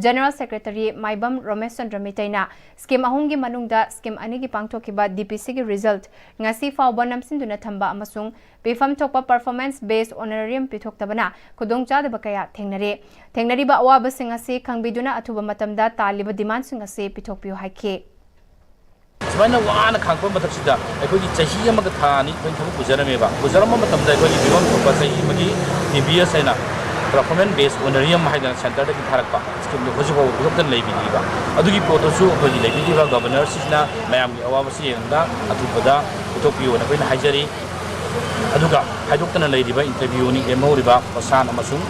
General Secretary ꯃꯥꯏꯕꯝ ꯔꯣꯃꯦꯁ ꯆꯟꯗ꯭ꯔ ꯃꯤꯇꯩꯅ scheme ꯑꯍꯨꯝꯒꯤ ꯃꯅꯨꯡꯗ scheme ꯑꯅꯤꯒꯤ ꯄꯥꯡꯊꯣꯛꯈꯤꯕ DPC ꯒꯤ result ꯉꯁꯤ ꯐꯥꯎꯕ ꯅꯝꯁꯤꯟꯗꯨꯅ ꯊꯝꯕ ꯑꯃꯁꯨꯡ ꯄꯤꯐꯝ ꯊꯣꯛꯄ performance based honorarium ꯄꯤꯊꯣꯛꯇꯕꯅ ꯈꯨꯗꯣꯡꯆꯥꯗꯕ ꯀꯌꯥ ꯊꯦꯡꯅꯔꯦ꯫ ꯊꯦꯡꯅꯔꯤꯕ ꯑꯋꯥꯕꯁꯤꯡ ꯑꯁꯤ ꯈꯪꯕꯤꯗꯨꯅ ꯑꯊꯨꯕ ꯃꯇꯝꯗ ꯇꯥꯜꯂꯤꯕ demand ꯁꯤꯡ ꯑꯁꯤ ꯄꯤꯊꯣꯛꯄꯤꯌꯨ ꯍꯥꯏꯈꯤ꯫ ꯁꯨꯃꯥꯏꯅ ꯋꯥꯅ ꯈꯥꯡꯉꯛꯄ ꯃꯊꯛꯁꯤꯗ ꯑꯩꯈꯣꯏꯒꯤ ꯆꯍꯤ ꯑꯃꯒ ꯊꯥ ꯑꯅꯤ ꯑꯩꯈꯣꯏꯅ ꯊꯕꯛ ꯄꯨꯖꯔꯝꯃꯦꯕ꯫ ꯄꯨꯖꯔꯝꯕ ꯃꯇꯝꯗ ꯑꯩꯈꯣꯏꯒꯤ ꯄꯤꯐꯝ ꯊꯣꯛꯄ ꯆꯍꯤ ꯑꯃꯒꯤ TBS ꯍꯥꯏꯅ performance based honorarium ꯍꯥꯏꯗꯅ centre ꯗꯒꯤ ꯊꯥꯔꯛꯄ scheme ꯗꯨ ꯍꯧꯖꯤꯛ ꯐꯥꯎꯕ ꯄꯤꯊꯣꯛꯇꯅ ꯂꯩꯕꯤꯔꯤꯕ꯫ ꯑꯗꯨꯒꯤ ꯄꯣꯠꯇꯨꯁꯨ ꯑꯩꯈꯣꯏꯒꯤ ꯂꯩꯕꯤꯔꯤꯕ Governor ꯁꯤꯅ ꯃꯌꯥꯝꯒꯤ ꯑꯋꯥꯕꯁꯤ ꯌꯦꯡꯉꯒ ꯑꯊꯨꯕꯗ ꯄꯤꯊꯣꯛꯄꯤꯌꯣꯅ ꯑꯩꯈꯣꯏꯅ ꯍꯥꯏꯖꯔꯤ꯫ ꯑꯗꯨꯒ ꯍꯥꯏꯗꯣꯛꯇꯅ ꯂꯩꯔꯤꯕ interview ꯑꯅꯤ ꯂꯦꯝꯍꯧꯔꯤꯕ ꯍꯣꯁꯥꯟ ꯑꯃꯁꯨꯡ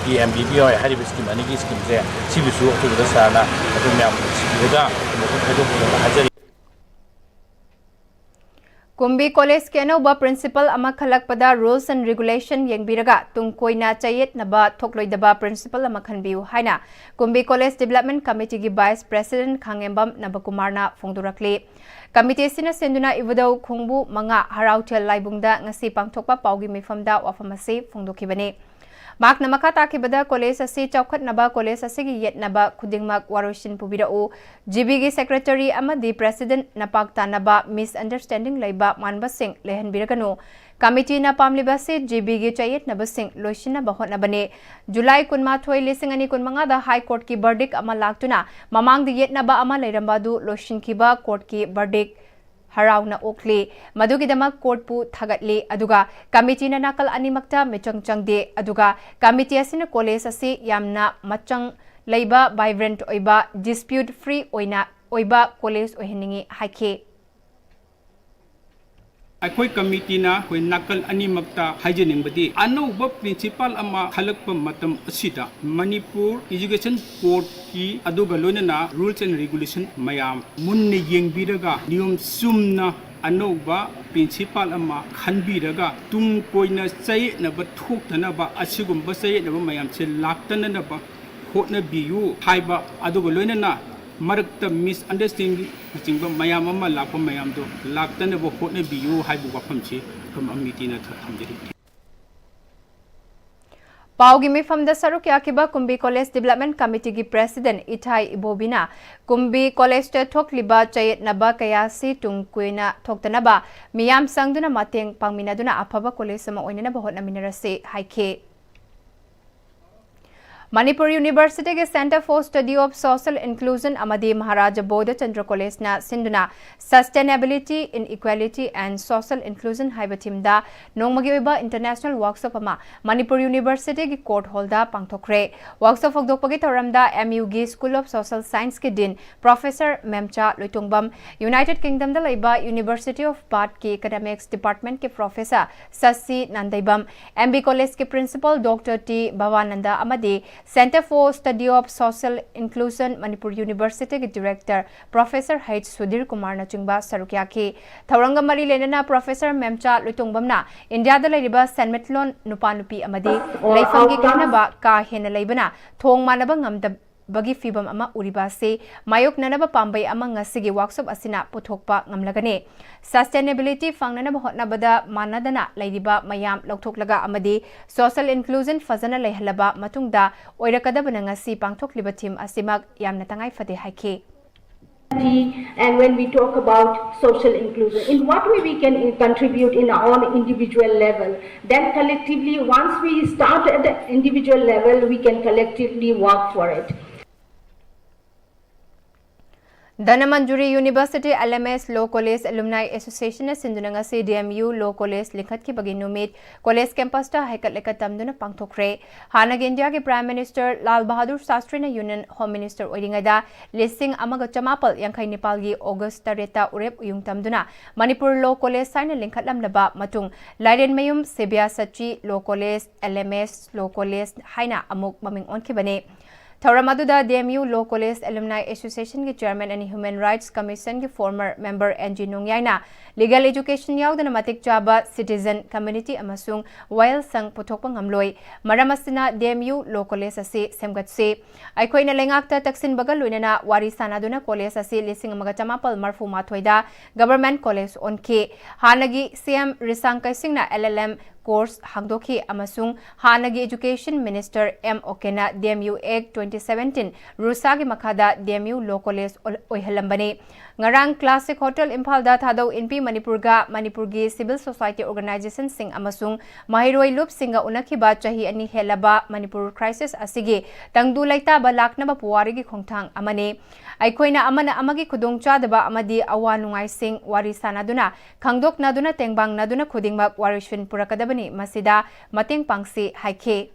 ꯄꯤ ꯑꯦꯝ ꯕꯤ ꯕꯤ ꯋꯥꯏ ꯍꯥꯏꯔꯤꯕ ꯁ꯭ꯀꯤꯝ ꯑꯅꯤꯒꯤ ꯁ꯭ꯀꯤꯝꯁꯦ ꯁꯤꯕꯨꯁꯨ ꯑꯊꯨꯕꯗ ꯁꯥꯔꯅ ꯑꯗꯨꯝ ꯃꯌꯥꯝ ꯁꯤꯟꯕꯤꯔꯒ ꯑꯃꯨꯛ ꯍꯥꯏꯖꯔꯤ꯫ ꯀꯨꯝꯕꯤ ꯀꯣꯂꯦꯖꯀꯤ ꯑꯅꯧꯕ ꯄ꯭ꯔꯤꯟꯁꯤꯄꯜ ꯑꯃ ꯈꯜꯂꯛꯄꯗ rules and regulation ꯌꯦꯡꯕꯤꯔꯒ ꯇꯨꯡ ꯀꯣꯏꯅ ꯆꯌꯦꯠꯅꯕ ꯊꯣꯛꯂꯣꯏꯗꯕ ꯄ꯭ꯔꯤꯟꯁꯤꯄꯜ ꯑꯃ ꯈꯟꯕꯤꯌꯨ ꯍꯥꯏꯅ ꯀꯨꯝꯕꯤ ꯀꯣꯂꯦꯖ ꯗꯤꯕꯦꯂꯞꯃꯦꯟ ꯀꯃꯤꯇꯤꯒꯤ ꯚꯥꯏꯁ ꯄ꯭ꯔꯦꯁꯤꯗꯦꯟꯠ ꯈꯥꯉꯦꯝꯕꯝ ꯅꯕꯀꯨꯃꯥꯔꯅ ꯐꯣꯡꯗꯣꯔꯛꯂꯤ꯫ ꯀꯃꯤꯇꯤ ꯑꯁꯤꯅ ꯁꯦꯝꯗꯨꯅ ꯏꯕꯨꯙꯧ ꯈꯣꯡꯕꯨ ꯃꯉꯥ ꯍꯔꯥꯎꯊꯦꯜ ꯂꯥꯏꯕꯨꯡꯗ ꯉꯁꯤ ꯄꯥꯡꯊꯣꯛꯄ ꯄꯥꯎꯒꯤ ꯃꯤꯐꯝꯗ ꯋꯥꯐꯝ ꯑꯁꯤ ꯐꯣꯡꯗꯣꯛꯈꯤꯕꯅꯤ꯫ ꯃꯍꯥꯛꯅ ꯃꯈꯥ ꯇꯥꯈꯤꯕꯗ ꯀꯣꯂꯦꯖ ꯑꯁꯤ ꯆꯥꯎꯈꯠꯅꯕ ꯀꯣꯂꯦꯖ ꯑꯁꯤꯒꯤ ꯌꯦꯠꯅꯕ ꯈꯨꯗꯤꯡꯃꯛ ꯋꯥꯔꯣꯏꯁꯤꯟ ꯄꯨꯕꯤꯔꯛꯎ, ꯖꯤ ꯕꯤꯒꯤ ꯁꯦꯀ꯭ꯔꯦꯇꯔꯤ ꯑꯃꯗꯤ ꯄ꯭ꯔꯦꯁꯤꯗꯦꯟꯠ ꯅꯄꯥꯛ ꯇꯥꯅꯕ ꯃꯤꯁꯑꯟꯗꯔꯁ꯭ꯇꯦꯟꯗꯤꯡ ꯂꯩꯕ ꯃꯥꯟꯕꯁꯤꯡ ꯂꯩꯍꯟꯕꯤꯔꯒꯅꯨ꯫ ꯀꯃꯤꯇꯤꯅ ꯄꯥꯝꯂꯤꯕ ꯑꯁꯤ ꯖꯤ ꯕꯤꯒꯤ ꯆꯌꯦꯠꯅꯕꯁꯤꯡ ꯂꯣꯏꯁꯤꯟꯅꯕ ꯍꯣꯠꯅꯕꯅꯤ꯫ ꯖꯨꯂꯥꯏ ꯀꯨꯟꯃꯥꯊꯣꯏ, ꯂꯤꯁꯤꯡ ꯑꯅꯤ ꯀꯨꯟꯃꯉꯥꯗ ꯍꯥꯏ ꯀꯣꯔꯠꯀꯤ ꯕꯔꯗꯤꯛ ꯑꯃ ꯂꯥꯛꯇꯨꯅ ꯃꯃꯥꯡꯗ ꯌꯦꯠꯅꯕ ꯑꯃ ꯂꯩꯔꯝꯕ ꯑꯗꯨ ꯂꯣꯏꯁꯤꯟꯈꯤꯕ ꯀꯣꯔꯠꯀꯤ ꯕꯔꯗꯤꯛ ꯍꯔꯥꯎꯅ ꯑꯣꯛꯂꯤ꯫ ꯃꯗꯨꯒꯤꯗꯃꯛ ꯀꯣꯔꯠꯄꯨ ꯊꯥꯒꯠꯂꯤ꯫ ꯑꯗꯨꯒ ꯀꯃꯤꯇꯤꯅ ꯅꯥꯀꯜ ꯑꯅꯤꯃꯛꯇ ꯃꯤꯆꯪ ꯆꯪꯗꯦ꯫ ꯑꯗꯨꯒ ꯀꯃꯤꯇꯤ ꯑꯁꯤꯅ ꯀꯣꯂꯦꯖ ꯑꯁꯤ ꯌꯥꯝꯅ ꯃꯆꯪ ꯂꯩꯕ, vibrant ꯑꯣꯏꯕ, dispute free ꯑꯣꯏꯅ ꯑꯣꯏꯕ ꯀꯣꯂꯦꯖ ꯑꯣꯏꯍꯟꯅꯤꯡꯏ ꯍꯥꯏꯈꯤ꯫ ꯑꯩꯈꯣꯏ ꯀꯃꯤꯇꯤꯅ ꯑꯩꯈꯣꯏ ꯅꯥꯀꯜ ꯑꯅꯤꯃꯛꯇ ꯍꯥꯏꯖꯅꯤꯡꯕꯗꯤ, ꯑꯅꯧꯕ ꯄ꯭ꯔꯤꯟꯁꯤꯄꯥꯜ ꯑꯃ ꯈꯜꯂꯛꯄ ꯃꯇꯝ ꯑꯁꯤꯗ ꯃꯅꯤꯄꯨꯔ ꯏꯖꯨꯀꯦꯁꯟ ꯕꯣꯔꯗꯀꯤ ꯑꯗꯨꯒ ꯂꯣꯏꯅꯅ rules and regulation ꯃꯌꯥꯝ ꯃꯨꯟꯅ ꯌꯦꯡꯕꯤꯔꯒ, ꯅꯤꯌꯣꯝ ꯆꯨꯝꯅ ꯑꯅꯧꯕ ꯄ꯭ꯔꯤꯟꯁꯤꯄꯥꯜ ꯑꯃ ꯈꯟꯕꯤꯔꯒ, ꯇꯨꯡ ꯀꯣꯏꯅ ꯆꯌꯦꯠꯅꯕ ꯊꯣꯛꯇꯅꯕ, ꯑꯁꯤꯒꯨꯝꯕ ꯆꯌꯦꯠꯅꯕ ꯃꯌꯥꯝꯁꯦ ꯂꯥꯛꯇꯅꯅꯕ ꯍꯣꯠꯅꯕꯤꯌꯨ ꯍꯥꯏꯕ, ꯑꯗꯨꯒ ꯂꯣꯏꯅꯅ ꯃꯔꯛꯇ ꯃꯤꯁꯑꯟꯗꯔꯁ꯭ꯇꯦꯟꯗꯤꯡꯅꯆꯤꯡꯕ ꯃꯌꯥꯝ ꯑꯃ ꯂꯥꯛꯄ ꯃꯌꯥꯝꯗꯣ ꯂꯥꯛꯇꯅꯕ ꯍꯣꯠꯅꯕꯤꯌꯨ ꯍꯥꯏꯕ ꯋꯥꯐꯝꯁꯤ ꯀꯃꯤꯇꯤꯅ ꯊꯝꯖꯔꯤ꯫ ꯄꯥꯎꯒꯤ ꯃꯤꯐꯝꯗ ꯁꯔꯨꯛ ꯌꯥꯈꯤꯕ ꯀꯨꯝꯕꯤ ꯀꯣꯂꯦꯖ ꯗꯤꯕꯦꯂꯞꯃꯦꯟ ꯀꯃꯤꯇꯤꯒꯤ ꯄ꯭ꯔꯦꯁꯤꯗꯦꯟꯠ ꯏꯊꯥꯏ ꯏꯕꯣꯕꯤꯅ ꯀꯨꯝꯕꯤ ꯀꯣꯂꯦꯖꯇ ꯊꯣꯛꯂꯤꯕ ꯆꯌꯦꯠꯅꯕ ꯀꯌꯥ ꯑꯁꯤ ꯇꯨꯡ ꯀꯣꯏꯅ ꯊꯣꯛꯇꯅꯕ ꯃꯤꯌꯥꯝ ꯆꯪꯗꯨꯅ ꯃꯇꯦꯡ ꯄꯥꯡꯃꯤꯟꯅꯗꯨꯅ ꯑꯐꯕ ꯀꯣꯂꯦꯖ ꯑꯃ ꯑꯣꯏꯅꯅꯕ ꯍꯣꯠꯅꯃꯤꯟꯅꯔꯁꯤ ꯍꯥꯏꯈꯤ꯫ ꯃꯅꯤꯄꯨꯔ ꯌꯨꯅꯤꯚꯔꯁꯤꯇꯤꯒꯤ Centre for Study of Social Inclusion ꯑꯃꯗꯤ ꯃꯍꯥꯔꯥꯖꯥ ꯕꯣꯙꯆꯟꯗ꯭ꯔ ꯀꯣꯂꯦꯖꯅ ꯁꯤꯟꯗꯨꯅ Sustainability, Inequality and Social Inclusion ꯍꯥꯏꯕ ꯊꯤꯝꯗ ꯅꯣꯡꯃꯒꯤ ꯑꯣꯏꯕ international workshop ꯑꯃ ꯃꯅꯤꯄꯨꯔ ꯌꯨꯅꯤꯚꯔꯁꯤꯇꯤꯒꯤ ꯀꯣꯔꯠ ꯍꯣꯜꯗ ꯄꯥꯡꯊꯣꯛꯈ꯭ꯔꯦ꯫ ꯋꯥꯔꯛꯁꯣꯞ ꯍꯧꯗꯣꯛꯄꯒꯤ ꯊꯧꯔꯝꯗ MUꯒꯤ School of Social Scienceꯀꯤ Dean Professor ꯃꯦꯝꯆꯥ Loitongbam, United Kingdomꯗ ꯂꯩꯕ University of Bathꯀꯤ Economics Departmentꯀꯤ Professor ꯁꯁꯤ ꯅꯥꯟꯗꯩꯕꯝ, MB Collegeꯀꯤ Principal Doctor ꯇꯤ ꯚꯕꯥꯅꯟꯗ ꯑꯃꯗꯤ Centre for Study of Social Inclusion Manipur ꯌꯨꯅꯤꯚꯔꯁꯤꯇꯤꯒꯤ Director Professor ꯍꯩꯆ ꯁꯨꯙꯤꯔ ꯀꯨꯃꯥꯔꯅꯆꯤꯡꯕ ꯁꯔꯨꯛ ꯌꯥꯈꯤ꯫ ꯊꯧꯔꯝꯒ ꯃꯔꯤ ꯂꯩꯅꯅ Professor ꯃꯦꯝꯆꯥ ꯂꯣꯏꯇꯣꯡꯕꯝꯅ ꯏꯟꯗꯤꯌꯥꯗ ꯂꯩꯔꯤꯕ ꯁꯦꯟꯃꯤꯠꯂꯣꯟ, ꯅꯨꯄꯥ ꯅꯨꯄꯤ ꯑꯃꯗꯤ ꯂꯩꯐꯝꯒꯤ ꯈꯦꯠꯅꯕ ꯀꯥ ꯍꯦꯟꯅ ꯂꯩꯕꯅ ꯊꯣꯡ ꯃꯥꯟꯅꯕ ꯉꯝꯗꯕꯒꯤ ꯐꯤꯚꯝ ꯑꯃ ꯎꯔꯤꯕ ꯑꯁꯤ ꯃꯥꯌꯣꯛꯅꯅꯕ ꯄꯥꯝꯕꯩ ꯑꯃ ꯉꯁꯤꯒꯤ ꯋꯥꯔꯛꯁꯣꯞ ꯑꯁꯤꯅ ꯄꯨꯊꯣꯛꯄ ꯉꯝꯂꯒꯅꯤ꯫ Sustainability ꯐꯪꯅꯅꯕ ꯍꯣꯠꯅꯕꯗ ꯃꯥꯟꯅꯗꯅ ꯂꯩꯔꯤꯕ ꯃꯌꯥꯝ ꯂꯧꯊꯣꯛꯂꯒ ꯑꯃꯗꯤ social inclusion ꯐꯖꯅ ꯂꯩꯍꯜꯂꯕ ꯃꯇꯨꯡꯗ ꯑꯣꯏꯔꯛꯀꯗꯕꯅ ꯉꯁꯤ ꯄꯥꯡꯊꯣꯛꯂꯤꯕ ꯊꯤꯝ ꯑꯁꯤꯃꯛ ꯌꯥꯝꯅ ꯇꯉꯥꯏ ꯐꯗꯦ ꯍꯥꯏꯈꯤ꯫ And when we talk about social inclusion, in what way we can contribute in our own individual level, then collectively, once we start at the individual level, we can collectively work for it. Dhanamanjuri University LMS Law College Alumni Associationꯅ ꯁꯤꯟꯗꯨꯅ ꯉꯁꯤ DMU Law College ꯂꯤꯡꯈꯠꯈꯤꯕꯒꯤ ꯅꯨꯃꯤꯠ college campusꯇ ꯍꯩꯀꯠ ꯂꯩꯀꯠ ꯇꯝꯗꯨꯅ ꯄꯥꯡꯊꯣꯛꯈ꯭ꯔꯦ꯫ ꯍꯥꯟꯅꯒꯤ ꯏꯟꯗꯤꯌꯥꯒꯤ Prime Minister Lal Bahadur ꯁꯥꯁꯇ꯭ꯔꯤꯅ Union Home Minister ꯑꯣꯏꯔꯤꯉꯩꯗ ꯂꯤꯁꯤꯡ ꯑꯃꯒ ꯆꯃꯥꯄꯜ ꯌꯥꯡꯈꯩ ꯅꯤꯄꯥꯜꯒꯤ August ꯇꯔꯦꯠꯇ ꯎꯔꯦꯞ ꯎꯌꯨꯡ ꯇꯝꯗꯨꯅ ꯃꯅꯤꯄꯨꯔ Law College ꯍꯥꯏꯅ ꯂꯤꯡꯈꯠꯂꯝꯂꯕ ꯃꯇꯨꯡ ꯂꯥꯏꯔꯦꯟꯃꯌꯨꯝ ꯁꯦꯕꯤꯌꯥ Shashi Law College, LMS Law College ꯍꯥꯏꯅ ꯑꯃꯨꯛ ꯃꯃꯤꯡ ꯑꯣꯟꯈꯤꯕꯅꯤ꯫ ꯊꯧꯔꯝ ꯑꯗꯨꯗ DMU Law College Alumni Associationꯒꯤ Chairman and Human Rights Commissionꯒꯤ former member NG ꯅꯣꯡꯌꯥꯏꯅ legal education ꯌꯥꯎꯗꯅ ꯃꯇꯤꯛ ꯆꯥꯕ citizen, community ꯑꯃꯁꯨꯡ ꯋꯥꯌꯦꯜ ꯁꯪ ꯄꯨꯊꯣꯛꯄ ꯉꯝꯂꯣꯏ꯫ ꯃꯔꯝ ꯑꯁꯤꯅ DMU Law College ꯑꯁꯤ ꯁꯦꯝꯒꯠꯁꯤ꯫ ꯑꯩꯈꯣꯏꯅ ꯂꯩꯉꯥꯛꯇ ꯇꯛꯁꯤꯟꯕꯒ ꯂꯣꯏꯅꯅ ꯋꯥꯔꯤ ꯁꯥꯅꯗꯨꯅ college ꯑꯁꯤ ꯂꯤꯁꯤꯡ ꯑꯃꯒ ꯆꯃꯥꯄꯜ ꯃꯔꯐꯨ ꯃꯥꯊꯣꯏꯗ government college ꯑꯣꯟꯈꯤ꯫ ꯍꯥꯟꯅꯒꯤ CM ꯔꯤꯁꯥꯡ ꯀꯩꯁꯤꯡꯅ LLM course ꯍꯥꯡꯗꯣꯛꯈꯤ ꯑꯃꯁꯨꯡ ꯍꯥꯟꯅꯒꯤ Education Minister M. ꯑꯣꯀꯦꯅ D M U Act twenty seventeen ꯔꯨꯁꯥꯒꯤ ꯃꯈꯥꯗ D M U Law College ꯑꯣꯏꯍꯜꯂꯝꯕꯅꯤ꯫ ꯉꯔꯥꯡ Classic Hotel ꯏꯝꯐꯥꯜꯗ ꯊꯥꯗꯧ ꯏꯟꯄꯤ ꯃꯅꯤꯄꯨꯔꯒ ꯃꯅꯤꯄꯨꯔꯒꯤ civil society organizationꯁꯤꯡ ꯑꯃꯁꯨꯡ ꯃꯍꯩꯔꯣꯏ ꯂꯨꯞꯁꯤꯡꯒ ꯎꯅꯈꯤꯕ ꯆꯍꯤ ꯑꯅꯤ ꯍꯦꯜꯂꯕ ꯃꯅꯤꯄꯨꯔ crisis ꯑꯁꯤꯒꯤ ꯇꯪꯗꯨ ꯂꯩꯇꯥꯕ ꯂꯥꯛꯅꯕ ꯄꯨꯋꯥꯔꯤꯒꯤ ꯈꯣꯡꯊꯥꯡ ꯑꯃꯅꯤ꯫ ꯑꯩꯈꯣꯏꯅ ꯑꯃꯅ ꯑꯃꯒꯤ ꯈꯨꯗꯣꯡꯆꯥꯗꯕ ꯑꯃꯗꯤ ꯑꯋꯥ ꯅꯨꯡꯉꯥꯏꯁꯤꯡ ꯋꯥꯔꯤ ꯁꯥꯅꯗꯨꯅ, ꯈꯪꯗꯣꯛꯅꯗꯨꯅ, ꯇꯦꯡꯕꯥꯡꯅꯗꯨꯅ ꯈꯨꯗꯤꯡꯃꯛ ꯋꯥꯔꯣꯏꯁꯤꯟ ꯄꯨꯔꯛꯀꯗꯕꯅꯤ꯫ ꯃꯁꯤꯗ ꯃꯇꯦꯡ ꯄꯥꯡꯁꯤ ꯍꯥꯏꯈꯤ꯫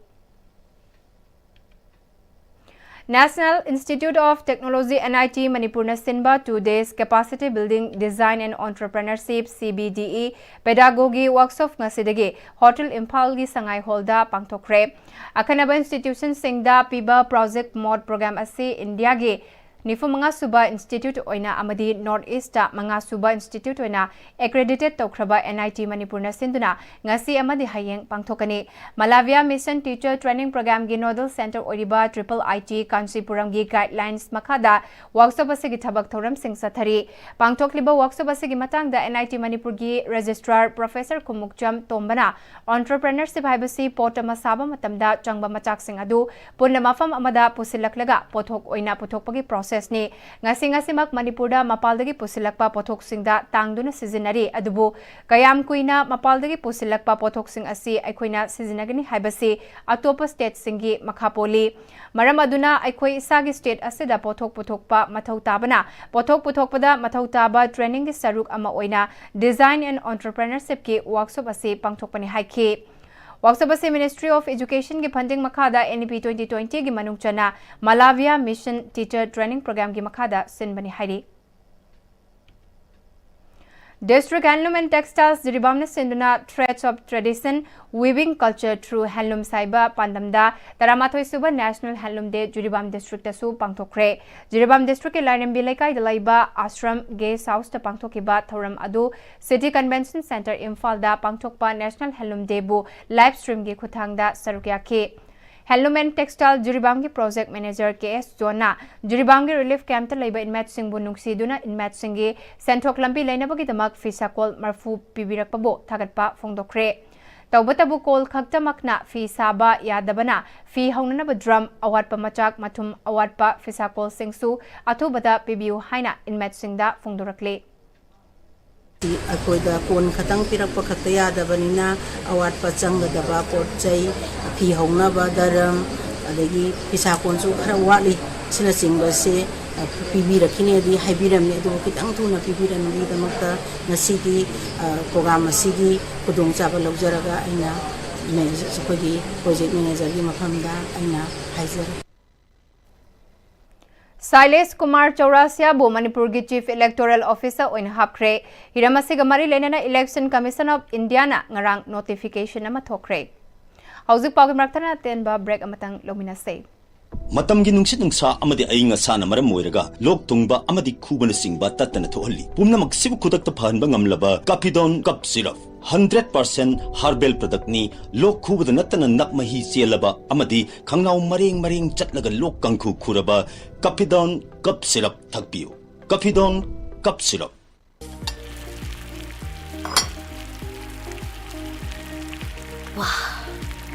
National Institute of Technology, N I T, ꯃꯅꯤꯄꯨꯔꯅ ꯁꯤꯟꯕ two days Capacity Building Design and Entrepreneurship, C B D E, Pedagogy Workshop ꯉꯁꯤꯗꯒꯤ Hotel ꯏꯝꯐꯥꯜꯒꯤ ꯁꯉꯥꯏ ꯍꯣꯜꯗ ꯄꯥꯡꯊꯣꯛꯈ꯭ꯔꯦ꯫ ꯑꯈꯟꯅꯕ institutionꯁꯤꯡꯗ ꯄꯤꯕ Project Mode program ꯑꯁꯤ ꯏꯟꯗꯤꯌꯥꯒꯤ ꯅꯤꯐꯨ ꯃꯉꯥ ꯁꯨꯕ institute ꯑꯣꯏꯅ ꯑꯃꯗꯤ North Eastꯇ ꯃꯉꯥ ꯁꯨꯕ institute ꯑꯣꯏꯅ accredited ꯇꯧꯈ꯭ꯔꯕ N I T ꯃꯅꯤꯄꯨꯔꯅ ꯁꯤꯟꯗꯨꯅ ꯉꯁꯤ ꯑꯃꯗꯤ ꯍꯌꯦꯡ ꯄꯥꯡꯊꯣꯛꯀꯅꯤ꯫ Malavya Mission Teacher Training Programꯒꯤ nodal center ꯑꯣꯏꯔꯤꯕ Triple I T ꯀꯥꯟꯆꯤꯄꯨꯔꯝꯒꯤ guidelines ꯃꯈꯥꯗ workshop ꯑꯁꯤꯒꯤ ꯊꯕꯛ ꯊꯧꯔꯝꯁꯤꯡ ꯆꯠꯊꯔꯤ꯫ ꯄꯥꯡꯊꯣꯛꯂꯤꯕ workshop ꯑꯁꯤꯒꯤ ꯃꯇꯥꯡꯗ N I T ꯃꯅꯤꯄꯨꯔꯒꯤ registrar Professor ꯈꯨꯃꯨꯛꯆꯝ ꯇꯣꯝꯕꯅ entrepreneurship ꯍꯥꯏꯕꯁꯤ ꯄꯣꯠ ꯑꯃ ꯁꯥꯕ ꯃꯇꯝꯗ ꯆꯪꯕ ꯃꯆꯥꯛꯁꯤꯡ ꯑꯗꯨ ꯄꯨꯟꯅ ꯃꯐꯝ ꯑꯃꯗ ꯄꯨꯁꯤꯜꯂꯛꯂꯒ ꯄꯣꯠꯊꯣꯛ ꯑꯣꯏꯅ ꯄꯨꯊꯣꯛꯄꯒꯤ processꯅꯤ꯫ ꯉꯁꯤ ꯉꯁꯤꯃꯛ ꯃꯅꯤꯄꯨꯔꯗ ꯃꯄꯥꯜꯗꯒꯤ ꯄꯨꯁꯤꯜꯂꯛꯄ ꯄꯣꯠꯊꯣꯛꯁꯤꯡꯗ ꯇꯥꯡꯗꯨꯅ ꯁꯤꯖꯤꯟꯅꯔꯤ, ꯑꯗꯨꯕꯨ ꯀꯌꯥꯝ ꯀꯨꯏꯅ ꯃꯄꯥꯜꯗꯒꯤ ꯄꯨꯁꯤꯜꯂꯛꯄ ꯄꯣꯠꯊꯣꯛꯁꯤꯡ ꯑꯁꯤ ꯑꯩꯈꯣꯏꯅ ꯁꯤꯖꯤꯟꯅꯒꯅꯤ ꯍꯥꯏꯕꯁꯤ ꯑꯇꯣꯞꯄ stateꯁꯤꯡꯒꯤ ꯃꯈꯥ ꯄꯣꯜꯂꯤ꯫ ꯃꯔꯝ ꯑꯗꯨꯅ ꯑꯩꯈꯣꯏ ꯏꯁꯥꯒꯤ state ꯑꯁꯤꯗ ꯄꯣꯠꯊꯣꯛ ꯄꯨꯊꯣꯛꯄ ꯃꯊꯧ ꯇꯥꯕꯅ, ꯄꯣꯠꯊꯣꯛ ꯄꯨꯊꯣꯛꯄꯗ ꯃꯊꯧ ꯇꯥꯕ trainingꯒꯤ ꯁꯔꯨꯛ ꯑꯃ ꯑꯣꯏꯅ Design and Entrepreneurshipꯀꯤ workshop ꯑꯁꯤ ꯄꯥꯡꯊꯣꯛꯄꯅꯤ ꯍꯥꯏꯈꯤ꯫ Workshop ꯑꯁꯤ Ministry of Educationꯒꯤ funding ꯃꯈꯥꯗ N E P twenty twentyꯒꯤ ꯃꯅꯨꯡ ꯆꯟꯅ Malavya Mission Teacher Training Programꯒꯤ ꯃꯈꯥꯗ ꯁꯤꯟꯕꯅꯤ ꯍꯥꯏꯔꯤ꯫ District Handloom and Textiles ꯖꯤꯔꯤꯕꯥꯝꯅ ꯁꯤꯟꯗꯨꯅ Threads of Tradition, Weaving Culture Through Handlooms ꯍꯥꯏꯕ ꯄꯥꯟꯗꯝꯗ ꯇꯔꯥꯃꯥꯊꯣꯏ ꯁꯨꯕ National Handloom Day Jiribam districtꯇꯁꯨ ꯄꯥꯡꯊꯣꯛꯈ꯭ꯔꯦ꯫ Jiribam districtꯀꯤ ꯂꯥꯏꯔꯦꯝꯕꯤ ꯂꯩꯀꯥꯏꯗ ꯂꯩꯕ Ashram Guest Houseꯇ ꯄꯥꯡꯊꯣꯛꯈꯤꯕ ꯊꯧꯔꯝ ꯑꯗꯨ City Convention Centre ꯏꯝꯐꯥꯜꯗ ꯄꯥꯡꯊꯣꯛꯄ National Handloom Dayꯕꯨ live streamꯒꯤ ꯈꯨꯠꯊꯥꯡꯗ ꯁꯔꯨꯛ ꯌꯥꯈꯤ꯫ Handloom and Textile ꯖꯤꯔꯤꯕꯥꯝꯒꯤ project manager K S ꯖꯣꯟꯅ ꯖꯤꯔꯤꯕꯥꯝꯒꯤ relief campꯇ ꯂꯩꯕ inmateꯁꯤꯡꯕꯨ ꯅꯨꯡꯁꯤꯗꯨꯅ inmateꯁꯤꯡꯒꯤ ꯁꯦꯟꯊꯣꯛ ꯂꯝꯕꯤ ꯂꯩꯅꯕꯒꯤꯗꯃꯛ ꯐꯤꯁꯥꯀꯣꯜ ꯃꯔꯐꯨ ꯄꯤꯕꯤꯔꯛꯄꯕꯨ ꯊꯥꯒꯠꯄ ꯐꯣꯡꯗꯣꯛꯈ꯭ꯔꯦ꯫ ꯇꯧꯕꯇꯕꯨ ꯀꯣꯜ ꯈꯛꯇꯃꯛꯅ ꯐꯤ ꯁꯥꯕ ꯌꯥꯗꯕꯅ ꯐꯤ ꯍꯧꯅꯅꯕ ꯗ꯭ꯔꯝ, ꯑꯋꯥꯠꯄ ꯃꯆꯥꯛ ꯃꯊꯨꯝ, ꯑꯋꯥꯠꯄ ꯐꯤꯁꯥꯀꯣꯜꯁꯤꯡꯁꯨ ꯑꯊꯨꯕꯗ ꯄꯤꯕꯤꯌꯨ ꯍꯥꯏꯅ inmateꯁꯤꯡꯗ ꯐꯣꯡꯗꯣꯔꯛꯂꯤ꯫ ꯑꯩꯈꯣꯏꯗ ꯀꯣꯟ ꯈꯛꯇꯪ ꯄꯤꯔꯛꯄ ꯈꯛꯇ ꯌꯥꯗꯕꯅꯤꯅ ꯑꯋꯥꯠꯄ ꯆꯪꯒꯗꯕ ꯄꯣꯠ ꯆꯩ, ꯐꯤ ꯍꯧꯅꯕ ꯗꯔꯝ, ꯑꯗꯒꯤ ꯐꯤꯁꯥꯀꯣꯟꯁꯨ ꯈꯔ ꯋꯥꯠꯂꯤ꯫ ꯑꯁꯤꯅꯆꯤꯡꯕꯁꯦ, ꯑ, ꯄꯤꯕꯤꯔꯛꯈꯤꯅꯦꯗꯤ ꯍꯥꯏꯕꯤꯔꯝꯃꯤ, ꯑꯗꯨꯕꯨ ꯈꯤꯇꯪ ꯊꯨꯅ ꯄꯤꯕꯤꯔꯛꯅꯕꯒꯤꯗꯃꯛꯇ ꯉꯁꯤꯒꯤ, ꯑ, program ꯑꯁꯤꯒꯤ ꯈꯨꯗꯣꯡꯆꯥꯕ ꯂꯧꯖꯔꯒ ꯑꯩꯅ ꯃꯦꯅꯦꯖꯔ, ꯑꯩꯈꯣꯏꯒꯤ project managerꯒꯤ ꯃꯐꯝꯗ ꯑꯩꯅ ꯍꯥꯏꯖꯔꯤ꯫ ꯁꯥꯏꯂꯦꯁ ꯀꯨꯃꯥꯔ ꯆꯧꯔꯥꯁꯤꯌꯥꯕꯨ ꯃꯅꯤꯄꯨꯔꯒꯤ Chief Electoral Officer ꯑꯣꯏꯅ ꯍꯥꯞꯈ꯭ꯔꯦ꯫ ꯍꯤꯔꯝ ꯑꯁꯤꯒ ꯃꯔꯤ ꯂꯩꯅꯅ Election Commission of Indiaꯅ ꯉꯔꯥꯡ notification ꯑꯃ ꯊꯣꯛꯈ꯭ꯔꯦ꯫ ꯍꯧꯖꯤꯛ ꯄꯥꯎꯒꯤ ꯃꯔꯛꯇꯅ ꯑꯇꯦꯟꯕ break ꯑꯃꯇꯪ ꯂꯧꯃꯤꯟꯅꯁꯦ꯫ ꯃꯇꯝꯒꯤ ꯅꯨꯡꯁꯤꯠ ꯅꯨꯡꯁꯥ ꯑꯃꯗꯤ ꯑꯏꯪ ꯑꯁꯥꯅ ꯃꯔꯝ ꯑꯣꯏꯔꯒ ꯂꯣꯛ ꯊꯨꯡꯕ ꯑꯃꯗꯤ ꯈꯨꯕꯅꯆꯤꯡꯕ ꯇꯠꯇꯅ ꯊꯣꯛꯍꯜꯂꯤ꯫ ꯄꯨꯝꯅꯃꯛꯁꯤꯕꯨ ꯈꯨꯗꯛꯇ ꯐꯍꯟꯕ ꯉꯝꯂꯕ Capidone Cough Syrup, hundred percent herbal productꯅꯤ꯫ ꯂꯣꯛ ꯈꯨꯕꯗ ꯅꯠꯇꯅ ꯅꯞ ꯃꯍꯤ ꯆꯦꯜꯂꯕ ꯑꯃꯗꯤ ꯈꯪꯅꯥꯎ ꯃꯔꯦꯡ ꯃꯔꯦꯡ ꯆꯠꯂꯒ ꯂꯣꯛ ꯀꯥꯡꯈꯨ ꯈꯨꯔꯕ Capidone Cough Syrup ꯊꯛꯄꯤꯌꯨ꯫ Capidone Cough Syrup꯫ ꯋꯥ!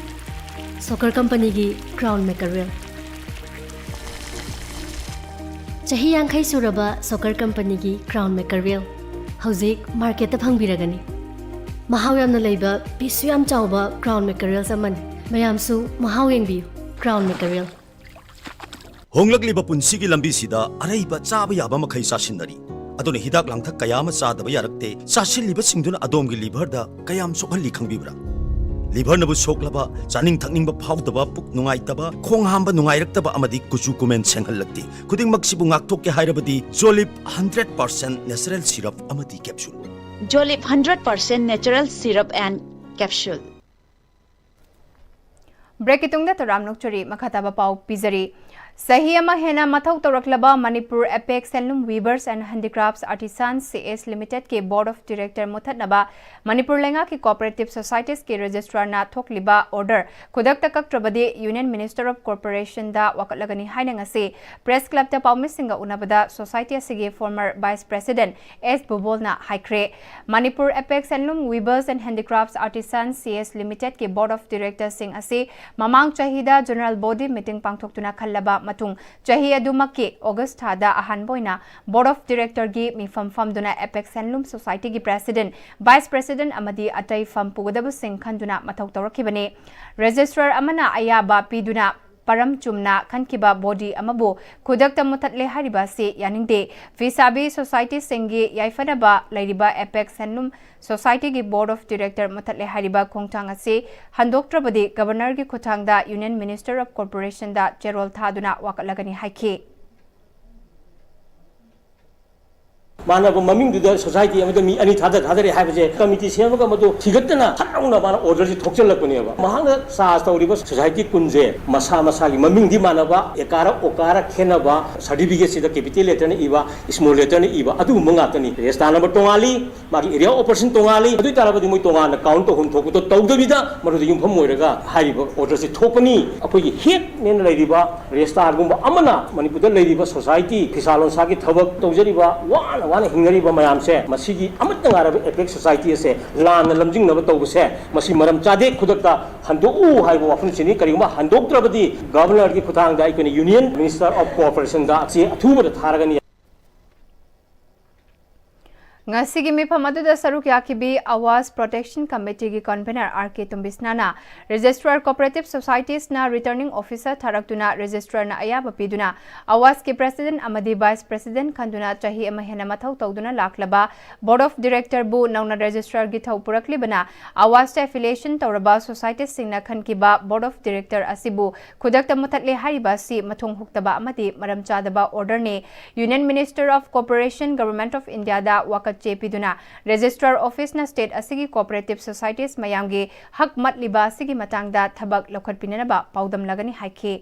ꯁꯣꯀꯔ ꯀꯝꯄꯅꯤꯒꯤ Crown Mackerel꯫ ꯆꯍꯤ ꯌꯥꯡꯈꯩ ꯁꯨꯔꯕ ꯁꯣꯀꯔ ꯀꯝꯄꯅꯤꯒꯤ Crown Mackerel ꯍꯧꯖꯤꯛ ꯃꯥꯔꯀꯦꯠꯇ ꯐꯪꯕꯤꯔꯒꯅꯤ꯫ ꯃꯍꯥꯎ ꯌꯥꯝꯅ ꯂꯩꯕ, ꯄꯤꯁꯁꯨ ꯌꯥꯝ ꯆꯥꯎꯕ Crown Mackerels ꯑꯃꯅꯤ꯫ ꯃꯌꯥꯝꯁꯨ ꯃꯍꯥꯎ ꯌꯦꯡꯕꯤꯌꯨ꯫ Crown Mackerel꯫ ꯍꯣꯡꯂꯛꯂꯤꯕ ꯄꯨꯟꯁꯤꯒꯤ ꯂꯝꯕꯤꯁꯤꯗ ꯑꯔꯩꯕ ꯆꯥꯕ ꯌꯥꯕ ꯃꯈꯩ ꯆꯥꯁꯤꯟꯅꯔꯤ꯫ ꯑꯗꯨꯅ ꯍꯤꯗꯥꯛ ꯂꯥꯡꯊꯛ ꯀꯌꯥ ꯑꯃ ꯆꯥꯗꯕ ꯌꯥꯔꯛꯇꯦ꯫ ꯆꯥꯁꯤꯜꯂꯤꯕꯁꯤꯡꯗꯨꯅ ꯑꯗꯣꯝꯒꯤ liverꯗ ꯀꯌꯥꯝ ꯁꯣꯛꯍꯜꯂꯤ ꯈꯪꯕꯤꯕ꯭ꯔꯥ? Liverꯅꯕꯨ ꯁꯣꯛꯂꯕ, ꯆꯥꯅꯤꯡ ꯊꯛꯅꯤꯡꯕ ꯐꯥꯎꯗꯕ, ꯄꯨꯛ ꯅꯨꯡꯉꯥꯏꯇꯕ, ꯈꯣꯡ ꯍꯥꯝꯕ ꯅꯨꯡꯉꯥꯏꯔꯛꯇꯕ ꯑꯃꯗꯤ ꯀꯨꯆꯨ ꯀꯨꯃꯦꯟ ꯁꯦꯡꯍꯜꯂꯛꯇꯦ꯫ ꯈꯨꯗꯤꯡꯃꯛꯁꯤꯕꯨ ꯉꯥꯛꯊꯣꯛꯀꯦ ꯍꯥꯏꯔꯕꯗꯤ Jolib hundred percent natural syrup ꯑꯃꯗꯤ capsule꯫ Jolib hundred percent natural syrup and capsule꯫ Breakꯀꯤ ꯇꯨꯡꯗ ꯇꯔꯥꯝ ꯅꯣꯛꯆꯔꯤ꯫ ꯃꯈꯥ ꯇꯥꯕ ꯄꯥꯎ ꯄꯤꯖꯔꯤ꯫ ꯆꯍꯤ ꯑꯃ ꯍꯦꯟꯅ ꯃꯊꯧ ꯇꯧꯔꯛꯂꯕ Manipur apex handloom weavers and handicrafts artisan C S ꯂꯤꯃꯤꯇꯦꯗꯀꯤ ꯕꯣꯔꯗ ꯑꯣꯐ ꯗꯤꯔꯦꯛꯇꯔ ꯃꯨꯊꯠꯅꯕ ꯃꯅꯤꯄꯨꯔ ꯂꯩꯉꯥꯛꯀꯤ ꯀꯣꯑꯣꯄꯔꯦꯇꯤꯚ ꯁꯣꯁꯥꯏꯇꯤꯁꯀꯤ ꯔꯦꯖꯤꯁꯇ꯭ꯔꯥꯔꯅ ꯊꯣꯛꯂꯤꯕ ꯑꯣꯔꯗꯔ ꯈꯨꯗꯛꯇ ꯀꯛꯇ꯭ꯔꯕꯗꯤ ꯌꯨꯅꯤꯌꯟ ꯃꯤꯅꯤꯁꯇꯔ ꯑꯣꯐ ꯀꯣꯔꯄꯣꯔꯦꯁꯟꯗ ꯋꯥꯀꯠꯂꯒꯅꯤ ꯍꯥꯏꯅ ꯉꯁꯤ ꯄ꯭ꯔꯦꯁ ꯀ꯭ꯂꯕꯇ ꯄꯥꯎꯃꯤꯁꯤꯡꯒ ꯎꯅꯕꯗ ꯁꯣꯁꯥꯏꯇꯤ ꯑꯁꯤꯒꯤ ꯐꯣꯔꯃꯔ ꯚꯥꯏꯁ ꯄ꯭ꯔꯦꯁꯤꯗꯦꯟꯠ ꯑꯦꯁ ꯕꯨꯕꯣꯜꯅ ꯍꯥꯏꯈ꯭ꯔꯦ꯫ Manipur apex handloom weavers and handicrafts artisan C S ꯂꯤꯃꯤꯇꯦꯗꯀꯤ ꯕꯣꯔꯗ ꯑꯣꯐ ꯗꯤꯔꯦꯛꯇꯔꯁꯤꯡ ꯑꯁꯤ ꯃꯃꯥꯡ ꯆꯍꯤꯗ ꯖꯦꯅꯔꯦꯜ ꯕꯣꯗꯤ ꯃꯤꯇꯤꯡ ꯄꯥꯡꯊꯣꯛꯇꯨꯅ ꯈꯜꯂꯕ ꯃꯇꯨꯡ ꯆꯍꯤ ꯑꯗꯨꯃꯛꯀꯤ ꯑꯣꯒꯁ ꯊꯥꯗ ꯑꯍꯥꯟꯕ ꯑꯣꯏꯅ ꯕꯣꯔꯗ ꯑꯣꯐ ꯗꯤꯔꯦꯛꯇꯔꯒꯤ ꯃꯤꯐꯝ ꯐꯝꯗꯨꯅ apex handloom ꯁꯣꯁꯥꯏꯇꯤꯒꯤ president, vice president ꯑꯃꯗꯤ ꯑꯇꯩ ꯐꯝ ꯄꯨꯒꯗꯕꯁꯤꯡ ꯈꯟꯗꯨꯅ ꯃꯊꯧ ꯇꯧꯔꯛꯈꯤꯕꯅꯤ꯫ ꯔꯦꯖꯤꯁꯇ꯭ꯔꯥꯔ ꯑꯃꯅ ꯑꯌꯥꯕ ꯄꯤꯗꯨꯅ ꯄꯔꯝ ꯆꯨꯝꯅ ꯈꯟꯈꯤꯕ ꯕꯣꯗꯤ ꯑꯃꯕꯨ ꯈꯨꯗꯛꯇ ꯃꯨꯊꯠꯂꯦ ꯍꯥꯏꯔꯤꯕ ꯑꯁꯤ ꯌꯥꯅꯤꯡꯗꯦ꯫ ꯐꯤꯁꯥꯕꯤ ꯁꯣꯁꯥꯏꯇꯤꯁꯤꯡꯒꯤ ꯌꯥꯏꯐꯅꯕ ꯂꯩꯔꯤꯕ ꯑꯦꯄꯦꯛꯁ ꯍꯦꯟꯂꯨꯝ ꯁꯣꯁꯥꯏꯇꯤꯒꯤ ꯕꯣꯔꯗ ꯑꯣꯐ ꯗꯤꯔꯦꯛꯇꯔ ꯃꯨꯊꯠꯂꯦ ꯍꯥꯏꯔꯤꯕ ꯈꯣꯡꯊꯥꯡ ꯑꯁꯤ ꯍꯟꯗꯣꯛꯇ꯭ꯔꯕꯗꯤ ꯒꯕꯔꯅꯔꯒꯤ ꯈꯨꯠꯊꯥꯡꯗ ꯌꯨꯅꯤꯌꯟ ꯃꯤꯅꯤꯁꯇꯔ ꯑꯣꯐ ꯀꯣꯔꯄꯣꯔꯦꯁꯟꯗ ꯆꯦꯔꯣꯜ ꯊꯥꯗꯨꯅ ꯋꯥꯀꯠꯂꯒꯅꯤ ꯍꯥꯏꯈꯤ꯫ ꯃꯥꯟꯅꯕ ꯃꯃꯤꯡꯗꯨꯗ ꯁꯣꯁꯥꯏꯇꯤ ꯑꯃꯗ ꯃꯤ ꯑꯅꯤ ꯊꯥꯗ ꯊꯥꯗꯔꯦ ꯍꯥꯏꯕꯁꯦ ꯀꯃꯤꯇꯤ ꯁꯦꯝꯃꯒ ꯃꯗꯨ ꯊꯤꯒꯠꯇꯅ ꯐꯠ ꯂꯥꯎꯅ ꯃꯥꯅ ꯑꯣꯔꯗꯔꯁꯤ ꯊꯣꯛꯆꯜꯂꯛꯄꯅꯦꯕ꯫ ꯃꯍꯥꯛꯅ ꯆꯥꯔꯖ ꯇꯧꯔꯤꯕ ꯁꯣꯁꯥꯏꯇꯤ ꯀꯨꯟꯁꯦ ꯃꯁꯥ ꯃꯁꯥꯒꯤ ꯃꯃꯤꯡꯗꯤ ꯃꯥꯟꯅꯕ, ꯑꯦꯀꯥꯔ ꯑꯣꯀꯥꯔ ꯈꯦꯠꯅꯕ, ꯁꯥꯔꯇꯤꯐꯤꯀꯦꯠꯁꯤꯗ ꯀꯦꯄꯤꯇꯦꯜ ꯂꯦꯇꯔꯅ ꯏꯕ, ꯏꯁꯃꯣꯜ ꯂꯦꯇꯔꯅ ꯏꯕ, ꯑꯗꯨꯒꯨꯝꯕ ꯉꯥꯛꯇꯅꯤ꯫ ꯔꯦꯖꯤꯁꯇꯥꯔ ꯅꯝꯕꯔ ꯇꯣꯉꯥꯜꯂꯤ, ꯃꯥꯒꯤ ꯑꯦꯔꯤꯌꯥ ꯑꯣꯄꯔꯦꯁꯟ ꯇꯣꯉꯥꯜꯂꯤ꯫ ꯑꯗꯨ ꯑꯣꯏ ꯇꯥꯔꯕꯗꯤ ꯃꯣꯏ ꯇꯣꯉꯥꯟꯅ ꯀꯥꯎꯟ ꯇꯧꯐꯝ ꯊꯣꯛꯄꯗꯣ ꯇꯧꯗꯕꯤꯗ ꯃꯗꯨꯗ ꯌꯨꯝꯐꯝ ꯑꯣꯏꯔꯒ ꯍꯥꯏꯔꯤꯕ ꯑꯣꯔꯗꯔꯁꯤ ꯊꯣꯛꯄꯅꯤ꯫ ꯑꯩꯈꯣꯏꯒꯤ ꯍꯦꯗꯃꯦꯟ ꯂꯩꯔꯤꯕ ꯔꯦꯖꯤꯁꯇ꯭ꯔꯥꯔꯒꯨꯝꯕ ꯑꯃꯅ ꯃꯅꯤꯄꯨꯔꯗ ꯂꯩꯔꯤꯕ ꯁꯣꯁꯥꯏꯇꯤ, ꯐꯤꯁꯥ ꯂꯣꯟꯁꯥꯒꯤ ꯊꯕꯛ ꯇꯧꯖꯔꯤꯕ, ꯋꯥꯅ ꯋꯥꯅ ꯍꯤꯡꯅꯔꯤꯕ ꯃꯌꯥꯝꯁꯦ, ꯃꯁꯤꯒꯤ ꯑꯃꯠꯇ ꯉꯥꯏꯔꯕ ꯑꯦꯄꯦꯛꯁ ꯁꯣꯁꯥꯏꯇꯤ ꯑꯁꯦ ꯂꯥꯟꯅ ꯂꯝꯖꯤꯡꯅꯕ ꯇꯧꯕꯁꯦ, ꯃꯁꯤ ꯃꯔꯝ ꯆꯥꯗꯦ꯫ ꯈꯨꯗꯛꯇ ꯍꯟꯗꯣꯛꯎ ꯍꯥꯏꯕ ꯋꯥꯐꯝꯁꯤꯅꯤ꯫ ꯀꯔꯤꯒꯨꯝꯕ ꯍꯟꯗꯣꯛꯇ꯭ꯔꯕꯗꯤ ꯒꯚꯔꯅꯔꯒꯤ ꯈꯨꯠꯊꯥꯡꯗ ꯑꯩꯈꯣꯏꯅ ꯌꯨꯅꯤꯌꯟ ꯃꯤꯅꯤꯁꯇꯔ ꯑꯣꯐ ꯀꯣꯑꯣꯄꯔꯦꯁꯟꯗ ꯆꯦ ꯑꯊꯨꯕꯗ ꯊꯥꯔꯒꯅꯤ꯫ ꯉꯁꯤꯒꯤ ꯃꯤꯐꯝ ꯑꯗꯨꯗ ꯁꯔꯨꯛ ꯌꯥꯈꯤꯕꯤ ꯑꯋꯥꯁ ꯄ꯭ꯔꯣꯇꯦꯛꯁꯟ ꯀꯃꯤꯇꯤꯒꯤ ꯀꯟꯚꯦꯅꯔ ꯑꯥꯔ ꯀꯦ ꯇꯨꯝꯕꯤꯁꯅꯥꯅ ꯔꯦꯖꯤꯁꯇ꯭ꯔꯥꯔ ꯀꯣꯑꯣꯄꯔꯦꯇꯤꯚ ꯁꯣꯁꯥꯏꯇꯤꯁꯅ ꯔꯤꯇꯔꯅꯤꯡ ꯑꯣꯐꯤꯁꯔ ꯊꯥꯔꯛꯇꯨꯅ ꯔꯦꯖꯤꯁꯇ꯭ꯔꯥꯔꯅ ꯑꯌꯥꯕ ꯄꯤꯗꯨꯅ ꯑꯋꯥꯁꯀꯤ ꯄ꯭ꯔꯦꯁꯤꯗꯦꯟꯠ ꯑꯃꯗꯤ ꯚꯥꯏꯁ ꯄ꯭ꯔꯦꯁꯤꯗꯦꯟꯠ ꯈꯟꯗꯨꯅ ꯆꯍꯤ ꯑꯃ ꯍꯦꯟꯅ ꯃꯊꯧ ꯇꯧꯗꯨꯅ ꯂꯥꯛꯂꯕ ꯕꯣꯔꯗ ꯑꯣꯐ ꯗꯤꯔꯦꯛꯇꯔꯕꯨ ꯅꯧꯅ ꯔꯦꯖꯤꯁꯇ꯭ꯔꯥꯔꯒꯤ ꯊꯧ ꯄꯨꯔꯛꯂꯤꯕꯅ ꯑꯋꯥꯁꯇ ꯑꯦꯐꯤꯂꯤꯌꯦꯁꯟ ꯇꯧꯔꯕ ꯁꯣꯁꯥꯏꯇꯤꯁꯁꯤꯡꯅ ꯈꯟꯈꯤꯕ ꯕꯣꯔꯗ ꯑꯣꯐ ꯗꯤꯔꯦꯛꯇꯔ ꯑꯁꯤꯕꯨ ꯈꯨꯗꯛꯇ ꯃꯨꯊꯠꯂꯦ ꯍꯥꯏꯔꯤꯕ ꯑꯁꯤ ꯃꯊꯣꯡ ꯍꯨꯛꯇꯕ ꯑꯃꯗꯤ ꯃꯔꯝ ꯆꯥꯗꯕ ꯑꯣꯔꯗꯔꯅꯤ꯫ Union minister of cooperation, government of ꯏꯟꯗꯤꯌꯥꯗ ꯋꯥꯀꯠ ꯆꯦ ꯄꯤꯗꯨꯅ ꯔꯦꯖꯤꯁꯇ꯭ꯔꯥꯔ ꯑꯣꯐꯤꯁꯅ ꯁ꯭ꯇꯦꯠ ꯑꯁꯤꯒꯤ ꯀꯣꯑꯣꯄꯔꯦꯇꯤꯚ ꯁꯣꯁꯥꯏꯇꯤꯁ ꯃꯌꯥꯝꯒꯤ ꯍꯛ ꯃꯠꯂꯤꯕ ꯑꯁꯤꯒꯤ ꯃꯇꯥꯡꯗ ꯊꯕꯛ ꯂꯧꯈꯠꯄꯤꯅꯅꯕ ꯄꯥꯎꯗꯝꯂꯒꯅꯤ ꯍꯥꯏꯈꯤ꯫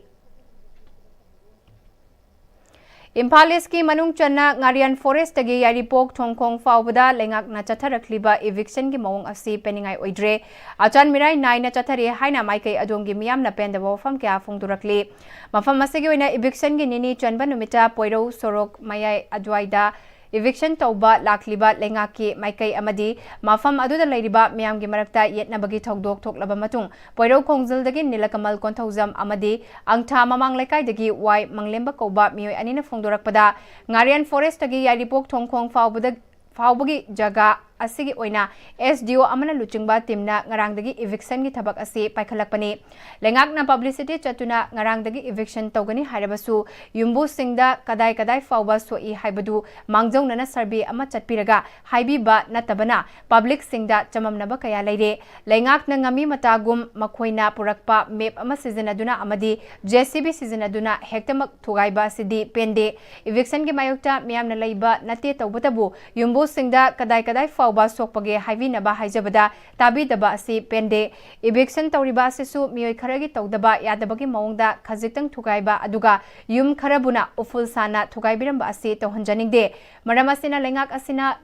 ꯏꯝꯐꯥꯜ ꯏꯁꯀꯤ ꯃꯅꯨꯡ ꯆꯟꯅ ꯉꯥꯔꯤꯌꯥꯟ ꯐꯣꯔꯦꯁꯇꯒꯤ ꯌꯥꯏꯔꯤꯄꯣꯛ ꯊꯣꯡꯈꯣꯡ ꯐꯥꯎꯕꯗ ꯂꯩꯉꯥꯛꯅ ꯆꯠꯊꯔꯛꯂꯤꯕ ꯏꯚꯤꯛꯁꯟꯒꯤ ꯃꯑꯣꯡ ꯑꯁꯤ ꯄꯦꯟꯅꯤꯡꯉꯥꯏ ꯑꯣꯏꯗ꯭ꯔꯦ꯫ ꯑꯆꯥꯟ ꯃꯤꯔꯥꯏ ꯅꯥꯏꯅ ꯆꯠꯊꯔꯦ ꯍꯥꯏꯅ ꯃꯥꯏꯀꯩ ꯑꯗꯣꯝꯒꯤ ꯃꯤꯌꯥꯝꯅ ꯄꯦꯟꯗꯕ ꯋꯥꯐꯝ ꯀꯌꯥ ꯐꯣꯡꯗꯣꯔꯛꯂꯤ꯫ ꯃꯐꯝ ꯑꯁꯤꯒꯤ ꯑꯣꯏꯅ ꯏꯚꯤꯛꯁꯟꯒꯤ ꯅꯤꯅꯤ ꯆꯟꯕ ꯅꯨꯃꯤꯠꯇ ꯄꯣꯏꯔꯧ ꯁꯣꯔꯣꯛ ꯃꯌꯥꯏ ꯑꯗꯨꯋꯥꯏꯗ ꯏꯚꯤꯛꯁꯟ ꯇꯧꯕ ꯂꯥꯛꯂꯤꯕ ꯂꯩꯉꯥꯛꯀꯤ ꯃꯥꯏꯀꯩ ꯑꯃꯗꯤ ꯃꯐꯝ ꯑꯗꯨꯗ ꯂꯩꯔꯤꯕ ꯃꯤꯌꯥꯝꯒꯤ ꯃꯔꯛꯇ ꯌꯦꯠꯅꯕꯒꯤ ꯊꯧꯗꯣꯛ ꯊꯣꯛꯂꯕ ꯃꯇꯨꯡ, ꯄꯣꯏꯔꯧ ꯈꯣꯡꯖꯜꯗꯒꯤ ꯅꯤꯂꯀꯃꯜ ꯀꯣꯟꯊꯧꯖꯝ ꯑꯃꯗꯤ ꯑꯪꯊꯥ ꯃꯃꯥꯡ ꯂꯩꯀꯥꯏꯗꯒꯤ ꯋꯥꯏ ꯃꯪꯂꯦꯝꯕ ꯀꯧꯕ ꯃꯤꯑꯣꯏ ꯑꯅꯤꯅ ꯐꯣꯡꯗꯣꯔꯛꯄꯗ, ꯉꯥꯔꯤꯌꯥꯟ ꯐꯣꯔꯦꯁꯇꯒꯤ ꯌꯥꯏꯔꯤꯄꯣꯛ ꯊꯣꯡꯈꯣꯡ ꯐꯥꯎꯕꯗ, ꯐꯥꯎꯕꯒꯤ ꯖꯒꯥ ꯑꯁꯤꯒꯤ ꯑꯣꯏꯅ ꯑꯦꯁ ꯗꯤ ꯑꯣ ꯑꯃꯅ ꯂꯨꯆꯤꯡꯕ ꯇꯤꯝꯅ ꯉꯔꯥꯡꯗꯒꯤ ꯏꯚꯤꯛꯁꯟꯒꯤ ꯊꯕꯛ ꯑꯁꯤ ꯄꯥꯏꯈꯠꯂꯛꯄꯅꯤ꯫ ꯂꯩꯉꯥꯛꯅ ꯄꯕ꯭ꯂꯤꯁꯤꯇꯤ ꯆꯠꯇꯨꯅ ꯉꯔꯥꯡꯗꯒꯤ ꯏꯚꯤꯛꯁꯟ ꯇꯧꯒꯅꯤ ꯍꯥꯏꯔꯕꯁꯨ, ꯌꯨꯝꯕꯨꯁꯤꯡꯗ ꯀꯗꯥꯏ ꯀꯗꯥꯏ ꯐꯥꯎꯕ ꯁꯣꯛꯏ ꯍꯥꯏꯕꯗꯨ ꯃꯥꯡꯖꯧꯅꯅ ꯁꯔꯚꯦ ꯑꯃ ꯆꯠꯄꯤꯔꯒ ꯍꯥꯏꯕꯤꯕ ꯅꯠꯇꯕꯅ, ꯄꯕ꯭ꯂꯤꯛꯁꯤꯡꯗ ꯆꯃꯝꯅꯕ ꯀꯌꯥ ꯂꯩꯔꯦ꯫ ꯂꯩꯉꯥꯛꯅ ꯉꯝꯃꯤ ꯃꯇꯥꯒꯨꯝ ꯃꯈꯣꯏꯅ ꯄꯨꯔꯛꯄ ꯃꯦꯞ ꯑꯃ ꯁꯤꯖꯤꯟꯅꯗꯨꯅ ꯑꯃꯗꯤ ꯖꯦ ꯁꯤ ꯕꯤ ꯁꯤꯖꯤꯟꯅꯗꯨꯅ ꯍꯦꯛꯇꯃꯛ ꯊꯨꯒꯥꯏꯕ ꯑꯁꯤꯗꯤ ꯄꯦꯟꯗꯦ꯫ ꯏꯚꯤꯛꯁꯟꯒꯤ ꯃꯥꯌꯣꯛꯇ ꯃꯤꯌꯥꯝꯅ ꯂꯩꯕ ꯅꯠꯇꯦ, ꯇꯧꯕꯇꯕꯨ ꯌꯨꯝꯕꯨꯁꯤꯡꯗ ꯀꯗꯥꯏ ꯀꯗꯥꯏ ꯐꯥꯎꯕ ꯁꯣꯛꯄꯒꯦ ꯍꯥꯏꯕꯤꯅꯕ ꯍꯥꯏꯖꯕꯗ ꯇꯥꯕꯤꯗꯕ ꯑꯁꯤ ꯄꯦꯟꯗꯦ꯫ ꯏꯚꯤꯛꯁꯟ ꯇꯧꯔꯤꯕ ꯑꯁꯤꯁꯨ ꯃꯤꯑꯣꯏ ꯈꯔꯒꯤ ꯇꯧꯗꯕ ꯌꯥꯗꯕꯒꯤ ꯃꯑꯣꯡꯗ ꯈꯖꯤꯛꯇꯪ ꯊꯨꯒꯥꯏꯕ, ꯑꯗꯨꯒ ꯌꯨꯝ ꯈꯔꯕꯨꯅ ꯎꯐꯨꯜ ꯁꯥꯅ ꯊꯨꯒꯥꯏꯕꯤꯔꯝꯕ ꯑꯁꯤ ꯇꯧꯍꯟꯖꯅꯤꯡꯗꯦ꯫ ꯃꯔꯝ ꯑꯁꯤꯅ ꯂꯩꯉꯥꯛ ꯑꯁꯤꯅ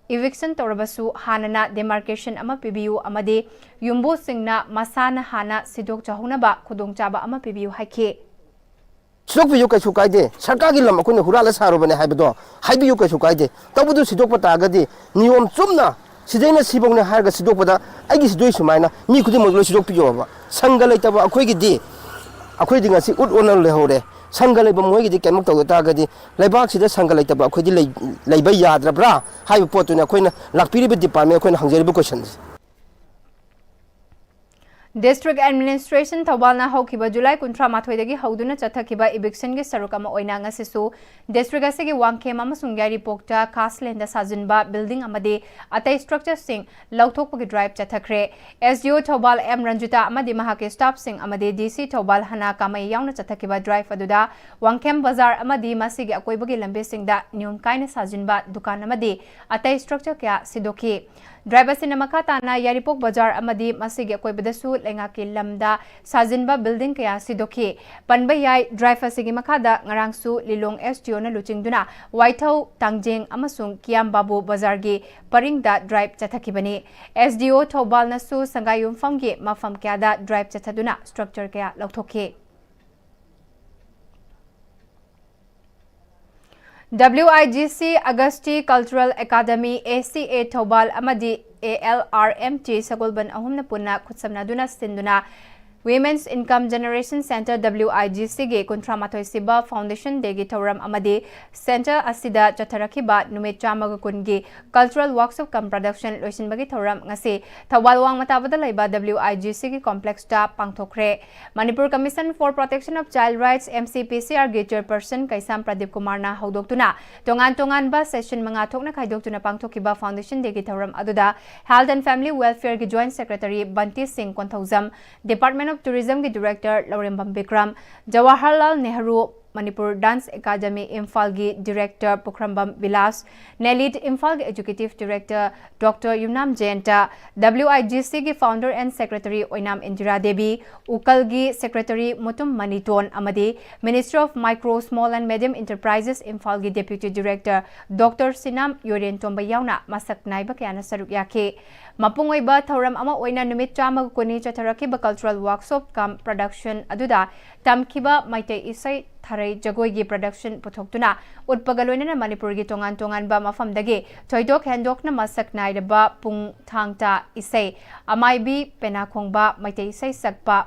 ꯏꯚꯤꯛꯁꯟ ꯇꯧꯔꯕꯁꯨ ꯍꯥꯟꯅꯅ ꯗꯤꯃꯥꯔꯀꯦꯁꯟ ꯑꯃ ꯄꯤꯕꯤꯌꯨ ꯑꯃꯗꯤ ꯌꯨꯝꯕꯨꯁꯤꯡꯅ ꯃꯁꯥꯅ ꯍꯥꯟꯅ ꯁꯤꯗꯣꯛꯆꯍꯧꯅꯕ ꯈꯨꯗꯣꯡꯆꯥꯕ ꯑꯃ ꯄꯤꯕꯤꯌꯨ ꯍꯥꯏꯈꯤ꯫ ꯁꯤꯗꯣꯛꯄꯤꯌꯨ, ꯀꯩꯁꯨ ꯀꯥꯏꯗꯦ꯫ ꯁꯔꯀꯥꯔꯒꯤ ꯂꯝ ꯑꯩꯈꯣꯏꯅ ꯍꯨꯔꯥꯜꯂ ꯁꯥꯔꯨꯕꯅꯦ ꯍꯥꯏꯕꯗꯣ ꯍꯥꯏꯕꯤꯌꯨ, ꯀꯩꯁꯨ ꯀꯥꯏꯗꯦ꯫ ꯇꯧꯕꯗꯨ ꯁꯤꯗꯣꯛꯄ ꯇꯥꯔꯒꯗꯤ ꯅꯤꯌꯣꯝ ꯆꯨꯝꯅ ꯁꯤꯗꯩꯅ ꯁꯤꯐꯧꯅꯦ ꯍꯥꯏꯔꯒ ꯁꯤꯗꯣꯛꯄꯗ ꯑꯩꯒꯤ ꯁꯤꯗꯣꯏ ꯁꯨꯃꯥꯏꯅ ꯃꯤ ꯈꯨꯗꯤꯡꯃꯛ ꯂꯣꯏ ꯁꯤꯗꯣꯛꯄꯤꯌꯣꯕ꯫ ꯁꯪꯒ ꯂꯩꯇꯕ ꯑꯩꯈꯣꯏꯒꯤꯗꯤ, ꯑꯩꯈꯣꯏꯗꯤ ꯉꯁꯤ ꯎꯠ ꯑꯣꯟꯅ ꯂꯩꯍꯧꯔꯦ꯫ ꯁꯪꯒ ꯂꯩꯕ ꯃꯣꯏꯒꯤꯗꯤ ꯀꯩꯝꯇ ꯇꯧꯗ ꯇꯥꯔꯒꯗꯤ ꯂꯩꯕꯥꯛꯁꯤꯗ ꯁꯪꯒ ꯂꯩꯇꯕ ꯑꯩꯈꯣꯏꯗꯤ ꯂꯩ-, ꯂꯩꯕ ꯌꯥꯗ꯭ꯔꯕ꯭ꯔꯥ ꯍꯥꯏꯕ ꯄꯣꯠꯇꯨꯅꯤ ꯑꯩꯈꯣꯏꯅ ꯂꯥꯛꯄꯤꯔꯤꯕ ꯗꯤꯄꯥꯔꯠꯃꯦꯟ ꯑꯩꯈꯣꯏꯅ ꯍꯪꯖꯔꯤꯕ ꯀꯣꯏꯁꯟꯁꯦ꯫ ꯗꯤꯁꯇ꯭ꯔꯤꯛ ꯑꯦꯗꯃꯤꯅꯤꯁꯇ꯭ꯔꯦꯁꯟ ꯊꯧꯕꯥꯜꯅ ꯍꯧꯈꯤꯕ ꯖꯨꯂꯥꯏ ꯀꯨꯟꯊ꯭ꯔꯥ ꯃꯥꯊꯣꯏꯗꯒꯤ ꯍꯧꯗꯨꯅ ꯆꯠꯊꯈꯤꯕ ꯏꯚꯤꯛꯁꯟꯒꯤ ꯁꯔꯨꯛ ꯑꯃ ꯑꯣꯏꯅ ꯉꯁꯤꯁꯨ ꯗꯤꯁꯇ꯭ꯔꯤꯛ ꯑꯁꯤꯒꯤ ꯋꯥꯡꯈꯦꯝ ꯑꯃꯁꯨꯡ ꯌꯥꯏꯔꯤꯄꯣꯛꯇ ꯀꯥꯁꯂꯦꯟꯗ ꯁꯥꯖꯤꯟꯕ ꯕꯤꯜꯗꯤꯡ ꯑꯃꯗꯤ ꯑꯇꯩ ꯁ꯭ꯇ꯭ꯔꯛꯆꯔꯁꯤꯡ ꯂꯧꯊꯣꯛꯄꯒꯤ ꯗ꯭ꯔꯥꯏꯚ ꯆꯠꯊꯈ꯭ꯔꯦ꯫ ꯑꯦꯁ ꯗꯤ ꯑꯣ ꯊꯧꯕꯥꯜ ꯑꯦꯝ ꯔꯟꯖꯤꯇꯥ ꯑꯃꯗꯤ ꯃꯍꯥꯛꯀꯤ ꯁ꯭ꯇꯥꯐꯁꯤꯡ ꯑꯃꯗꯤ ꯗꯤ ꯁꯤ ꯊꯧꯕꯥꯜ ꯍꯅꯥ ꯀꯥꯃꯩ ꯌꯥꯎꯅ ꯆꯠꯊꯈꯤꯕ ꯗ꯭ꯔꯥꯏꯚ ꯑꯗꯨꯗ ꯋꯥꯡꯈꯦꯝ ꯕꯖꯥꯔ ꯑꯃꯗꯤ ꯃꯁꯤꯒꯤ ꯑꯀꯣꯏꯕꯒꯤ ꯂꯝꯕꯤꯁꯤꯡꯗ ꯅꯤꯌꯣꯝ ꯀꯥꯏꯅ ꯁꯥꯖꯤꯟꯕ ꯗꯨꯀꯥꯟ ꯑꯃꯗꯤ ꯑꯇꯩ ꯁ꯭ꯇ꯭ꯔꯛꯆꯔ ꯀꯌꯥ ꯁꯤꯗꯣꯛꯈꯤ꯫ ꯗ꯭ꯔꯥꯏꯚ ꯑꯁꯤꯅ ꯃꯈꯥ ꯇꯥꯅ ꯌꯥꯏꯔꯤꯄꯣꯛ ꯕꯖꯥꯔ ꯑꯃꯗꯤ ꯃꯁꯤꯒꯤ ꯑꯀꯣꯏꯕꯗꯁꯨ ꯂꯩꯉꯥꯛꯀꯤ ꯂꯝꯗ ꯁꯥꯖꯤꯟꯕ building ꯀꯌꯥ ꯁꯤꯗꯣꯛꯈꯤ꯫ ꯄꯟꯕ ꯌꯥꯏ, drive ꯑꯁꯤꯒꯤ ꯃꯈꯥꯗ ꯉꯔꯥꯡꯁꯨ ꯂꯤꯂꯣꯡ S D O ꯅ ꯂꯨꯆꯤꯡꯗꯨꯅ ꯋꯥꯏꯊꯧ, ꯇꯥꯡꯖꯦꯡ ꯑꯃꯁꯨꯡ ꯀꯤꯌꯥꯝ ꯕꯥꯕꯨ ꯕꯖꯥꯔꯒꯤ ꯄꯔꯤꯡꯗ drive ꯆꯠꯊꯈꯤꯕꯅꯤ꯫ S D O ꯊꯧꯕꯥꯜꯅꯁꯨ ꯁꯪꯒꯥꯏ ꯌꯨꯝꯐꯝꯒꯤ ꯃꯐꯝ ꯀꯌꯥꯗ drive ꯆꯠꯊꯗꯨꯅ structure ꯀꯌꯥ ꯂꯧꯊꯣꯛꯈꯤ꯫ W I G C Agasti Cultural Academy, A C A Thoubal ꯑꯃꯗꯤ A L R M T ꯁꯒꯣꯜꯕꯟ ꯑꯍꯨꯝꯅ ꯄꯨꯟꯅ ꯈꯨꯠꯁꯝꯅꯗꯨꯅ ꯁꯤꯟꯗꯨꯅ Women's Income Generation Centre, W I G C ꯒꯤ ꯀꯨꯟꯊ꯭ꯔꯥ ꯃꯥꯊꯣꯏ ꯁꯨꯕ Foundation Day ꯒꯤ ꯊꯧꯔꯝ ꯑꯃꯗꯤ centre ꯑꯁꯤꯗ ꯆꯠꯊꯔꯛꯈꯤꯕ ꯅꯨꯃꯤꯠ ꯆꯥꯝꯃꯒ ꯀꯨꯟꯒꯤ Cultural Workshop cum Production ꯂꯣꯏꯁꯤꯟꯕꯒꯤ ꯊꯧꯔꯝ ꯉꯁꯤ ꯊꯧꯕꯥꯜ ꯋꯥꯡꯃ ꯇꯥꯕꯗ ꯂꯩꯕ W I G C ꯒꯤ complex ꯇ ꯄꯥꯡꯊꯣꯛꯈ꯭ꯔꯦ꯫ Manipur Commission for Protection of Child Rights, M C P C R ꯒꯤ chairperson ꯀꯩꯁꯥꯝ ꯄ꯭ꯔꯗꯤꯞ ꯀꯨꯃꯥꯔꯅ ꯍꯧꯗꯣꯛꯇꯨꯅ ꯇꯣꯉꯥꯟ ꯇꯣꯉꯥꯟꯕ session ꯃꯉꯥ ꯊꯣꯛꯅ ꯈꯥꯏꯗꯣꯛꯇꯨꯅ ꯄꯥꯡꯊꯣꯛꯈꯤꯕ Foundation Day ꯒꯤ ꯊꯧꯔꯝ ꯑꯗꯨꯗ Health and Family Welfare ꯒꯤ Joint Secretary Bunty Singh Konthoujam, Department of Tourism ꯒꯤ Director Lourembam Bikram, Jawaharlal Nehru Manipur Dance Academy ꯏꯝꯐꯥꯜꯒꯤ Director ꯄꯨꯈ꯭ꯔꯝꯕꯝ ꯕꯤꯂꯥꯁ, ꯅꯦꯂꯤꯠ ꯏꯝꯐꯥꯜꯒꯤ Executive Director Doctor Yumnam ꯖꯌꯟꯇ, W I G C ꯒꯤ Founder and Secretary Oinam Indira Devi, ꯎꯀꯜꯒꯤ Secretary Mutum ꯃꯅꯤꯇꯣꯟ ꯑꯃꯗꯤ Minister of Micro, Small and Medium Enterprises ꯏꯝꯐꯥꯜꯒꯤ Deputy Director Doctor ꯁꯤꯅꯥꯝ ꯌꯣꯏꯔꯦꯟꯇꯣꯝꯕ ꯌꯥꯎꯅ ꯃꯁꯛ ꯅꯥꯏꯕ ꯀꯌꯥꯅ ꯁꯔꯨꯛ ꯌꯥꯈꯤ꯫ ꯃꯄꯨꯡ ꯑꯣꯏꯕ ꯊꯧꯔꯝ ꯑꯃ ꯑꯣꯏꯅ ꯅꯨꯃꯤꯠ ꯆꯥꯝꯃꯒ ꯀꯨꯟꯅꯤ ꯆꯠꯊꯔꯛꯈꯤꯕ Cultural Workshop cum Production ꯑꯗꯨꯗ ꯇꯝꯈꯤꯕ ꯃꯩꯇꯩ ꯏꯁꯩ, ꯊꯔꯩ ꯖꯒꯣꯏꯒꯤ production ꯄꯨꯊꯣꯛꯇꯨꯅ ꯎꯠꯄꯒ ꯂꯣꯏꯅꯅ ꯃꯅꯤꯄꯨꯔꯒꯤ ꯇꯣꯉꯥꯟ ꯇꯣꯉꯥꯟꯕ ꯃꯐꯝꯗꯒꯤ ꯊꯣꯏꯗꯣꯛ ꯍꯦꯟꯗꯣꯛꯅ ꯃꯁꯛ ꯅꯥꯏꯔꯕ ꯄꯨꯡ, ꯊꯥꯡ ꯇꯥ ꯏꯁꯩ, ꯑꯃꯥꯏꯕꯤ, ꯄꯦꯅꯥ ꯈꯣꯡꯕ, ꯃꯩꯇꯩ ꯏꯁꯩ ꯁꯛꯄ,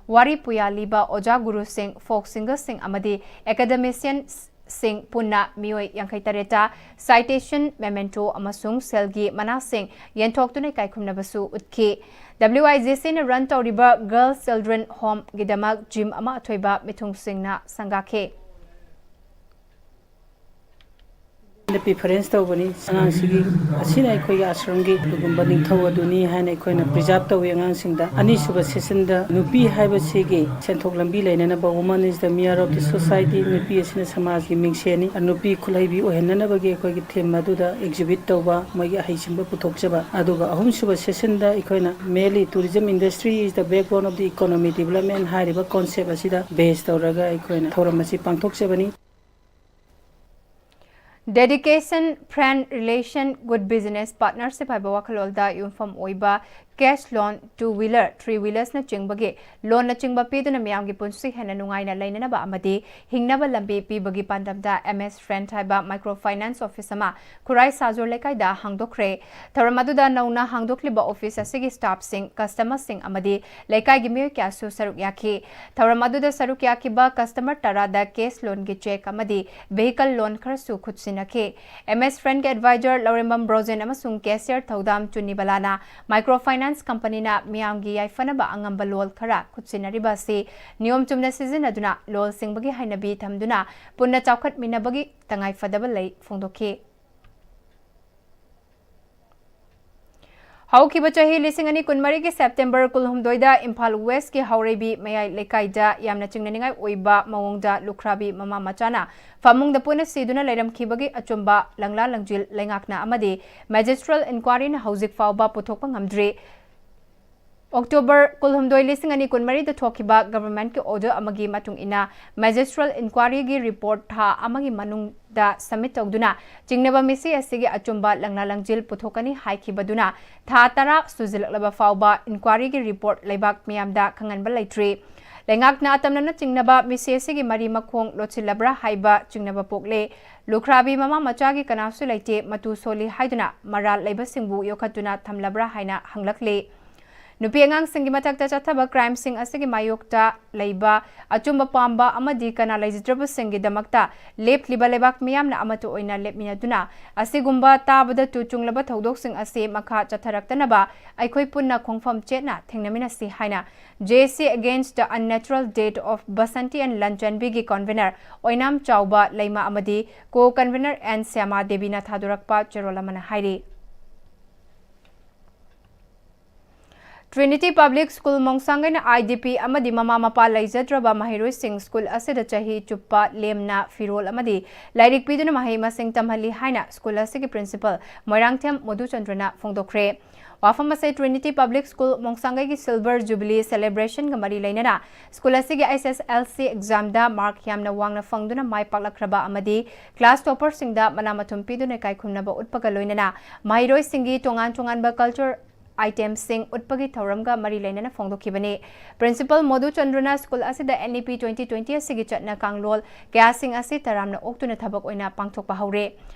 ꯋꯥꯔꯤ ꯄꯨꯌꯥ ꯂꯤꯕ ꯑꯣꯖꯥ ꯒꯨꯔꯨꯁꯤꯡ, folk singer ꯁꯤꯡ ꯑꯃꯗꯤ academician ꯁꯤꯡ ꯄꯨꯟꯅ ꯃꯤꯑꯣꯏ ꯌꯥꯡꯈꯩ ꯇꯔꯦꯠꯇ citation, memento ꯑꯃꯁꯨꯡ ꯁꯦꯜꯒꯤ ꯃꯅꯥꯁꯤꯡ ꯌꯦꯟꯊꯣꯛꯇꯨꯅ ꯏꯀꯥꯏ ꯈꯨꯝꯅꯕꯁꯨ ꯎꯠꯈꯤ꯫ W I G C ꯅ run ꯇꯧꯔꯤꯕ Girls Children Home ꯒꯤꯗꯃꯛ gym ꯑꯃ ꯑꯊꯣꯏꯕ ꯃꯤꯊꯨꯡꯁꯤꯡꯅ ꯁꯪꯒꯥꯈꯤ꯫ ꯄ꯭ꯔꯤꯐꯔꯦꯟꯁ ꯇꯧꯕꯅꯤ꯫ ꯑꯉꯥꯡꯁꯤꯒꯤ, ꯑꯁꯤꯅ ꯑꯩꯈꯣꯏꯒꯤ ꯑꯥꯁ꯭ꯔꯝꯒꯤ ꯀꯩꯒꯨꯝꯕ ꯅꯤꯡꯊꯧ ꯑꯗꯨꯅꯤ ꯍꯥꯏꯅ ꯑꯩꯈꯣꯏꯅ ꯄ꯭ꯔꯤꯖꯥꯕ ꯇꯧꯏ ꯑꯉꯥꯡꯁꯤꯡꯗ꯫ ꯑꯅꯤꯁꯨꯕ ꯁꯦꯁꯟꯗ ꯅꯨꯄꯤ ꯍꯥꯏꯕꯁꯤꯒꯤ ꯁꯦꯟꯊꯣꯛ ꯂꯝꯕꯤ ꯂꯩꯅꯅꯕ, Woman is the Mirror of the Society, ꯅꯨꯄꯤ ꯑꯁꯤꯅ ꯁꯃꯥꯖꯒꯤ ꯃꯤꯡꯁꯦꯟꯅꯤ, ꯅꯨꯄꯤ ꯈꯨꯠꯍꯩꯕꯤ ꯑꯣꯏꯍꯟꯅꯅꯕꯒꯤ ꯑꯩꯈꯣꯏꯒꯤ ꯊꯤꯝ ꯑꯗꯨꯗ ꯑꯦꯛꯖꯤꯕꯤꯠ ꯇꯧꯕ, ꯃꯣꯏꯒꯤ ꯑꯍꯩꯁꯤꯡꯕ ꯄꯨꯊꯣꯛꯆꯕ꯫ ꯑꯗꯨꯒ ꯑꯍꯨꯝꯁꯨꯕ ꯁꯦꯁꯟꯗ ꯑꯩꯈꯣꯏꯅ Mainly Tourism Industry is the Backbone of the Economy Development ꯍꯥꯏꯔꯤꯕ ꯀꯣꯟꯁꯦꯞ ꯑꯁꯤꯗ ꯕꯦꯁ ꯇꯧꯔꯒ ꯑꯩꯈꯣꯏꯅ ꯊꯧꯔꯝ ꯑꯁꯤ ꯄꯥꯡꯊꯣꯛꯆꯕꯅꯤ꯫ Dedication, Friend Relation, Good Business Partnership ꯍꯥꯏꯕ ꯋꯥꯈꯜꯂꯣꯟꯗ ꯌꯨꯝꯐꯝ ꯑꯣꯏꯕ cash loan, two wheeler, three wheelers ꯅꯆꯤꯡꯕꯒꯤ ꯂꯣꯟꯅꯆꯤꯡꯕ ꯄꯤꯗꯨꯅ ꯃꯤꯌꯥꯝꯒꯤ ꯄꯨꯟꯁꯤ ꯍꯦꯟꯅ ꯅꯨꯡꯉꯥꯏꯅ ꯂꯩꯅꯅꯕ ꯑꯃꯗꯤ ꯍꯤꯡꯅꯕ ꯂꯝꯕꯤ ꯄꯤꯕꯒꯤ ꯄꯥꯟꯗꯝꯗ M S Friend ꯍꯥꯏꯕ micro finance office ꯑꯃ ꯈꯨꯔꯥꯏ ꯁꯥꯖꯣꯔ ꯂꯩꯀꯥꯏꯗ ꯍꯥꯡꯗꯣꯛꯈ꯭ꯔꯦ꯫ ꯊꯧꯔꯝ ꯑꯗꯨꯗ ꯅꯧꯅ ꯍꯥꯡꯗꯣꯛꯂꯤꯕ office ꯑꯁꯤꯒꯤ staff ꯁꯤꯡ, customer ꯁꯤꯡ ꯑꯃꯗꯤ ꯂꯩꯀꯥꯏꯒꯤ ꯃꯤꯑꯣꯏ ꯀꯌꯥꯁꯨ ꯁꯔꯨꯛ ꯌꯥꯈꯤ꯫ ꯊꯧꯔꯝ ꯑꯗꯨꯗ ꯁꯔꯨꯛ ꯌꯥꯈꯤꯕ customer ꯇꯔꯥꯗ cash loan ꯒꯤ cheque ꯑꯃꯗꯤ vehicle loan ꯈꯔꯁꯨ ꯈꯨꯠꯁꯤꯟꯅꯈꯤ꯫ M S Friend ꯒꯤ advisor ꯂꯧꯔꯦꯝꯕꯝ ꯕ꯭ꯔꯣꯖꯦꯟ ꯑꯃꯁꯨꯡ cashier ꯊꯧꯗꯥꯝ ꯆꯨꯅꯤꯕꯂꯥꯅ micro finance company ꯅ ꯃꯤꯌꯥꯝꯒꯤ ꯌꯥꯏꯐꯅꯕ ꯑꯉꯝꯕ ꯂꯣꯟ ꯈꯔ ꯈꯨꯠꯁꯤꯟꯅꯔꯤꯕ ꯑꯁꯤ ꯅꯤꯌꯣꯝ ꯆꯨꯝꯅ ꯁꯤꯖꯤꯟꯅꯗꯨꯅ ꯂꯣꯟ ꯁꯤꯡꯕꯒꯤ ꯍꯩꯅꯕꯤ ꯊꯝꯗꯨꯅ ꯄꯨꯟꯅ ꯆꯥꯎꯈꯠꯃꯤꯟꯅꯕꯒꯤ ꯇꯉꯥꯏꯐꯗꯕ ꯂꯩ ꯐꯣꯡꯗꯣꯛꯈꯤ꯫ ꯍꯧꯈꯤꯕ ꯆꯍꯤ ꯂꯤꯁꯤꯡ ꯑꯅꯤ ꯀꯨꯟꯃꯔꯤꯒꯤ September ꯀꯨꯟꯍꯨꯝꯗꯣꯏꯗ ꯏꯝꯐꯥꯜ West ꯀꯤ ꯍꯥꯎꯔꯩꯕꯤ ꯃꯌꯥꯏ ꯂꯩꯀꯥꯏꯗ ꯌꯥꯝꯅ ꯆꯤꯡꯅꯅꯤꯡꯉꯥꯏ ꯑꯣꯏꯕ ꯃꯑꯣꯡꯗ ꯂꯨꯈ꯭ꯔꯥꯕꯤ ꯃꯃꯥ ꯃꯆꯥꯅ ꯐꯃꯨꯡꯗ ꯄꯨꯟꯅ ꯁꯤꯗꯨꯅ ꯂꯩꯔꯝꯈꯤꯕꯒꯤ ꯑꯆꯨꯝꯕ ꯂꯪꯂꯥ ꯂꯪꯖꯤꯜ ꯂꯩꯉꯥꯛꯅ ꯑꯃꯗꯤ magistrate inquiry ꯅ ꯍꯧꯖꯤꯛ ꯐꯥꯎꯕ ꯄꯨꯊꯣꯛꯄ ꯉꯝꯗ꯭ꯔꯤ꯫ October ꯀꯨꯟꯍꯨꯝꯗꯣꯏ, ꯂꯤꯁꯤꯡ ꯑꯅꯤ ꯀꯨꯟꯃꯔꯤꯗ ꯊꯣꯛꯈꯤꯕ government ꯀꯤ order ꯑꯃꯒꯤ ꯃꯇꯨꯡ ꯏꯟꯅ magistrate inquiry ꯒꯤ report ꯊꯥ ꯑꯃꯒꯤ ꯃꯅꯨꯡꯗ submit ꯇꯧꯗꯨꯅ ꯆꯤꯡꯅꯕ ꯃꯤꯁꯤ ꯑꯁꯤꯒꯤ ꯑꯆꯨꯝꯕ ꯂꯪꯂꯥ ꯂꯪꯖꯤꯜ ꯄꯨꯊꯣꯛꯀꯅꯤ ꯍꯥꯏꯈꯤꯕꯗꯨꯅ ꯊꯥ ꯇꯔꯥ ꯁꯨꯖꯤꯜꯂꯛꯂꯕ ꯐꯥꯎꯕ inquiry ꯒꯤ report ꯂꯩꯕꯥꯛ ꯃꯤꯌꯥꯝꯗ ꯈꯪꯍꯟꯕ ꯂꯩꯇ꯭ꯔꯤ꯫ ꯂꯩꯉꯥꯛꯅ ꯑꯇꯝꯅꯅ ꯆꯤꯡꯅꯕ ꯃꯤꯁꯤ ꯑꯁꯤꯒꯤ ꯃꯔꯤ ꯃꯈꯣꯡ ꯂꯣꯠꯁꯤꯜꯂꯕ꯭ꯔꯥ ꯍꯥꯏꯕ ꯆꯤꯡꯅꯕ ꯄꯣꯛꯂꯦ꯫ ꯂꯨꯈ꯭ꯔꯥꯕꯤ ꯃꯃꯥ ꯃꯆꯥꯒꯤ ꯀꯅꯥꯁꯨ ꯂꯩꯇꯦ, ꯃꯇꯨ ꯁꯣꯜꯂꯤ ꯍꯥꯏꯗꯨꯅ ꯃꯔꯥꯜ ꯂꯩꯕꯁꯤꯡꯕꯨ ꯌꯣꯛꯈꯠꯇꯨꯅ ꯊꯝꯂꯕ꯭ꯔꯥ ꯍꯥꯏꯅ ꯍꯪꯂꯛꯂꯤ꯫ ꯅꯨꯄꯤ ꯑꯉꯥꯡꯁꯤꯡꯒꯤ ꯃꯊꯛꯇ ꯆꯠꯊꯕ crimeꯁꯤꯡ ꯑꯁꯤꯒꯤ ꯃꯥꯌꯣꯛꯇ ꯂꯩꯕ ꯑꯆꯨꯝꯕ ꯄꯥꯝꯕ ꯑꯃꯗꯤ ꯀꯅꯥ ꯂꯩꯖꯗ꯭ꯔꯕꯁꯤꯡꯒꯤꯗꯃꯛꯇ ꯂꯦꯞꯂꯤꯕ ꯂꯩꯕꯥꯛ ꯃꯤꯌꯥꯝꯅ ꯑꯃꯠꯇ ꯑꯣꯏꯅ ꯂꯦꯞꯃꯤꯟꯅꯗꯨꯅ ꯑꯁꯤꯒꯨꯝꯕ ꯇꯥꯕꯗ ꯇꯨ ꯆꯨꯡꯂꯕ ꯊꯧꯗꯣꯛꯁꯤꯡ ꯑꯁꯤ ꯃꯈꯥ ꯆꯠꯊꯔꯛꯇꯅꯕ ꯑꯩꯈꯣꯏ ꯄꯨꯟꯅ ꯈꯣꯡꯐꯝ ꯆꯦꯠꯅ ꯊꯦꯡꯅꯃꯤꯟꯅꯁꯤ ꯍꯥꯏꯅ J A C Against the Unnatural Death of Basanti and Lanchanbiꯒꯤ convener ꯑꯣꯏꯅꯥꯝ ꯆꯥꯎꯕ ꯂꯩꯃ ꯑꯃꯗꯤ co-convener N ꯁ꯭ꯌꯥꯃꯥ ꯗꯦꯕꯤꯅ ꯊꯥꯗꯣꯔꯛꯄ ꯆꯦꯔꯣꯜ ꯑꯃꯅ ꯍꯥꯏꯔꯤ꯫ Trinity Public School ꯃꯣꯡꯁꯥꯡꯒꯩꯅ I D P ꯑꯃꯗꯤ ꯃꯃꯥ ꯃꯄꯥ ꯂꯩꯖꯗ꯭ꯔꯕ ꯃꯍꯩꯔꯣꯏꯁꯤꯡ ꯁ꯭ꯀꯨꯜ ꯑꯁꯤꯗ ꯆꯍꯤ ꯆꯨꯞꯄ ꯂꯦꯝꯅ ꯐꯤꯔꯣꯜ ꯑꯃꯗꯤ ꯂꯥꯏꯔꯤꯛ ꯄꯤꯗꯨꯅ ꯃꯍꯩ ꯃꯁꯤꯡ ꯇꯝꯍꯜꯂꯤ ꯍꯥꯏꯅ ꯁ꯭ꯀꯨꯜ ꯑꯁꯤꯒꯤ principal ꯃꯣꯏꯔꯥꯡꯊꯦꯝ ꯃꯣꯗꯨꯆꯟꯗ꯭ꯔꯅ ꯐꯣꯡꯗꯣꯛꯈ꯭ꯔꯦ꯫ ꯋꯥꯐꯝ ꯑꯁꯤ Trinity Public School ꯃꯣꯡꯁꯥꯡꯒꯩꯒꯤ Silver Jubilee celebrationꯒ ꯃꯔꯤ ꯂꯩꯅꯅ ꯁ꯭ꯀꯨꯜ ꯑꯁꯤꯒꯤ H S L C examꯗ mark ꯌꯥꯝꯅ ꯋꯥꯡꯅ ꯐꯪꯗꯨꯅ ꯃꯥꯏ ꯄꯥꯛꯂꯛꯈ꯭ꯔꯕ ꯑꯃꯗꯤ class topperꯁꯤꯡꯗ ꯃꯅꯥ ꯃꯊꯨꯝ ꯄꯤꯗꯨꯅ ꯏꯀꯥꯏ ꯈꯨꯝꯅꯕ ꯎꯠꯄꯒ ꯂꯣꯏꯅꯅ ꯃꯍꯩꯔꯣꯏꯁꯤꯡꯒꯤ ꯇꯣꯉꯥꯟ ꯇꯣꯉꯥꯟꯕ culture itemꯁꯤꯡ ꯎꯠꯄꯒꯤ ꯊꯧꯔꯝꯒ ꯃꯔꯤ ꯂꯩꯅꯅ ꯐꯣꯡꯗꯣꯛꯈꯤꯕꯅꯤ꯫ Principal ꯃꯣꯗꯨ ꯆꯟꯗ꯭ꯔꯅ ꯁ꯭ꯀꯨꯜ ꯑꯁꯤꯗ N E P twenty twenty ꯑꯁꯤꯒꯤ ꯆꯠꯅ ꯀꯥꯡꯂꯣꯟ ꯀꯌꯥꯁꯤꯡ ꯑꯁꯤ ꯇꯔꯥꯝꯅ ꯑꯣꯛꯇꯨꯅ ꯊꯕꯛ ꯑꯣꯏꯅ ꯄꯥꯡꯊꯣꯛꯄ ꯍꯧꯔꯦ꯫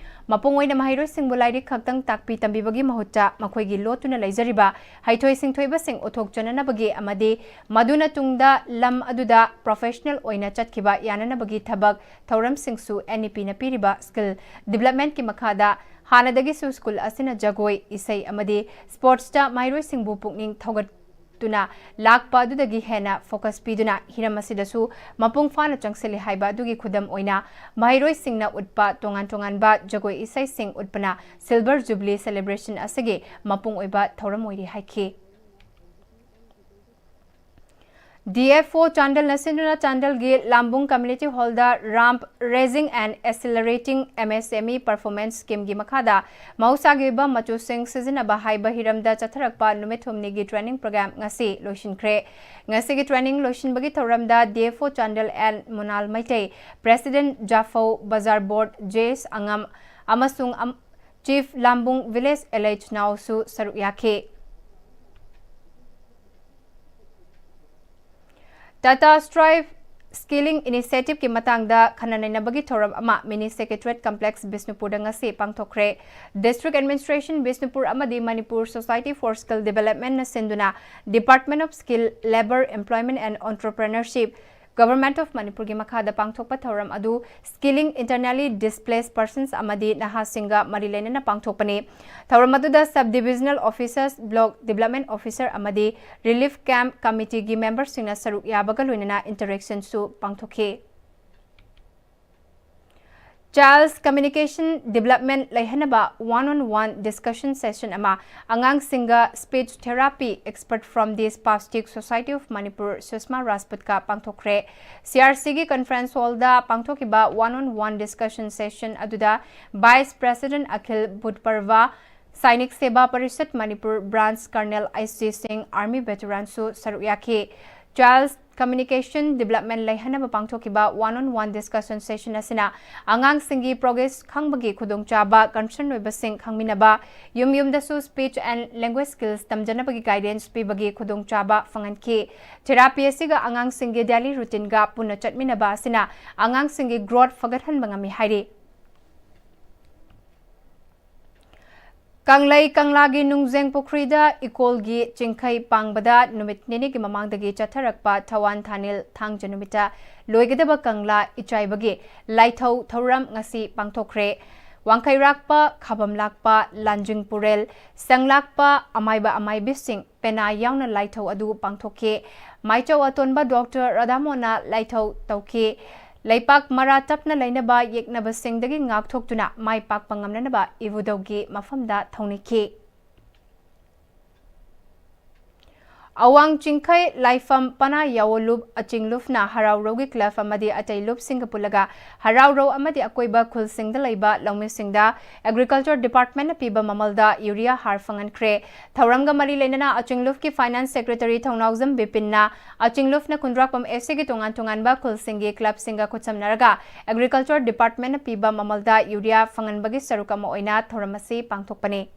ꯃꯄꯨꯡ ꯑꯣꯏꯅ ꯃꯍꯩꯔꯣꯏꯁꯤꯡꯕꯨ ꯂꯥꯏꯔꯤꯛ ꯈꯛꯇꯪ ꯇꯥꯛꯄꯤ ꯇꯝꯕꯤꯕꯒꯤ ꯃꯍꯨꯠꯇ ꯃꯈꯣꯏꯒꯤ ꯂꯣꯠꯇꯨꯅ ꯂꯩꯖꯔꯤꯕ ꯍꯩꯊꯣꯏ ꯁꯤꯡꯊꯣꯏꯕꯁꯤꯡ ꯎꯠꯊꯣꯛꯆꯅꯅꯕꯒꯤ ꯑꯃꯗꯤ ꯃꯗꯨꯅ ꯇꯨꯡꯗ ꯂꯝ ꯑꯗꯨꯗ professional ꯑꯣꯏꯅ ꯆꯠꯈꯤꯕ ꯌꯥꯅꯅꯕꯒꯤ ꯊꯕꯛ ꯊꯧꯔꯝꯁꯤꯡꯁꯨ N E Pꯅ ꯄꯤꯔꯤꯕ skill developmentꯀꯤ ꯃꯈꯥꯗ ꯍꯥꯟꯅꯗꯒꯤꯁꯨ ꯁ꯭ꯀꯨꯜ ꯑꯁꯤꯅ ꯖꯒꯣꯏ, ꯏꯁꯩ ꯑꯃꯗꯤ sportsꯇ ꯃꯍꯩꯔꯣꯏꯁꯤꯡꯕꯨ ꯄꯨꯛꯅꯤꯡ ꯊꯧꯒꯠꯇꯨꯅ ꯂꯥꯛꯄ ꯑꯗꯨꯗꯒꯤ ꯍꯦꯟꯅ focus ꯄꯤꯗꯨꯅ ꯍꯤꯔꯝ ꯑꯁꯤꯗꯁꯨ ꯃꯄꯨꯡ ꯐꯥꯅ ꯆꯪꯁꯤꯜꯂꯤ ꯍꯥꯏꯕ ꯑꯗꯨꯒꯤ ꯈꯨꯗꯝ ꯑꯣꯏꯅ ꯃꯍꯩꯔꯣꯏꯁꯤꯡꯅ ꯎꯠꯄ ꯇꯣꯉꯥꯟ ꯇꯣꯉꯥꯟꯕ ꯖꯒꯣꯏ ꯏꯁꯩꯁꯤꯡ ꯎꯠꯄꯅ Silver Jubilee celebration ꯑꯁꯤꯒꯤ ꯃꯄꯨꯡ ꯑꯣꯏꯕ ꯊꯧꯔꯝ ꯑꯣꯏꯔꯤ ꯍꯥꯏꯈꯤ꯫ D F O ꯆꯥꯟꯗꯦꯜꯅ ꯁꯤꯟꯗꯨꯅ ꯆꯥꯟꯗꯦꯜꯒꯤ ꯂꯥꯝꯕꯨꯡ Community Hallꯗ Ramp Raising and Accelerating M S M E Performance Schemeꯒꯤ ꯃꯈꯥꯗ ꯃꯍꯧꯁꯥꯒꯤ ꯑꯣꯏꯕ ꯃꯆꯨꯁꯤꯡ ꯁꯤꯖꯤꯟꯅꯕ ꯍꯥꯏꯕ ꯍꯤꯔꯝꯗ ꯆꯠꯊꯔꯛꯄ ꯅꯨꯃꯤꯠ ꯍꯨꯝꯅꯤꯒꯤ training program ꯉꯁꯤ ꯂꯣꯏꯁꯤꯟꯈ꯭ꯔꯦ꯫ ꯉꯁꯤꯒꯤ training ꯂꯣꯏꯁꯤꯟꯕꯒꯤ ꯊꯧꯔꯝꯗ D F O Chandel N ꯃꯨꯅꯥꯜ Meitei, President ꯖꯥꯐꯧ ꯕꯖꯥꯔ Board J S ꯑꯉꯝ ꯑꯃꯁꯨꯡ ꯑꯝ-, Chief ꯂꯥꯝꯕꯨꯡ Village L H ꯅꯥꯎꯁꯨ ꯁꯔꯨꯛ ꯌꯥꯈꯤ꯫ Tata Strive Skilling Initiative ꯀꯤ ꯃꯇꯥꯡꯗ ꯈꯟꯅ ꯅꯩꯅꯕꯒꯤ ꯊꯧꯔꯝ ꯑꯃ Mini Secretariat Complex ꯕꯤꯁꯅꯨꯄꯨꯔꯗ ꯉꯁꯤ ꯄꯥꯡꯊꯣꯛꯈ꯭ꯔꯦ꯫ District Administration ꯕꯤꯁꯅꯨꯄꯨꯔ ꯑꯃꯗꯤ Manipur Society for Skill Development ꯅ ꯁꯤꯟꯗꯨꯅ Department of Skill, Labour, Employment and Entrepreneurship, Government of Manipur ꯒꯤ ꯃꯈꯥꯗ ꯄꯥꯡꯊꯣꯛꯄ ꯊꯧꯔꯝ ꯑꯗꯨ Skilling Internally Displaced Persons ꯑꯃꯗꯤ ꯅꯍꯥꯁꯤꯡꯒ ꯃꯔꯤ ꯂꯩꯅꯅ ꯄꯥꯡꯊꯣꯛꯄꯅꯤ꯫ ꯊꯧꯔꯝ ꯑꯗꯨꯗ Sub Divisional Officers, Block Development Officer ꯑꯃꯗꯤ Relief Camp Committee ꯒꯤ member ꯁꯤꯡꯅ ꯁꯔꯨꯛ ꯌꯥꯕꯒ ꯂꯣꯏꯅꯅ interaction ꯁꯨ ꯄꯥꯡꯊꯣꯛꯈꯤ꯫ Child's communication development ꯂꯩꯍꯟꯅꯕ one on one discussion session ꯑꯃ ꯑꯉꯥꯡꯁꯤꯡꯒ speech therapy expert from the Spastic Society of Manipur, Sushma Rajput ꯀ ꯄꯥꯡꯊꯣꯛꯈ꯭ꯔꯦ꯫ C R C ꯒꯤ conference hall ꯗ ꯄꯥꯡꯊꯣꯛꯈꯤꯕ one on one discussion session ꯑꯗꯨꯗ Vice President Akhil Budparwa, Sainik Seva Parishad Manipur Branch Colonel H G Singh, Army veteran ꯁꯨ ꯁꯔꯨꯛ ꯌꯥꯈꯤ꯫ Child's communication development ꯂꯩꯍꯟꯅꯕ ꯄꯥꯡꯊꯣꯛꯈꯤꯕ one on one discussion session ꯑꯁꯤꯅ ꯑꯉꯥꯡꯁꯤꯡꯒꯤ progress ꯈꯪꯕꯒꯤ ꯈꯨꯗꯣꯡꯆꯥꯕ, concern ꯑꯣꯏꯕꯁꯤꯡ ꯈꯪꯃꯤꯟꯅꯕ, ꯌꯨꯝ ꯌꯨꯝꯗꯁꯨ speech and language skills ꯇꯝꯖꯅꯕꯒꯤ guidance ꯄꯤꯕꯒꯤ ꯈꯨꯗꯣꯡꯆꯥꯕ ꯐꯪꯍꯟꯈꯤ꯫ Therapy ꯑꯁꯤꯒ ꯑꯉꯥꯡꯁꯤꯡꯒꯤ daily routine ꯒ ꯄꯨꯟꯅ ꯆꯠꯃꯤꯟꯅꯕ ꯑꯁꯤꯅ ꯑꯉꯥꯡꯁꯤꯡꯒꯤ growth ꯐꯒꯠꯍꯟꯕ ꯉꯝꯃꯤ ꯍꯥꯏꯔꯤ꯫ ꯀꯪꯂꯩ ꯀꯪꯂꯥꯒꯤ ꯅꯨꯡꯖꯦꯡ ꯄꯨꯈ꯭ꯔꯤꯗ ꯏꯀꯣꯜꯒꯤ ꯆꯤꯡꯈꯩ ꯄꯥꯡꯕꯗ ꯅꯨꯃꯤꯠ ꯅꯤꯅꯤꯒꯤ ꯃꯃꯥꯡꯗꯒꯤ ꯆꯠꯊꯔꯛꯄ ꯊꯋꯥꯟ ꯊꯥꯅꯤꯜ ꯊꯥꯡꯖ ꯅꯨꯃꯤꯠꯇ ꯂꯣꯏꯒꯗꯕ ꯀꯪꯂꯥ ꯏꯆꯥꯏꯕꯒꯤ ꯂꯥꯏꯊꯧ ꯊꯧꯔꯝ ꯉꯁꯤ ꯄꯥꯡꯊꯣꯛꯈ꯭ꯔꯦ꯫ ꯋꯥꯡꯈꯩꯔꯥꯛꯄ, ꯈꯥꯕꯝ ꯂꯥꯛꯄ, ꯂꯥꯟꯖꯤꯡ ꯄꯨꯔꯦꯜ, ꯁꯪꯂꯥꯛꯄ, ꯑꯃꯥꯏꯕ ꯑꯃꯥꯏꯕꯤꯁꯤꯡ, ꯄꯦꯅꯥ ꯌꯥꯎꯅ ꯂꯥꯏꯊꯧ ꯑꯗꯨ ꯄꯥꯡꯊꯣꯛꯈꯤ꯫ ꯃꯥꯏꯆꯧ ꯑꯇꯣꯟꯕ ꯗꯣꯛꯇꯔ ꯔꯥꯙꯥꯃꯣꯍꯟꯅ ꯂꯥꯏꯊꯧ ꯇꯧꯈꯤ꯫ ꯂꯩꯄꯥꯛ ꯃꯔꯥ ꯇꯞꯅ ꯂꯩꯅꯕ ꯌꯦꯛꯅꯕꯁꯤꯡꯗꯒꯤ ꯉꯥꯛꯊꯣꯛꯇꯨꯅ ꯃꯥꯏ ꯄꯥꯛꯄ ꯉꯝꯅꯅꯕ ꯏꯕꯨꯙꯧꯒꯤ ꯃꯐꯝꯗ ꯊꯧꯅꯤꯈꯤ꯫ ꯑꯋꯥꯡ ꯆꯤꯡꯈꯩ ꯂꯥꯏꯐꯝ ꯄꯅꯥ ꯌꯥꯑꯣꯂꯨꯞ ꯑꯆꯤꯡꯂꯨꯞꯅ ꯍꯔꯥꯎꯔꯧꯒꯤ club ꯑꯃꯗꯤ ꯑꯇꯩ ꯂꯨꯞꯁꯤꯡꯒ ꯄꯨꯜꯂꯒ ꯍꯔꯥꯎꯔꯧ ꯑꯃꯗꯤ ꯑꯀꯣꯏꯕ ꯈꯨꯜꯁꯤꯡꯗ ꯂꯩꯕ ꯂꯧꯃꯤꯁꯤꯡꯗ Agriculture Department ꯅ ꯄꯤꯕ ꯃꯃꯜꯗ urea ꯍꯥꯔ ꯐꯪꯍꯟꯈ꯭ꯔꯦ꯫ ꯊꯧꯔꯝꯒ ꯃꯔꯤ ꯂꯩꯅꯅ ꯑꯆꯤꯡꯂꯨꯞꯀꯤ Finance Secretary Thounaojam ꯕꯤꯄꯤꯟꯅ ꯑꯆꯤꯡꯂꯨꯞꯅ Khundrakpam A C ꯒꯤ ꯇꯣꯉꯥꯟ ꯇꯣꯉꯥꯟꯕ ꯈꯨꯜꯁꯤꯡꯒꯤ club ꯁꯤꯡꯒ ꯈꯨꯠꯁꯝꯅꯔꯒ Agriculture Department ꯅ ꯄꯤꯕ ꯃꯃꯜꯗ urea ꯐꯪꯍꯟꯕꯒꯤ ꯁꯔꯨꯛ ꯑꯃ ꯑꯣꯏꯅ ꯊꯧꯔꯝ ꯑꯁꯤ ꯄꯥꯡꯊꯣꯛꯄꯅꯤ꯫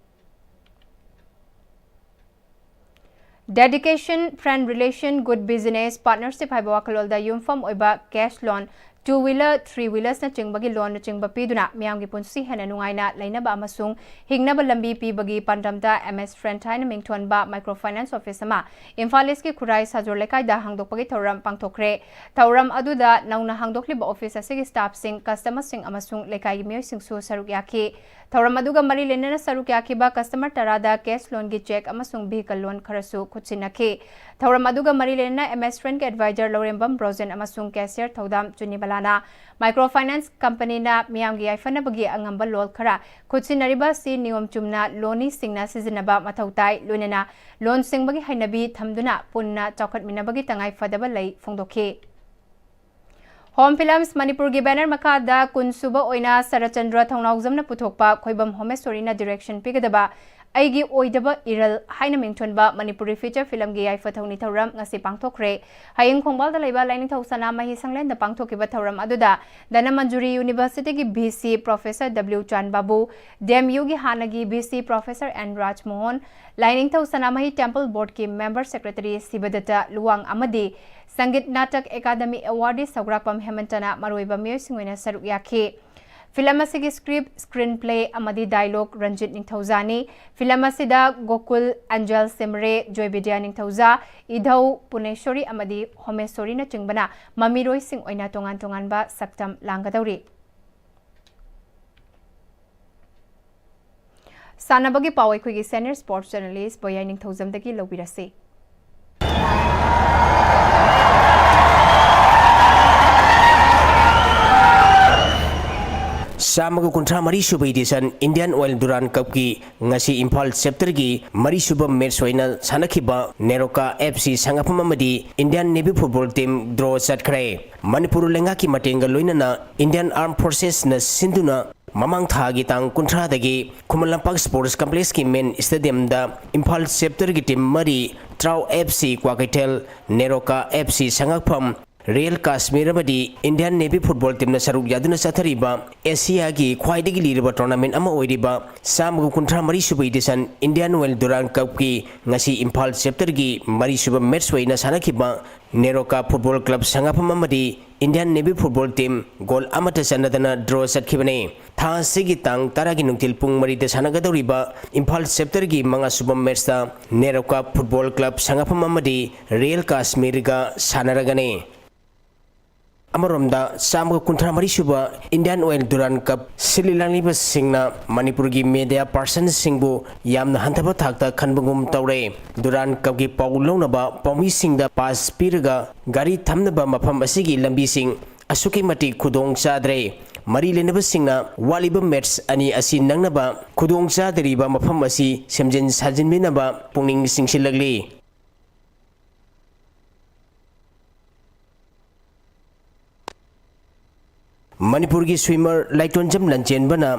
Dedication, Friend Relation, Good Business, Partnership ꯍꯥꯏꯕ ꯋꯥꯈꯜꯂꯣꯟꯗ ꯌꯨꯝꯐꯝ ꯑꯣꯏꯕ cash loan, two wheeler, three wheelers ꯅꯆꯤꯡꯕꯒꯤ loan ꯅꯆꯤꯡꯕ ꯄꯤꯗꯨꯅ ꯃꯤꯌꯥꯝꯒꯤ ꯄꯨꯟꯁꯤ ꯍꯦꯟꯅ ꯅꯨꯡꯉꯥꯏꯅ ꯂꯩꯅꯕ ꯑꯃꯁꯨꯡ ꯍꯤꯡꯅꯕ ꯂꯝꯕꯤ ꯄꯤꯕꯒꯤ ꯄꯥꯟꯗꯝꯗ M S Friend ꯍꯥꯏꯅ ꯃꯤꯡꯊꯣꯟꯕ micro finance office ꯑꯃ ꯏꯝꯐꯥꯜ ꯏꯁꯀꯤ ꯈꯨꯔꯥꯏ ꯁꯥꯖꯣꯔ ꯂꯩꯀꯥꯏꯗ ꯍꯥꯡꯗꯣꯛꯄꯒꯤ ꯊꯧꯔꯝ ꯄꯥꯡꯊꯣꯛꯈ꯭ꯔꯦ꯫ ꯊꯧꯔꯝ ꯑꯗꯨꯗ ꯅꯧꯅ ꯍꯥꯡꯗꯣꯛꯂꯤꯕ office ꯑꯁꯤꯒꯤ staffꯁꯤꯡ, customerꯁꯤꯡ ꯑꯃꯁꯨꯡ ꯂꯩꯀꯥꯏꯒꯤ ꯃꯤꯑꯣꯏꯁꯤꯡꯁꯨ ꯁꯔꯨꯛ ꯌꯥꯈꯤ꯫ ꯊꯧꯔꯝ ꯑꯗꯨꯒ ꯃꯔꯤ ꯂꯩꯅꯅ ꯁꯔꯨꯛ ꯌꯥꯈꯤꯕ customer ꯇꯔꯥꯗ cash loanꯒꯤ cheque ꯑꯃꯁꯨꯡ vehicle loan ꯈꯔꯁꯨ ꯈꯨꯠꯁꯤꯟꯅꯈꯤ꯫ ꯊꯧꯔꯝ ꯑꯗꯨꯒ ꯃꯔꯤ ꯂꯩꯅꯅ M S Friendꯀꯤ advisor ꯂꯧꯔꯦꯝꯕꯝ ꯕ꯭ꯔꯣꯖꯦꯟ ꯑꯃꯁꯨꯡ cashier ꯊꯧꯗꯥꯝ ꯆꯨꯅꯤꯕꯂꯥꯅ micro finance companyꯅ ꯃꯤꯌꯥꯝꯒꯤ ꯌꯥꯏꯐꯅꯕꯒꯤ ꯑꯉꯝꯕ ꯂꯣꯜ ꯈꯔ ꯈꯨꯠꯁꯤꯟꯅꯔꯤꯕ ꯑꯁꯤ ꯅꯤꯌꯣꯝ ꯆꯨꯝꯅ loaneeꯁꯤꯡꯅ ꯁꯤꯖꯤꯟꯅꯕ ꯃꯊꯧ ꯇꯥꯏ, ꯂꯣꯏꯅꯅ loan ꯁꯤꯡꯕꯒꯤ ꯍꯩꯅꯕꯤ ꯊꯝꯗꯨꯅ ꯄꯨꯟꯅ ꯆꯥꯎꯈꯠꯃꯤꯟꯅꯕꯒꯤ ꯇꯉꯥꯏ ꯐꯗꯕ ꯂꯩ ꯐꯣꯡꯗꯣꯛꯈꯤ꯫ Home Films ꯃꯅꯤꯄꯨꯔꯒꯤ banner ꯃꯈꯥꯗ ꯀꯨꯟ ꯁꯨꯕ ꯑꯣꯏꯅ ꯁꯔꯠꯆꯟꯗ꯭ꯔ ꯊꯧꯅꯥꯎꯖꯝꯅ ꯄꯨꯊꯣꯛꯄ ꯈꯣꯏꯕꯝ ꯍꯣꯃꯦꯁꯣꯔꯤꯅ direction ꯄꯤꯒꯗꯕ ꯑꯩꯒꯤ ꯑꯣꯏꯗꯕ ꯏꯔꯜ ꯍꯥꯏꯅ ꯃꯤꯡꯊꯣꯟꯕ ꯃꯅꯤꯄꯨꯔꯤ feature filmꯒꯤ ꯌꯥꯏꯐ ꯊꯧꯅꯤ ꯊꯧꯔꯝ ꯉꯁꯤ ꯄꯥꯡꯊꯣꯛꯈ꯭ꯔꯦ꯫ ꯍꯌꯦꯡ ꯈꯣꯡꯕꯥꯜꯗ ꯂꯩꯕ ꯂꯥꯏꯅꯤꯡꯊꯧ ꯁꯅꯥꯃꯍꯤ ꯁꯪꯂꯦꯟꯗ ꯄꯥꯡꯊꯣꯛꯈꯤꯕ ꯊꯧꯔꯝ ꯑꯗꯨꯗ Dhanamanjuri Universityꯒꯤ V C Professor W ꯆꯥꯟꯕꯥꯕꯨ, D M Uꯒꯤ ꯍꯥꯟꯅꯒꯤ V C Professor N ꯔꯥꯖꯃꯣꯍꯟ, ꯂꯥꯏꯅꯤꯡꯊꯧ ꯁꯅꯥꯃꯍꯤ Temple Boardꯀꯤ member secretary ꯁꯤꯕꯗꯠꯇ ꯂꯨꯋꯥꯡ ꯑꯃꯗꯤ ꯁꯪꯒꯤꯠ ꯅꯥꯇꯛ ꯑꯦꯀꯥꯗꯃꯤ awardee ꯁꯧꯒ꯭ꯔꯥꯛꯄꯝ ꯍꯦꯃꯟꯇꯅ ꯃꯔꯨꯑꯣꯏꯕ ꯃꯤꯑꯣꯏꯁꯤꯡ ꯑꯣꯏꯅ ꯁꯔꯨꯛ ꯌꯥꯈꯤ꯫ Film ꯑꯁꯤꯒꯤ script, screenplay ꯑꯃꯗꯤ dialogue ꯔꯟꯖꯤꯠ ꯅꯤꯡꯊꯧꯖꯥꯅꯤ꯫ Film ꯑꯁꯤꯗ ꯒꯣꯀꯨꯜ, ꯑꯦꯟꯖꯦꯜ ꯁꯤꯝꯔꯦ, ꯖꯣꯏꯕꯤꯗ꯭ꯌꯥ ꯅꯤꯡꯊꯧꯖꯥ, ꯏꯙꯧ, ꯄꯨꯅꯦꯁꯣꯔꯤ ꯑꯃꯗꯤ ꯍꯣꯃꯦꯁꯣꯔꯤꯅꯆꯤꯡꯕꯅ ꯃꯃꯤꯔꯣꯏꯁꯤꯡ ꯑꯣꯏꯅ ꯇꯣꯉꯥꯟ ꯇꯣꯉꯥꯟꯕ ꯁꯛꯇꯝ ꯂꯥꯡꯒꯗꯧꯔꯤ꯫ ꯁꯥꯟꯅꯕꯒꯤ ꯄꯥꯎ ꯑꯩꯈꯣꯏꯒꯤ senior sports journalist ꯕꯣꯌꯥꯏ ꯅꯤꯡꯊꯧꯖꯝꯗꯒꯤ ꯂꯧꯕꯤꯔꯁꯤ꯫ ꯆꯥꯝꯃꯒ ꯀꯨꯟꯊ꯭ꯔꯥ ꯃꯔꯤ ꯁꯨꯕ edition Indian Oil Durand Cupꯀꯤ ꯉꯁꯤ ꯏꯝꯐꯥꯜ chapterꯒꯤ ꯃꯔꯤ ꯁꯨꯕ match ꯑꯣꯏꯅ ꯁꯥꯟꯅꯈꯤꯕ ꯅꯦꯔꯣꯀꯥ F C ꯁꯉꯥꯐꯝ ꯑꯃꯗꯤ Indian Navy football team draw ꯆꯠꯈ꯭ꯔꯦ꯫ ꯃꯅꯤꯄꯨꯔ ꯂꯩꯉꯥꯛꯀꯤ ꯃꯇꯦꯡꯒ ꯂꯣꯏꯅꯅ Indian Armed Forcesꯅ ꯁꯤꯟꯗꯨꯅ ꯃꯃꯥꯡ ꯊꯥꯒꯤ ꯇꯥꯡ ꯀꯨꯟꯊ꯭ꯔꯥꯗꯒꯤ ꯈꯨꯃꯟ ꯂꯝꯄꯥꯛ Sports Complexꯀꯤ main stadiumꯗ ꯏꯝꯐꯥꯜ chapterꯒꯤ team ꯃꯔꯤ, TRAU F C Kwakeithel, NEROCA F C ꯁꯉꯥꯐꯝ, ꯔꯤꯌꯦꯜ ꯀꯥꯁꯃꯤꯔ ꯑꯃꯗꯤ ꯏꯟꯗꯤꯌꯥꯟ ꯅꯦꯚꯤ ꯐꯨꯠꯕꯣꯜ ꯇꯤꯝꯅ ꯁꯔꯨꯛ ꯌꯥꯗꯨꯅ ꯆꯠꯊꯔꯤꯕ ꯑꯦꯁꯤꯌꯥꯒꯤ ꯈ꯭ꯋꯥꯏꯗꯒꯤ ꯂꯤꯔꯕ ꯇꯣꯔꯅꯥꯃꯦꯟ ꯑꯃ ꯑꯣꯏꯔꯤꯕ ꯆꯥꯝꯃꯒ ꯀꯨꯟꯊ꯭ꯔꯥ ꯃꯔꯤ ꯁꯨꯕ ꯏꯗꯤꯁꯟ ꯏꯟꯗꯤꯌꯥꯟ ꯑꯣꯏꯜ ꯗꯨꯔꯥꯟ ꯀꯞꯀꯤ ꯉꯁꯤ ꯏꯝꯐꯥꯜ ꯆꯦꯞꯇꯔꯒꯤ ꯃꯔꯤꯁꯨꯕ ꯃꯦꯠꯆ ꯑꯣꯏꯅ ꯁꯥꯟꯅꯈꯤꯕ ꯅꯦꯔꯣꯀꯥ ꯐꯨꯠꯕꯣꯜ ꯀ꯭ꯂꯕ ꯁꯉꯥꯐꯝ ꯑꯃꯗꯤ Indian Navy football team goal ꯑꯃꯠꯇ ꯆꯟꯅꯗꯅ ꯗ꯭ꯔꯣ ꯆꯠꯈꯤꯕꯅꯤ꯫ ꯊꯥ ꯑꯁꯤꯒꯤ ꯇꯥꯡ ꯇꯔꯥꯒꯤ ꯅꯨꯡꯊꯤꯜ ꯄꯨꯡ ꯃꯔꯤꯗ ꯁꯥꯟꯅꯒꯗꯧꯔꯤꯕ ꯏꯝꯐꯥꯜ ꯆꯦꯞꯇꯔꯒꯤ ꯃꯉꯥꯁꯨꯕ ꯃꯦꯠꯆꯇ ꯅꯦꯔꯣꯀꯥ ꯐꯨꯠꯕꯣꯜ ꯀ꯭ꯂꯕ ꯁꯉꯥꯐꯝ ꯑꯃꯗꯤ ꯔꯤꯌꯦꯜ ꯀꯥꯁꯃꯤꯔꯒ ꯁꯥꯟꯅꯔꯒꯅꯤ꯫ ꯑꯃꯔꯣꯝꯗ, ꯆꯥꯝꯃꯒ ꯀꯨꯟꯊ꯭ꯔꯥ ꯃꯔꯤ ꯁꯨꯕ ꯏꯟꯗꯤꯌꯥꯟ ꯑꯣꯏꯜ ꯗꯨꯔꯥꯟ ꯀꯞ ꯁꯤꯜꯂꯤ ꯂꯥꯡꯂꯤꯕꯁꯤꯡꯅ ꯃꯅꯤꯄꯨꯔꯒꯤ ꯃꯦꯗꯤꯌꯥ ꯄꯥꯔꯁꯟꯁꯤꯡꯕꯨ ꯌꯥꯝꯅ ꯍꯟꯊꯕ ꯊꯥꯛꯇ ꯈꯟꯕꯒꯨꯝ ꯇꯧꯔꯦ꯫ ꯗꯨꯔꯥꯟ ꯀꯞꯀꯤ ꯄꯥꯎ ꯂꯧꯅꯕ ꯄꯥꯎꯃꯤꯁꯤꯡꯗ ꯄꯥꯁ ꯄꯤꯔꯒ ꯒꯥꯔꯤ ꯊꯝꯅꯕ ꯃꯐꯝ ꯑꯁꯤꯒꯤ ꯂꯝꯕꯤꯁꯤꯡ ꯑꯁꯨꯛꯀꯤ ꯃꯇꯤꯛ ꯈꯨꯗꯣꯡ ꯆꯥꯗ꯭ꯔꯦ꯫ ꯃꯔꯤ ꯂꯩꯅꯕꯁꯤꯡꯅ ꯋꯥꯠꯂꯤꯕ ꯃꯦꯠꯆ ꯑꯅꯤ ꯑꯁꯤ ꯅꯪꯅꯕ ꯈꯨꯗꯣꯡ ꯆꯥꯗꯔꯤꯕ ꯃꯐꯝ ꯑꯁꯤ ꯁꯦꯝꯖꯤꯟ ꯁꯥꯖꯤꯟꯃꯤꯟꯅꯕ ꯄꯨꯛꯅꯤꯡ ꯆꯤꯡꯁꯤꯜꯂꯛꯂꯤ꯫ ꯃꯅꯤꯄꯨꯔꯒꯤ ꯁ꯭ꯋꯤꯃꯔ ꯂꯥꯏꯇꯣꯟꯖꯝ ꯂꯟꯆꯦꯟꯕꯅ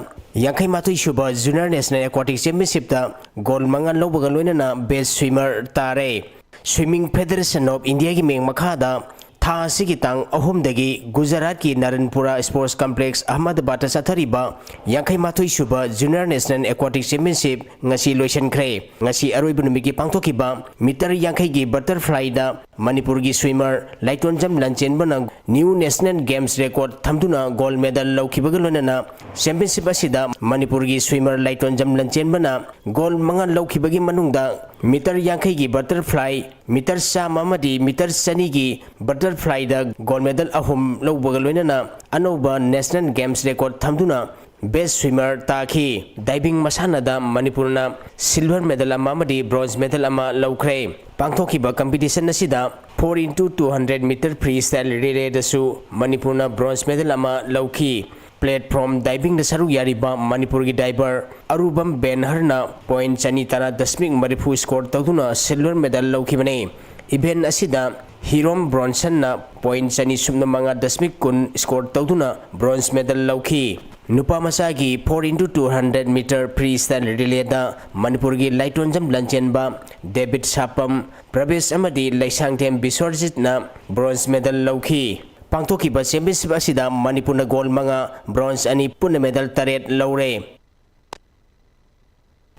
ꯌꯥꯡꯈꯩ ꯃꯥꯊꯣꯏ ꯁꯨꯕ ꯖꯨꯅꯤꯌꯔ ꯅꯦꯁꯅꯦꯜ ꯑꯦꯀ꯭ꯋꯥꯇꯤꯛ ꯆꯦꯝꯄꯤꯌꯟꯁꯤꯞꯇ ꯒꯣꯜ ꯃꯉꯥ ꯂꯧꯕꯒ ꯂꯣꯏꯅꯅ ꯕꯦꯁ ꯁ꯭ꯋꯤꯃꯔ ꯇꯥꯔꯦ꯫ ꯁ꯭ꯋꯤꯃꯤꯡ ꯐꯦꯗꯔꯦꯁꯟ ꯑꯣꯐ ꯏꯟꯗꯤꯌꯥꯒꯤ ꯃꯤꯡ ꯃꯈꯥꯗ ꯊꯥ ꯑꯁꯤꯒꯤ ꯇꯥꯡ ꯑꯍꯨꯝꯗꯒꯤ ꯒꯨꯖꯔꯥꯠꯀꯤ ꯅꯥꯔꯟꯄꯨꯔꯥ ꯁ꯭ꯄꯣꯔꯠꯁ ꯀꯝꯄ꯭ꯂꯦꯛꯁ ꯑꯍꯃꯗꯕꯥꯗꯇ ꯆꯠꯊꯔꯤꯕ ꯌꯥꯡꯈꯩ ꯃꯥꯊꯣꯏ ꯁꯨꯕ ꯖꯨꯅꯤꯌꯔ ꯅꯦꯁꯅꯦꯜ ꯑꯦꯀ꯭ꯋꯥꯇꯤꯛ ꯆꯦꯝꯄꯤꯌꯟꯁꯤꯞ ꯉꯁꯤ ꯂꯣꯏꯁꯤꯟꯈ꯭ꯔꯦ꯫ ꯉꯁꯤ ꯑꯔꯣꯏꯕ ꯅꯨꯃꯤꯠꯀꯤ ꯄꯥꯡꯊꯣꯛꯈꯤꯕ ꯃꯤꯇꯔ ꯌꯥꯡꯈꯩꯒꯤ ꯕꯇꯔꯐ꯭ꯂꯥꯏꯗ ꯃꯅꯤꯄꯨꯔꯒꯤ ꯁ꯭ꯋꯤꯃꯔ ꯂꯥꯏꯇꯣꯟꯖꯝ ꯂꯟꯆꯦꯟꯕꯅ ꯅ꯭ꯌꯨ ꯅꯦꯁꯅꯦꯜ ꯒꯦꯝꯁ ꯔꯦꯀꯣꯔꯗ ꯊꯝꯗꯨꯅ ꯒꯣꯜ ꯃꯦꯗꯜ ꯂꯧꯈꯤꯕꯒ ꯂꯣꯏꯅꯅ ꯆꯦꯝꯄꯤꯌꯟꯁꯤꯞ ꯑꯁꯤꯗ ꯃꯅꯤꯄꯨꯔꯒꯤ ꯁ꯭ꯋꯤꯃꯔ ꯂꯥꯏꯇꯣꯟꯖꯝ ꯂꯟꯆꯦꯟꯕꯅ ꯒꯣꯜ ꯃꯉꯥ ꯂꯧꯈꯤꯕꯒꯤ ꯃꯅꯨꯡꯗ ꯃꯤꯇꯔ ꯌꯥꯡꯈꯩꯒꯤ ꯕꯇꯔꯐ꯭ꯂꯥꯏ, ꯃꯤꯇꯔ ꯆꯥꯝꯃ ꯑꯃꯗꯤ ꯃꯤꯇꯔ ꯆꯅꯤꯒꯤ ꯕꯇꯔꯐ꯭ꯂꯥꯏꯗ ꯒꯣꯜ ꯃꯦꯗꯜ ꯑꯍꯨꯝ ꯂꯧꯕꯒ ꯂꯣꯏꯅꯅ ꯑꯅꯧꯕ ꯅꯦꯁꯅꯦꯜ ꯒꯦꯝꯁ ꯔꯦꯀꯣꯔꯗ ꯊꯝꯗꯨꯅ ꯕꯦꯁ ꯁ꯭ꯋꯤꯃꯔ ꯇꯥꯈꯤ꯫ ꯗꯥꯏꯚꯤꯡ ꯃꯁꯥꯟꯅꯗ ꯃꯅꯤꯄꯨꯔꯅ ꯁꯤꯜꯚꯔ ꯃꯦꯗꯜ ꯑꯃ ꯑꯃꯗꯤ ꯕ꯭ꯔꯣꯟꯖ ꯃꯦꯗꯜ ꯑꯃ ꯂꯧꯈ꯭ꯔꯦ꯫ ꯄꯥꯡꯊꯣꯛꯈꯤꯕ ꯀꯝꯄꯤꯇꯤꯁꯟ ꯑꯁꯤꯗ four into two hundred meter freestyle relay ꯗꯁꯨ ꯃꯅꯤꯄꯨꯔꯅ ꯕ꯭ꯔꯣꯟꯖ ꯃꯦꯗꯜ ꯑꯃ ꯂꯧꯈꯤ꯫ ꯄ꯭ꯂꯦꯠꯐꯣꯝ ꯗꯥꯏꯚꯤꯡꯗ ꯁꯔꯨꯛ ꯌꯥꯔꯤꯕ ꯃꯅꯤꯄꯨꯔꯒꯤ ꯗꯥꯏꯚꯔ ꯑꯔꯨꯕꯝ ꯕꯦꯟꯍꯔꯅ ꯄꯣꯏꯟꯠ ꯆꯅꯤ ꯇꯔꯥ ꯗꯁꯃꯤꯛ ꯃꯔꯤꯐꯨ ꯁ꯭ꯀꯣꯔ ꯇꯧꯗꯨꯅ ꯁꯤꯜꯚꯔ ꯃꯦꯗꯜ ꯂꯧꯈꯤꯕꯅꯤ꯫ ꯏꯚꯦꯟꯠ ꯑꯁꯤꯗ ꯍꯤꯔꯣꯝ ꯕ꯭ꯔꯣꯟꯁꯟꯅ ꯄꯣꯏꯟꯠ ꯆꯅꯤ ꯁꯨꯞꯅ ꯃꯉꯥ ꯗꯁꯃꯤꯛ ꯀꯨꯟ ꯁ꯭ꯀꯣꯔ ꯇꯧꯗꯨꯅ ꯕ꯭ꯔꯣꯟꯖ ꯃꯦꯗꯜ ꯂꯧꯈꯤ꯫ ꯅꯨꯄꯥ ꯃꯆꯥꯒꯤ four into two hundred meter freestyle relayꯗ ꯃꯅꯤꯄꯨꯔꯒꯤ ꯂꯥꯏꯇꯣꯟꯖꯝ ꯂꯟꯆꯦꯟꯕ, ꯗꯦꯕꯤꯠ ꯁꯥꯄꯝ, ꯄ꯭ꯔꯕꯦꯁ ꯑꯃꯗꯤ ꯂꯩꯁꯥꯡꯊꯦꯝ ꯕꯤꯁ꯭ꯋꯔꯖꯤꯠꯅ bronze medal ꯂꯧꯈꯤ꯫ ꯄꯥꯡꯊꯣꯛꯈꯤꯕ championship ꯑꯁꯤꯗ ꯃꯅꯤꯄꯨꯔꯅ gold ꯃꯉꯥ, bronze ꯑꯅꯤ, ꯄꯨꯟꯅ medal ꯇꯔꯦꯠ ꯂꯧꯔꯦ꯫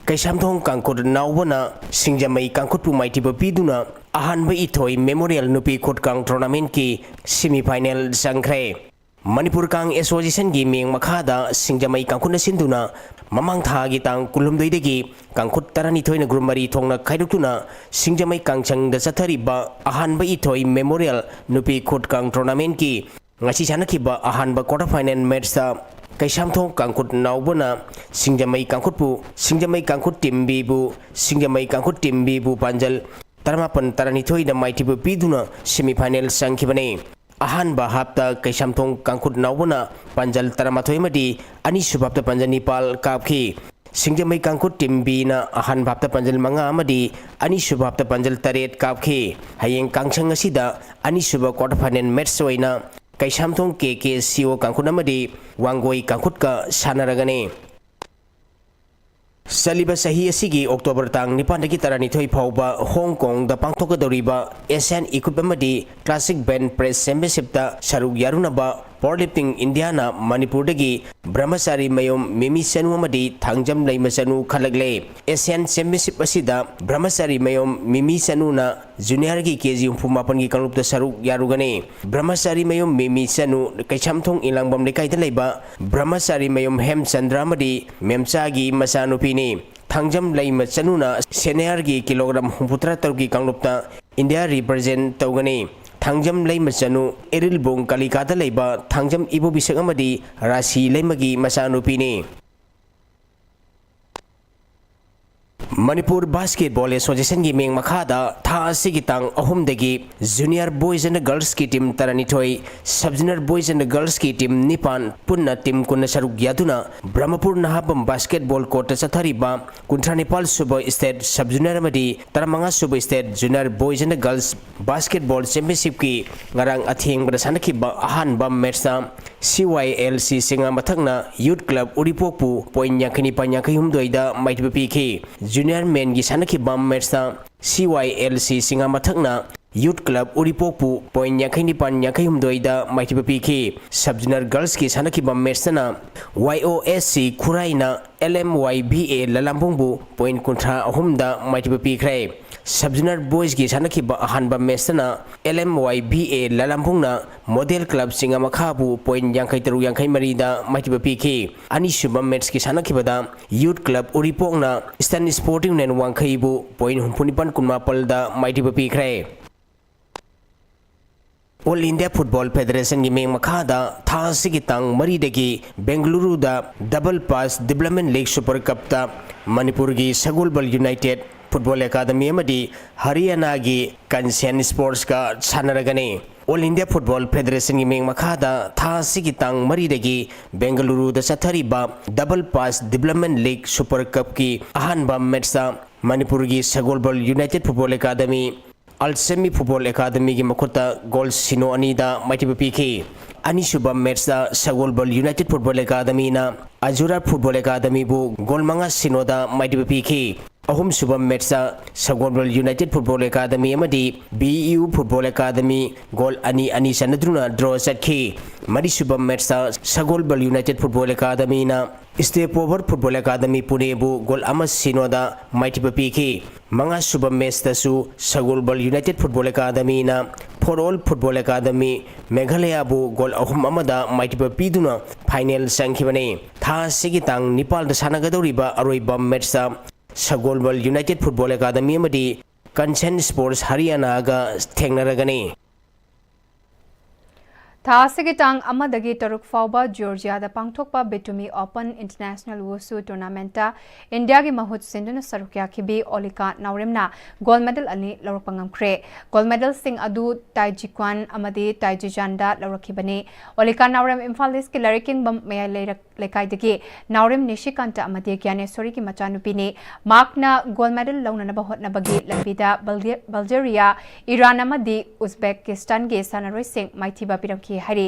ꯀꯩꯁꯥꯝꯊꯣꯡ ꯀꯥꯡꯈꯨꯠ ꯅꯥꯎꯕꯅ ꯁꯤꯡꯖꯃꯩ ꯀꯥꯡꯈꯨꯠꯄꯨ ꯃꯥꯏꯊꯤꯕ ꯄꯤꯗꯨꯅ ꯑꯍꯥꯟꯕ ꯏꯊꯣꯏ Memorial ꯅꯨꯄꯤ ꯈꯨꯠ ꯀꯥꯡ tournamentꯀꯤ semi final ꯆꯪꯈ꯭ꯔꯦ꯫ ꯃꯅꯤꯄꯨꯔ ꯀꯥꯡ Associationꯒꯤ ꯃꯤꯡ ꯃꯈꯥꯗ ꯁꯤꯡꯖꯃꯩ ꯀꯥꯡꯈꯨꯠꯅ ꯁꯤꯟꯗꯨꯅ ꯃꯃꯥꯡ ꯊꯥꯒꯤ ꯇꯥꯡ ꯀꯨꯟꯍꯨꯝꯗꯣꯏꯗꯒꯤ ꯀꯥꯡꯈꯨꯠ ꯇꯔꯥꯅꯤꯊꯣꯏꯅ group ꯃꯔꯤ ꯊꯣꯛꯅ ꯈꯥꯏꯗꯣꯛꯇꯨꯅ ꯁꯤꯡꯖꯃꯩ ꯀꯥꯡꯁꯪꯗ ꯆꯠꯊꯔꯤꯕ ꯑꯍꯥꯟꯕ ꯏꯊꯣꯏ Memorial ꯅꯨꯄꯤ ꯈꯨꯠ ꯀꯥꯡ tournamentꯀꯤ ꯉꯁꯤ ꯁꯥꯟꯅꯈꯤꯕ ꯑꯍꯥꯟꯕ quarter final matchꯇ ꯀꯩꯁꯥꯝꯊꯣꯡ ꯀꯥꯡꯈꯨꯠ ꯅꯥꯎꯕꯅ ꯁꯤꯡꯖꯃꯩ ꯀꯥꯡꯈꯨꯠꯄꯨ, ꯁꯤꯡꯖꯃꯩ ꯀꯥꯡꯈꯨꯠ team Bꯕꯨ, ꯁꯤꯡꯖꯃꯩ ꯀꯥꯡꯈꯨꯠ team Bꯕꯨ ꯄꯥꯟꯖꯜ ꯇꯔꯥꯃꯥꯄꯟ ꯇꯔꯥꯅꯤꯊꯣꯏꯗ ꯃꯥꯏꯊꯤꯕ ꯄꯤꯗꯨꯅ semi final ꯆꯪꯈꯤꯕꯅꯤ꯫ ꯑꯍꯥꯟꯕ halfꯇ ꯀꯩꯁꯥꯝꯊꯣꯡ ꯀꯥꯡꯈꯨꯠ ꯅꯥꯎꯕꯅ ꯄꯥꯟꯖꯜ ꯇꯔꯥꯃꯥꯊꯣꯏ ꯑꯃꯗꯤ ꯑꯅꯤꯁꯨꯕ halfꯇ ꯄꯥꯟꯖꯜ ꯅꯤꯄꯥꯜ ꯀꯥꯞꯈꯤ꯫ ꯁꯤꯡꯖꯃꯩ ꯀꯥꯡꯈꯨꯠ team Bꯅ ꯑꯍꯥꯟꯕ halfꯇ ꯄꯥꯟꯖꯜ ꯃꯉꯥ ꯑꯃꯗꯤ ꯑꯅꯤꯁꯨꯕ halfꯇ ꯄꯥꯟꯖꯜ ꯇꯔꯦꯠ ꯀꯥꯞꯈꯤ꯫ ꯍꯌꯦꯡ ꯀꯥꯡꯁꯪ ꯑꯁꯤꯗ ꯑꯅꯤꯁꯨꯕ quarter final match ꯑꯣꯏꯅ ꯀꯩꯁꯥꯝꯊꯣꯡ KKCO ꯀꯥꯡꯈꯨꯠ ꯑꯃꯗꯤ ꯋꯥꯡꯒꯣꯏ ꯀꯥꯡꯈꯨꯠꯀ ꯁꯥꯟꯅꯔꯒꯅꯤ꯫ ꯆꯠꯂꯤꯕ ꯆꯍꯤ ꯑꯁꯤꯒꯤ October ꯇꯥꯡ ꯅꯤꯄꯥꯟꯗꯒꯤ ꯇꯔꯥꯅꯤꯊꯣꯏ ꯐꯥꯎꯕ ꯍꯣꯡ ꯀꯣꯡꯗ ꯄꯥꯡꯊꯣꯛꯀꯗꯧꯔꯤꯕ Asian Equip ꯑꯃꯗꯤ Classic Bench Press Championshipꯇ ꯁꯔꯨꯛ ꯌꯥꯔꯨꯅꯕ Powerlifting Indiaꯅ ꯃꯅꯤꯄꯨꯔꯗꯒꯤ ꯕ꯭ꯔꯍꯃꯆꯥꯔꯤ ꯃꯌꯨꯝ ꯃꯤꯃꯤ ꯆꯅꯨ ꯑꯃꯗꯤ ꯊꯥꯡꯖꯝ ꯂꯩꯃ ꯆꯅꯨ ꯈꯜꯂꯛꯂꯦ꯫ Asian Championship ꯑꯁꯤꯗ ꯕ꯭ꯔꯍꯃꯆꯥꯔꯤ ꯃꯌꯨꯝ ꯃꯤꯃꯤ ꯆꯅꯨꯅ juniorꯒꯤ KG ꯍꯨꯝꯐꯨ ꯃꯥꯄꯟꯒꯤ ꯀꯥꯡꯂꯨꯞꯇ ꯁꯔꯨꯛ ꯌꯥꯔꯨꯒꯅꯤ꯫ ꯕ꯭ꯔꯍꯃꯆꯥꯔꯤ ꯃꯌꯨꯝ ꯃꯤꯃꯤ ꯆꯅꯨ ꯀꯩꯁꯥꯝꯊꯣꯡ ꯏꯂꯥꯡꯕꯝ ꯂꯩꯀꯥꯏꯗ ꯂꯩꯕ ꯕ꯭ꯔꯍꯃꯆꯥꯔꯤ ꯃꯌꯨꯝ ꯍꯦꯝꯆꯟꯗ꯭ꯔ ꯑꯃꯗꯤ ꯃꯦꯝꯆꯥꯒꯤ ꯃꯆꯥꯅꯨꯄꯤꯅꯤ꯫ ꯊꯥꯡꯖꯝ ꯂꯩꯃ ꯆꯅꯨꯅ seniorꯒꯤ kilogram ꯍꯨꯝꯐꯨꯇꯔꯥ ꯇꯔꯨꯛꯀꯤ ꯀꯥꯡꯂꯨꯞꯇ India represent ꯇꯧꯒꯅꯤ꯫ ꯊꯥꯡꯖꯝ ꯂꯩꯃ ꯆꯅꯨ ꯏꯔꯤꯜꯕꯨꯡ ꯀꯥꯂꯤꯀꯥꯗ ꯂꯩꯕ ꯊꯥꯡꯖꯝ ꯏꯕꯣꯕꯤꯁꯛ ꯑꯃꯗꯤ ꯔꯥꯁꯤ ꯂꯩꯃꯒꯤ ꯃꯆꯥꯅꯨꯄꯤꯅꯤ꯫ ꯃꯅꯤꯄꯨꯔ Basketball Associationꯒꯤ ꯃꯤꯡ ꯃꯈꯥꯗ ꯊꯥ ꯑꯁꯤꯒꯤ ꯇꯥꯡ ꯑꯍꯨꯝꯗꯒꯤ Junior Boys and Girlsꯀꯤ team ꯇꯔꯥꯅꯤꯊꯣꯏ, Sub Junior Boys and Girlsꯀꯤ team ꯅꯤꯄꯥꯟ, ꯄꯨꯟꯅ team ꯀꯨꯟꯅ ꯁꯔꯨꯛ ꯌꯥꯗꯨꯅ ꯕ꯭ꯔꯍꯃꯄꯨꯔ ꯅꯍꯥꯕꯝ basketball courtꯇ ꯆꯠꯊꯔꯤꯕ ꯀꯨꯟꯊ꯭ꯔꯥ ꯅꯤꯄꯥꯜ ꯁꯨꯕ State Sub Junior ꯑꯃꯗꯤ ꯇꯔꯥꯃꯉꯥ ꯁꯨꯕ State Junior Boys and Girls Basketball Championshipꯀꯤ ꯉꯔꯥꯡ ꯑꯊꯦꯡꯕꯗ ꯁꯥꯟꯅꯈꯤꯕ ꯑꯍꯥꯟꯕ matchꯇ C Y L C ꯁꯤꯡꯉꯥ ꯃꯊꯛꯅ Youth Club ꯎꯔꯤꯄꯣꯛꯄꯨ point ꯌꯥꯡꯈꯩ ꯅꯤꯄꯥꯟ ꯌꯥꯡꯈꯩ ꯍꯨꯝꯗꯣꯏꯗ ꯃꯥꯏꯊꯤꯕ ꯄꯤꯈꯤ꯫ Junior Menꯒꯤ ꯁꯥꯟꯅꯈꯤꯕ matchꯇ C Y L C ꯁꯤꯡꯉꯥ ꯃꯊꯛꯅ Youth Club ꯎꯔꯤꯄꯣꯛꯄꯨ point ꯌꯥꯡꯈꯩ ꯅꯤꯄꯥꯟ ꯌꯥꯡꯈꯩ ꯍꯨꯝꯗꯣꯏꯗ ꯃꯥꯏꯊꯤꯕ ꯄꯤꯈꯤ꯫ Sub Junior Girlsꯀꯤ ꯁꯥꯟꯅꯈꯤꯕ matchꯇꯅ Y O S C ꯈꯨꯔꯥꯏꯅ L M Y B A ꯂꯂꯥꯝꯕꯨꯡꯕꯨ point ꯀꯨꯟꯊ꯭ꯔꯥ ꯑꯍꯨꯝꯗ ꯃꯥꯏꯊꯤꯕ ꯄꯤꯈ꯭ꯔꯦ꯫ Sub Junior Boysꯀꯤ ꯁꯥꯟꯅꯈꯤꯕ ꯑꯍꯥꯟꯕ matchꯇꯅ L M Y B A ꯂꯂꯥꯝꯕꯨꯡꯅ Model Club ꯆꯤꯡꯉꯥ ꯃꯈꯥꯕꯨ point ꯌꯥꯡꯈꯩ ꯇꯔꯨꯛ ꯌꯥꯡꯈꯩ ꯃꯔꯤꯗ ꯃꯥꯏꯊꯤꯕ ꯄꯤꯈꯤ꯫ ꯑꯅꯤꯁꯨꯕ matchꯀꯤ ꯁꯥꯟꯅꯈꯤꯕꯗ Youth Club ꯎꯔꯤꯄꯣꯛꯅ Eastern Sporting Union ꯋꯥꯡꯈꯩꯕꯨ point ꯍꯨꯝꯐꯨ ꯅꯤꯄꯥꯟ ꯀꯨꯟꯃꯥꯄꯜꯗ ꯃꯥꯏꯊꯤꯕ ꯄꯤꯈ꯭ꯔꯦ꯫ All India Football Federationꯒꯤ ꯃꯤꯠꯌꯦꯡ ꯃꯈꯥꯗ ꯊꯥ ꯑꯁꯤꯒꯤ ꯇꯥꯡ ꯃꯔꯤꯗꯒꯤ ꯕꯦꯡꯒꯂꯨꯔꯨꯗ Double Pass Development League Super Cupꯇ ꯃꯅꯤꯄꯨꯔꯒꯤ ꯁꯒꯣꯜꯕꯜ United Football Academy ꯑꯃꯗꯤ ꯍꯔꯤꯌꯥꯅꯥꯒꯤ Kanchen Sportsꯀ ꯁꯥꯟꯅꯔꯒꯅꯤ꯫ All India Football Federationꯒꯤ ꯃꯤꯠꯌꯦꯡ ꯃꯈꯥꯗ ꯊꯥ ꯑꯁꯤꯒꯤ ꯇꯥꯡ ꯃꯔꯤꯗꯒꯤ ꯕꯦꯡꯒꯂꯨꯔꯨꯗ ꯆꯠꯊꯔꯤꯕ Double Pass Development League Super Cupꯀꯤ ꯑꯍꯥꯟꯕ matchꯇ ꯃꯅꯤꯄꯨꯔꯒꯤ ꯁꯒꯣꯜꯕꯜ United Football Academy Al Semi Football Academyꯒꯤ ꯃꯈꯨꯠꯇ goal ꯁꯤꯅꯣ ꯑꯅꯤꯗ ꯃꯥꯏꯊꯤꯕ ꯄꯤꯈꯤ꯫ ꯑꯅꯤꯁꯨꯕ matchꯇ ꯁꯒꯣꯜꯕꯜ United Football Academyꯅ Azura Football Academyꯕꯨ goal ꯃꯉꯥ ꯁꯤꯅꯣꯗ ꯃꯥꯏꯊꯤꯕ ꯄꯤꯈꯤ꯫ ꯑꯍꯨꯝꯁꯨꯕ matchꯇ ꯁꯒꯣꯜꯕꯜ United Football Academy ꯑꯃꯗꯤ B U Football Academy goal ꯑꯅꯤ ꯑꯅꯤ ꯆꯟꯅꯗꯨꯅ draw ꯆꯠꯈꯤ꯫ ꯃꯔꯤꯁꯨꯕ matchꯇ ꯁꯒꯣꯜꯕꯜ United Football Academyꯅ Step Over Football Academy Puneꯕꯨ goal ꯑꯃ ꯁꯤꯅꯣꯗ ꯃꯥꯏꯊꯤꯕ ꯄꯤꯈꯤ꯫ ꯃꯉꯥꯁꯨꯕ matchꯇꯁꯨ ꯁꯒꯣꯜꯕꯜ United Football Academyꯅ For All Football Academy Meghalayabꯨ goal ꯑꯍꯨꯝ ꯑꯃꯗ ꯃꯥꯏꯊꯤꯕ ꯄꯤꯗꯨꯅ final ꯆꯪꯈꯤꯕꯅꯤ꯫ ꯊꯥ ꯑꯁꯤꯒꯤ ꯇꯥꯡ ꯅꯤꯄꯥꯜꯗ ꯁꯥꯟꯅꯒꯗꯧꯔꯤꯕ ꯑꯔꯣꯏꯕ matchꯇ ꯁꯒꯣꯜꯕꯜ United Football Academy ꯑꯃꯗꯤ Kanchen Sports ꯍꯔꯤꯌꯥꯅꯥꯒ ꯊꯦꯡꯅꯔꯒꯅꯤ꯫ ꯊꯥ ꯑꯁꯤꯒꯤ ꯇꯥꯡ ꯑꯃꯗꯒꯤ ꯇꯔꯨꯛ ꯐꯥꯎꯕ ꯖꯣꯔꯖꯤꯌꯥꯗ ꯄꯥꯡꯊꯣꯛꯄ Batumi Open International Wushu Tournamentꯇ ꯏꯟꯗꯤꯌꯥꯒꯤ ꯃꯍꯨꯠ ꯁꯤꯟꯗꯨꯅ ꯁꯔꯨꯛ ꯌꯥꯈꯤꯕꯤ ꯑꯣꯂꯤꯀꯥ ꯅꯥꯎꯔꯦꯝꯅ gold medal ꯑꯅꯤ ꯂꯧꯔꯛꯄ ꯉꯝꯈ꯭ꯔꯦ꯫ Gold medalꯁꯤꯡ ꯑꯗꯨ ꯇꯥꯏꯖꯤꯀ꯭ꯋꯥꯟ ꯑꯃꯗꯤ ꯇꯥꯏꯖꯤꯖꯥꯟꯗ ꯂꯧꯔꯛꯈꯤꯕꯅꯤ꯫ ꯑꯣꯂꯤꯀꯥ ꯅꯥꯎꯔꯦꯝ ꯏꯝꯐꯥꯜ ꯏꯁꯀꯤ ꯂꯥꯏꯔꯤꯛ ꯌꯦꯡꯕꯝ ꯃꯌꯥꯏ ꯂꯩꯔꯛ ꯂꯩꯀꯥꯏꯗꯒꯤ ꯅꯥꯎꯔꯦꯝ ꯅꯤꯁꯤꯀꯥꯟꯇ ꯑꯃꯗꯤ ꯒ꯭ꯌꯥꯅꯦꯁꯣꯔꯤꯒꯤ ꯃꯆꯥꯅꯨꯄꯤꯅꯤ꯫ ꯃꯍꯥꯛꯅ gold medal ꯂꯧꯅꯅꯕ ꯍꯣꯠꯅꯕꯒꯤ ꯂꯝꯕꯤꯗ ꯕꯜꯒꯦ-, ꯕꯜꯖꯦꯔꯤꯌꯥ, ꯏꯔꯥꯟ ꯑꯃꯗꯤ ꯎꯖꯕꯦꯀꯤꯁꯇꯥꯟꯒꯤ ꯁꯥꯟꯅꯔꯣꯏꯁꯤꯡ ꯃꯥꯏꯊꯤꯕ ꯄꯤꯔꯝꯈꯤ ꯍꯥꯏꯔꯤ꯫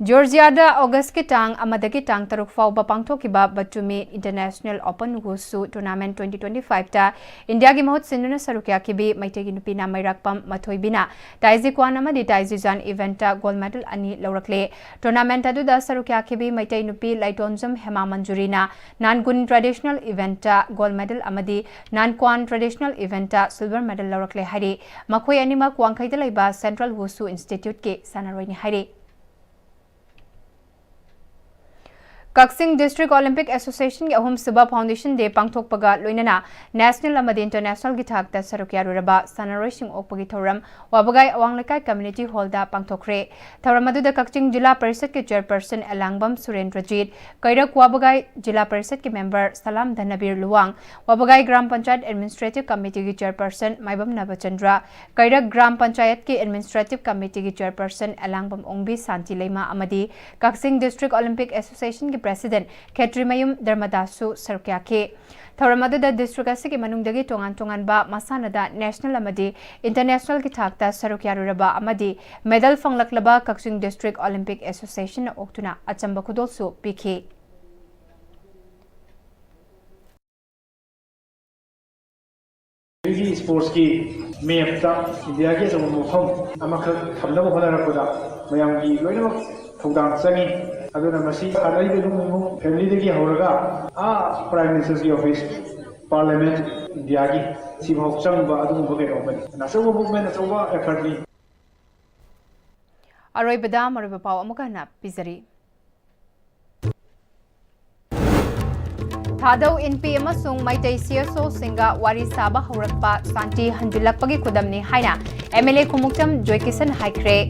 ꯖꯣꯔꯖꯤꯌꯥꯗ ꯑꯣꯒꯁꯀꯤ ꯇꯥꯡ ꯑꯃꯗꯒꯤ ꯇꯥꯡ ꯇꯔꯨꯛ ꯐꯥꯎꯕ ꯄꯥꯡꯊꯣꯛꯈꯤꯕ ꯕꯆꯨꯃꯤ International Open Wushu Tournament twenty twenty-five ꯇ ꯏꯟꯗꯤꯌꯥꯒꯤ ꯃꯍꯨꯠ ꯁꯤꯟꯗꯨꯅ ꯁꯔꯨꯛ ꯌꯥꯈꯤꯕꯤ ꯃꯩꯇꯩꯒꯤ ꯅꯨꯄꯤꯅ ꯃꯩꯔꯥꯛꯄꯝ ꯃꯊꯣꯏꯕꯤꯅ ꯇꯥꯏꯖꯤꯀ꯭ꯋꯥꯟ ꯑꯃꯗꯤ ꯇꯥꯏꯖꯤꯖꯥꯟ event ꯇ gold medal ꯑꯅꯤ ꯂꯧꯔꯛꯂꯦ꯫ Tournament ꯑꯗꯨꯗ ꯁꯔꯨꯛ ꯌꯥꯈꯤꯕꯤ ꯃꯩꯇꯩ ꯅꯨꯄꯤ ꯂꯥꯏꯇꯣꯟꯖꯝ ꯍꯦꯃꯥ ꯃꯟꯖꯨꯔꯤꯅ ꯅꯥꯟꯒꯨꯟ traditional event ꯇ gold medal ꯑꯃꯗꯤ ꯅꯥꯟꯀ꯭ꯋꯥꯟ traditional event ꯇ silver medal ꯂꯧꯔꯛꯂꯦ ꯍꯥꯏꯔꯤ꯫ ꯃꯈꯣꯏ ꯑꯅꯤꯃꯛ ꯋꯥꯡꯈꯩꯗ ꯂꯩꯕ Central Wushu Institute ꯀꯤ ꯁꯥꯟꯅꯔꯣꯏꯅꯤ ꯍꯥꯏꯔꯤ꯫ ꯀꯛꯆꯤꯡ District Olympic Association ꯒꯤ ꯑꯍꯨꯝꯁꯨꯕ Foundation Day ꯄꯥꯡꯊꯣꯛꯄꯒ ꯂꯣꯏꯅꯅ national ꯑꯃꯗꯤ international ꯒꯤ ꯊꯥꯛꯇ ꯁꯔꯨꯛ ꯌꯥꯔꯨꯔꯕ ꯁꯥꯟꯅꯔꯣꯏꯁꯤꯡ ꯑꯣꯛꯄꯒꯤ ꯊꯧꯔꯝ ꯋꯥꯕꯒꯥꯏ ꯑꯋꯥꯡ ꯂꯩꯀꯥꯏ community hall ꯗ ꯄꯥꯡꯊꯣꯛꯈ꯭ꯔꯦ꯫ ꯊꯧꯔꯝ ꯑꯗꯨꯗ ꯀꯛꯆꯤꯡ ꯖꯤꯂꯥ ꯄꯔꯤꯁꯠꯀꯤ chairperson ꯑꯦꯂꯥꯡꯕꯝ ꯁꯨꯔꯦꯟꯗ꯭ꯔꯖꯤꯠ, ꯀꯩꯔꯛ ꯋꯥꯕꯒꯥꯏ ꯖꯤꯂꯥ ꯄꯔꯤꯁꯠꯀꯤ member ꯁꯂꯥꯝ ꯙꯅꯕꯤꯔ ꯂꯨꯋꯥꯡ, ꯋꯥꯕꯒꯥꯏ ꯒ꯭ꯔꯥꯝ ꯄꯟꯆꯥꯌꯠ administrative committee ꯒꯤ chairperson ꯃꯥꯏꯕꯝ ꯅꯕꯆꯟꯗ꯭ꯔ, ꯀꯩꯔꯛ ꯒ꯭ꯔꯥꯝ ꯄꯟꯆꯥꯌꯠꯀꯤ administrative committee ꯒꯤ chairperson ꯑꯦꯂꯥꯡꯕꯝ ꯑꯣꯡꯕꯤ ꯁꯥꯟꯇꯤ ꯂꯩꯃ ꯑꯃꯗꯤ ꯀꯛꯆꯤꯡ District Olympic Association ꯒꯤ president ꯈꯦꯇ꯭ꯔꯤꯃꯌꯨꯝ ꯙꯔꯃꯗꯥꯁꯁꯨ ꯁꯔꯨꯛ ꯌꯥꯈꯤ꯫ ꯊꯧꯔꯝ ꯑꯗꯨꯗ district ꯑꯁꯤꯒꯤ ꯃꯅꯨꯡꯗꯒꯤ ꯇꯣꯉꯥꯟ ꯇꯣꯉꯥꯟꯕ ꯃꯁꯥꯟꯅꯗ national ꯑꯃꯗꯤ international ꯒꯤ ꯊꯥꯛꯇ ꯁꯔꯨꯛ ꯌꯥꯔꯨꯔꯕ ꯑꯃꯗꯤ medal ꯐꯪꯂꯛꯂꯕ ꯀꯛꯆꯤꯡ District Olympic Association ꯅ ꯑꯣꯛꯇꯨꯅ ꯑꯆꯝꯕ ꯈꯨꯗꯣꯜꯁꯨ ꯄꯤꯈꯤ꯫ ꯑꯩꯒꯤ sports ꯀꯤ map ꯇ ꯏꯟꯗꯤꯌꯥꯒꯤ ꯑꯆꯧꯕ ꯃꯐꯝ ꯑꯃꯈꯛ ꯊꯝꯅꯕ ꯍꯣꯠꯅꯔꯛꯄꯗ ꯃꯌꯥꯝꯒꯤ ꯂꯣꯏꯅꯃꯛ ꯊꯧꯗꯥꯡ ꯆꯪꯉꯤ꯫ ꯑꯗꯨꯅ ꯃꯁꯤ ꯁꯥꯟꯅꯔꯤꯕ ꯏꯃꯨꯡ ꯏꯃꯨꯡ family ꯗꯒꯤ ꯍꯧꯔꯒ ꯑꯥ Prime Minister ꯒꯤ office, Parliament, ꯏꯟꯗꯤꯌꯥꯒꯤ ꯁꯤꯐꯥꯎ ꯆꯪꯕ ꯑꯗꯨꯒꯨꯝꯕ ꯀꯩꯅꯣ ꯑꯃꯅꯤ꯫ ꯑꯆꯧꯕ movement, ꯑꯆꯧꯕ effort ꯅꯤ꯫ ꯑꯔꯣꯏꯕꯗ ꯃꯔꯨꯑꯣꯏꯕ ꯄꯥꯎ ꯑꯃꯨꯛꯀ ꯍꯟꯅ ꯄꯤꯖꯔꯤ꯫ ꯊꯥꯗꯧ ꯏꯟꯄꯤ ꯑꯃꯁꯨꯡ ꯃꯩꯇꯩ C S O ꯁꯤꯡꯒ ꯋꯥꯔꯤ ꯁꯥꯕ ꯍꯧꯔꯛꯄ ꯁꯥꯟꯇꯤ ꯍꯟꯖꯤꯜꯂꯛꯄꯒꯤ ꯈꯨꯗꯝꯅꯤ ꯍꯥꯏꯅ M L A ꯈꯨꯃꯨꯛꯆꯝ ꯖꯣꯏꯀꯤꯁꯟ ꯍꯥꯏꯈ꯭ꯔꯦ꯫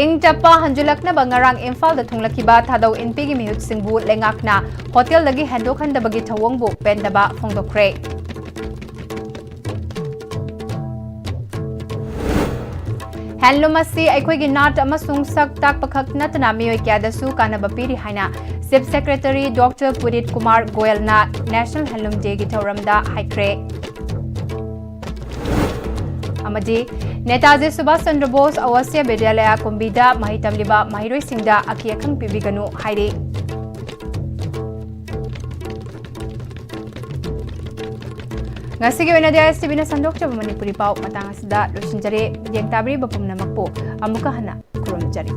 ꯏꯪ ꯇꯞꯄ ꯍꯟꯖꯤꯜꯂꯛꯅꯕ ꯉꯔꯥꯡ ꯏꯝꯐꯥꯜꯗ ꯊꯨꯡꯂꯛꯈꯤꯕ ꯊꯥꯗꯧ ꯏꯟꯄꯤꯒꯤ ꯃꯤꯍꯨꯠꯁꯤꯡꯕꯨ ꯂꯩꯉꯥꯛꯅ ꯍꯣꯇꯦꯜꯗꯒꯤ ꯍꯦꯟꯗꯣꯛꯍꯟꯗꯕꯒꯤ ꯊꯧꯑꯣꯡꯕꯨ ꯄꯦꯟꯗꯕ ꯐꯣꯡꯗꯣꯛꯈ꯭ꯔꯦ꯫ Handloom ꯑꯁꯤ ꯑꯩꯈꯣꯏꯒꯤ ꯅꯥꯠ ꯑꯃꯁꯨꯡ ꯁꯛ ꯇꯥꯛꯄꯈꯛ ꯅꯠꯇꯅ ꯃꯤꯑꯣꯏ ꯀꯌꯥꯗꯁꯨ ꯀꯥꯟꯅꯕ ꯄꯤꯔꯤ ꯍꯥꯏꯅ Chief Secretary Doctor ꯄꯨꯅꯤꯠ Kumar ꯒꯣꯌꯜꯅ National Handloom Day ꯒꯤ ꯊꯧꯔꯝꯗ ꯍꯥꯏꯈ꯭ꯔꯦ꯫ ꯑꯃꯗꯤ ꯅꯦꯇꯥꯖꯤ ꯁꯨꯚꯥꯁ ꯆꯟꯗ꯭ꯔ ꯕꯣꯁ ꯑꯋꯥꯁꯤꯌꯥ ꯕꯤꯗ꯭ꯌꯥꯂꯌ ꯀꯨꯝꯕꯤꯗ ꯃꯍꯩ ꯇꯝꯂꯤꯕ ꯃꯍꯩꯔꯣꯏꯁꯤꯡꯗ ꯑꯀꯤ ꯑꯈꯪ ꯄꯤꯕꯤꯒꯅꯨ ꯍꯥꯏꯔꯤ꯫ ꯉꯁꯤꯒꯤ ꯑꯣꯏꯅꯗꯤ ISTVꯅ ꯁꯟꯗꯣꯛꯆꯕ ꯃꯅꯤꯄꯨꯔꯤ ꯄꯥꯎ ꯃꯇꯥꯡ ꯑꯁꯤꯗ ꯂꯣꯏꯁꯤꯟꯖꯔꯦ꯫ ꯃꯤꯠꯌꯦꯡ ꯇꯥꯕꯤꯔꯤꯕ ꯄꯨꯝꯅꯃꯛꯄꯨ ꯑꯃꯨꯛꯀ ꯍꯟꯅ ꯈꯨꯔꯨꯝꯖꯔꯤ꯫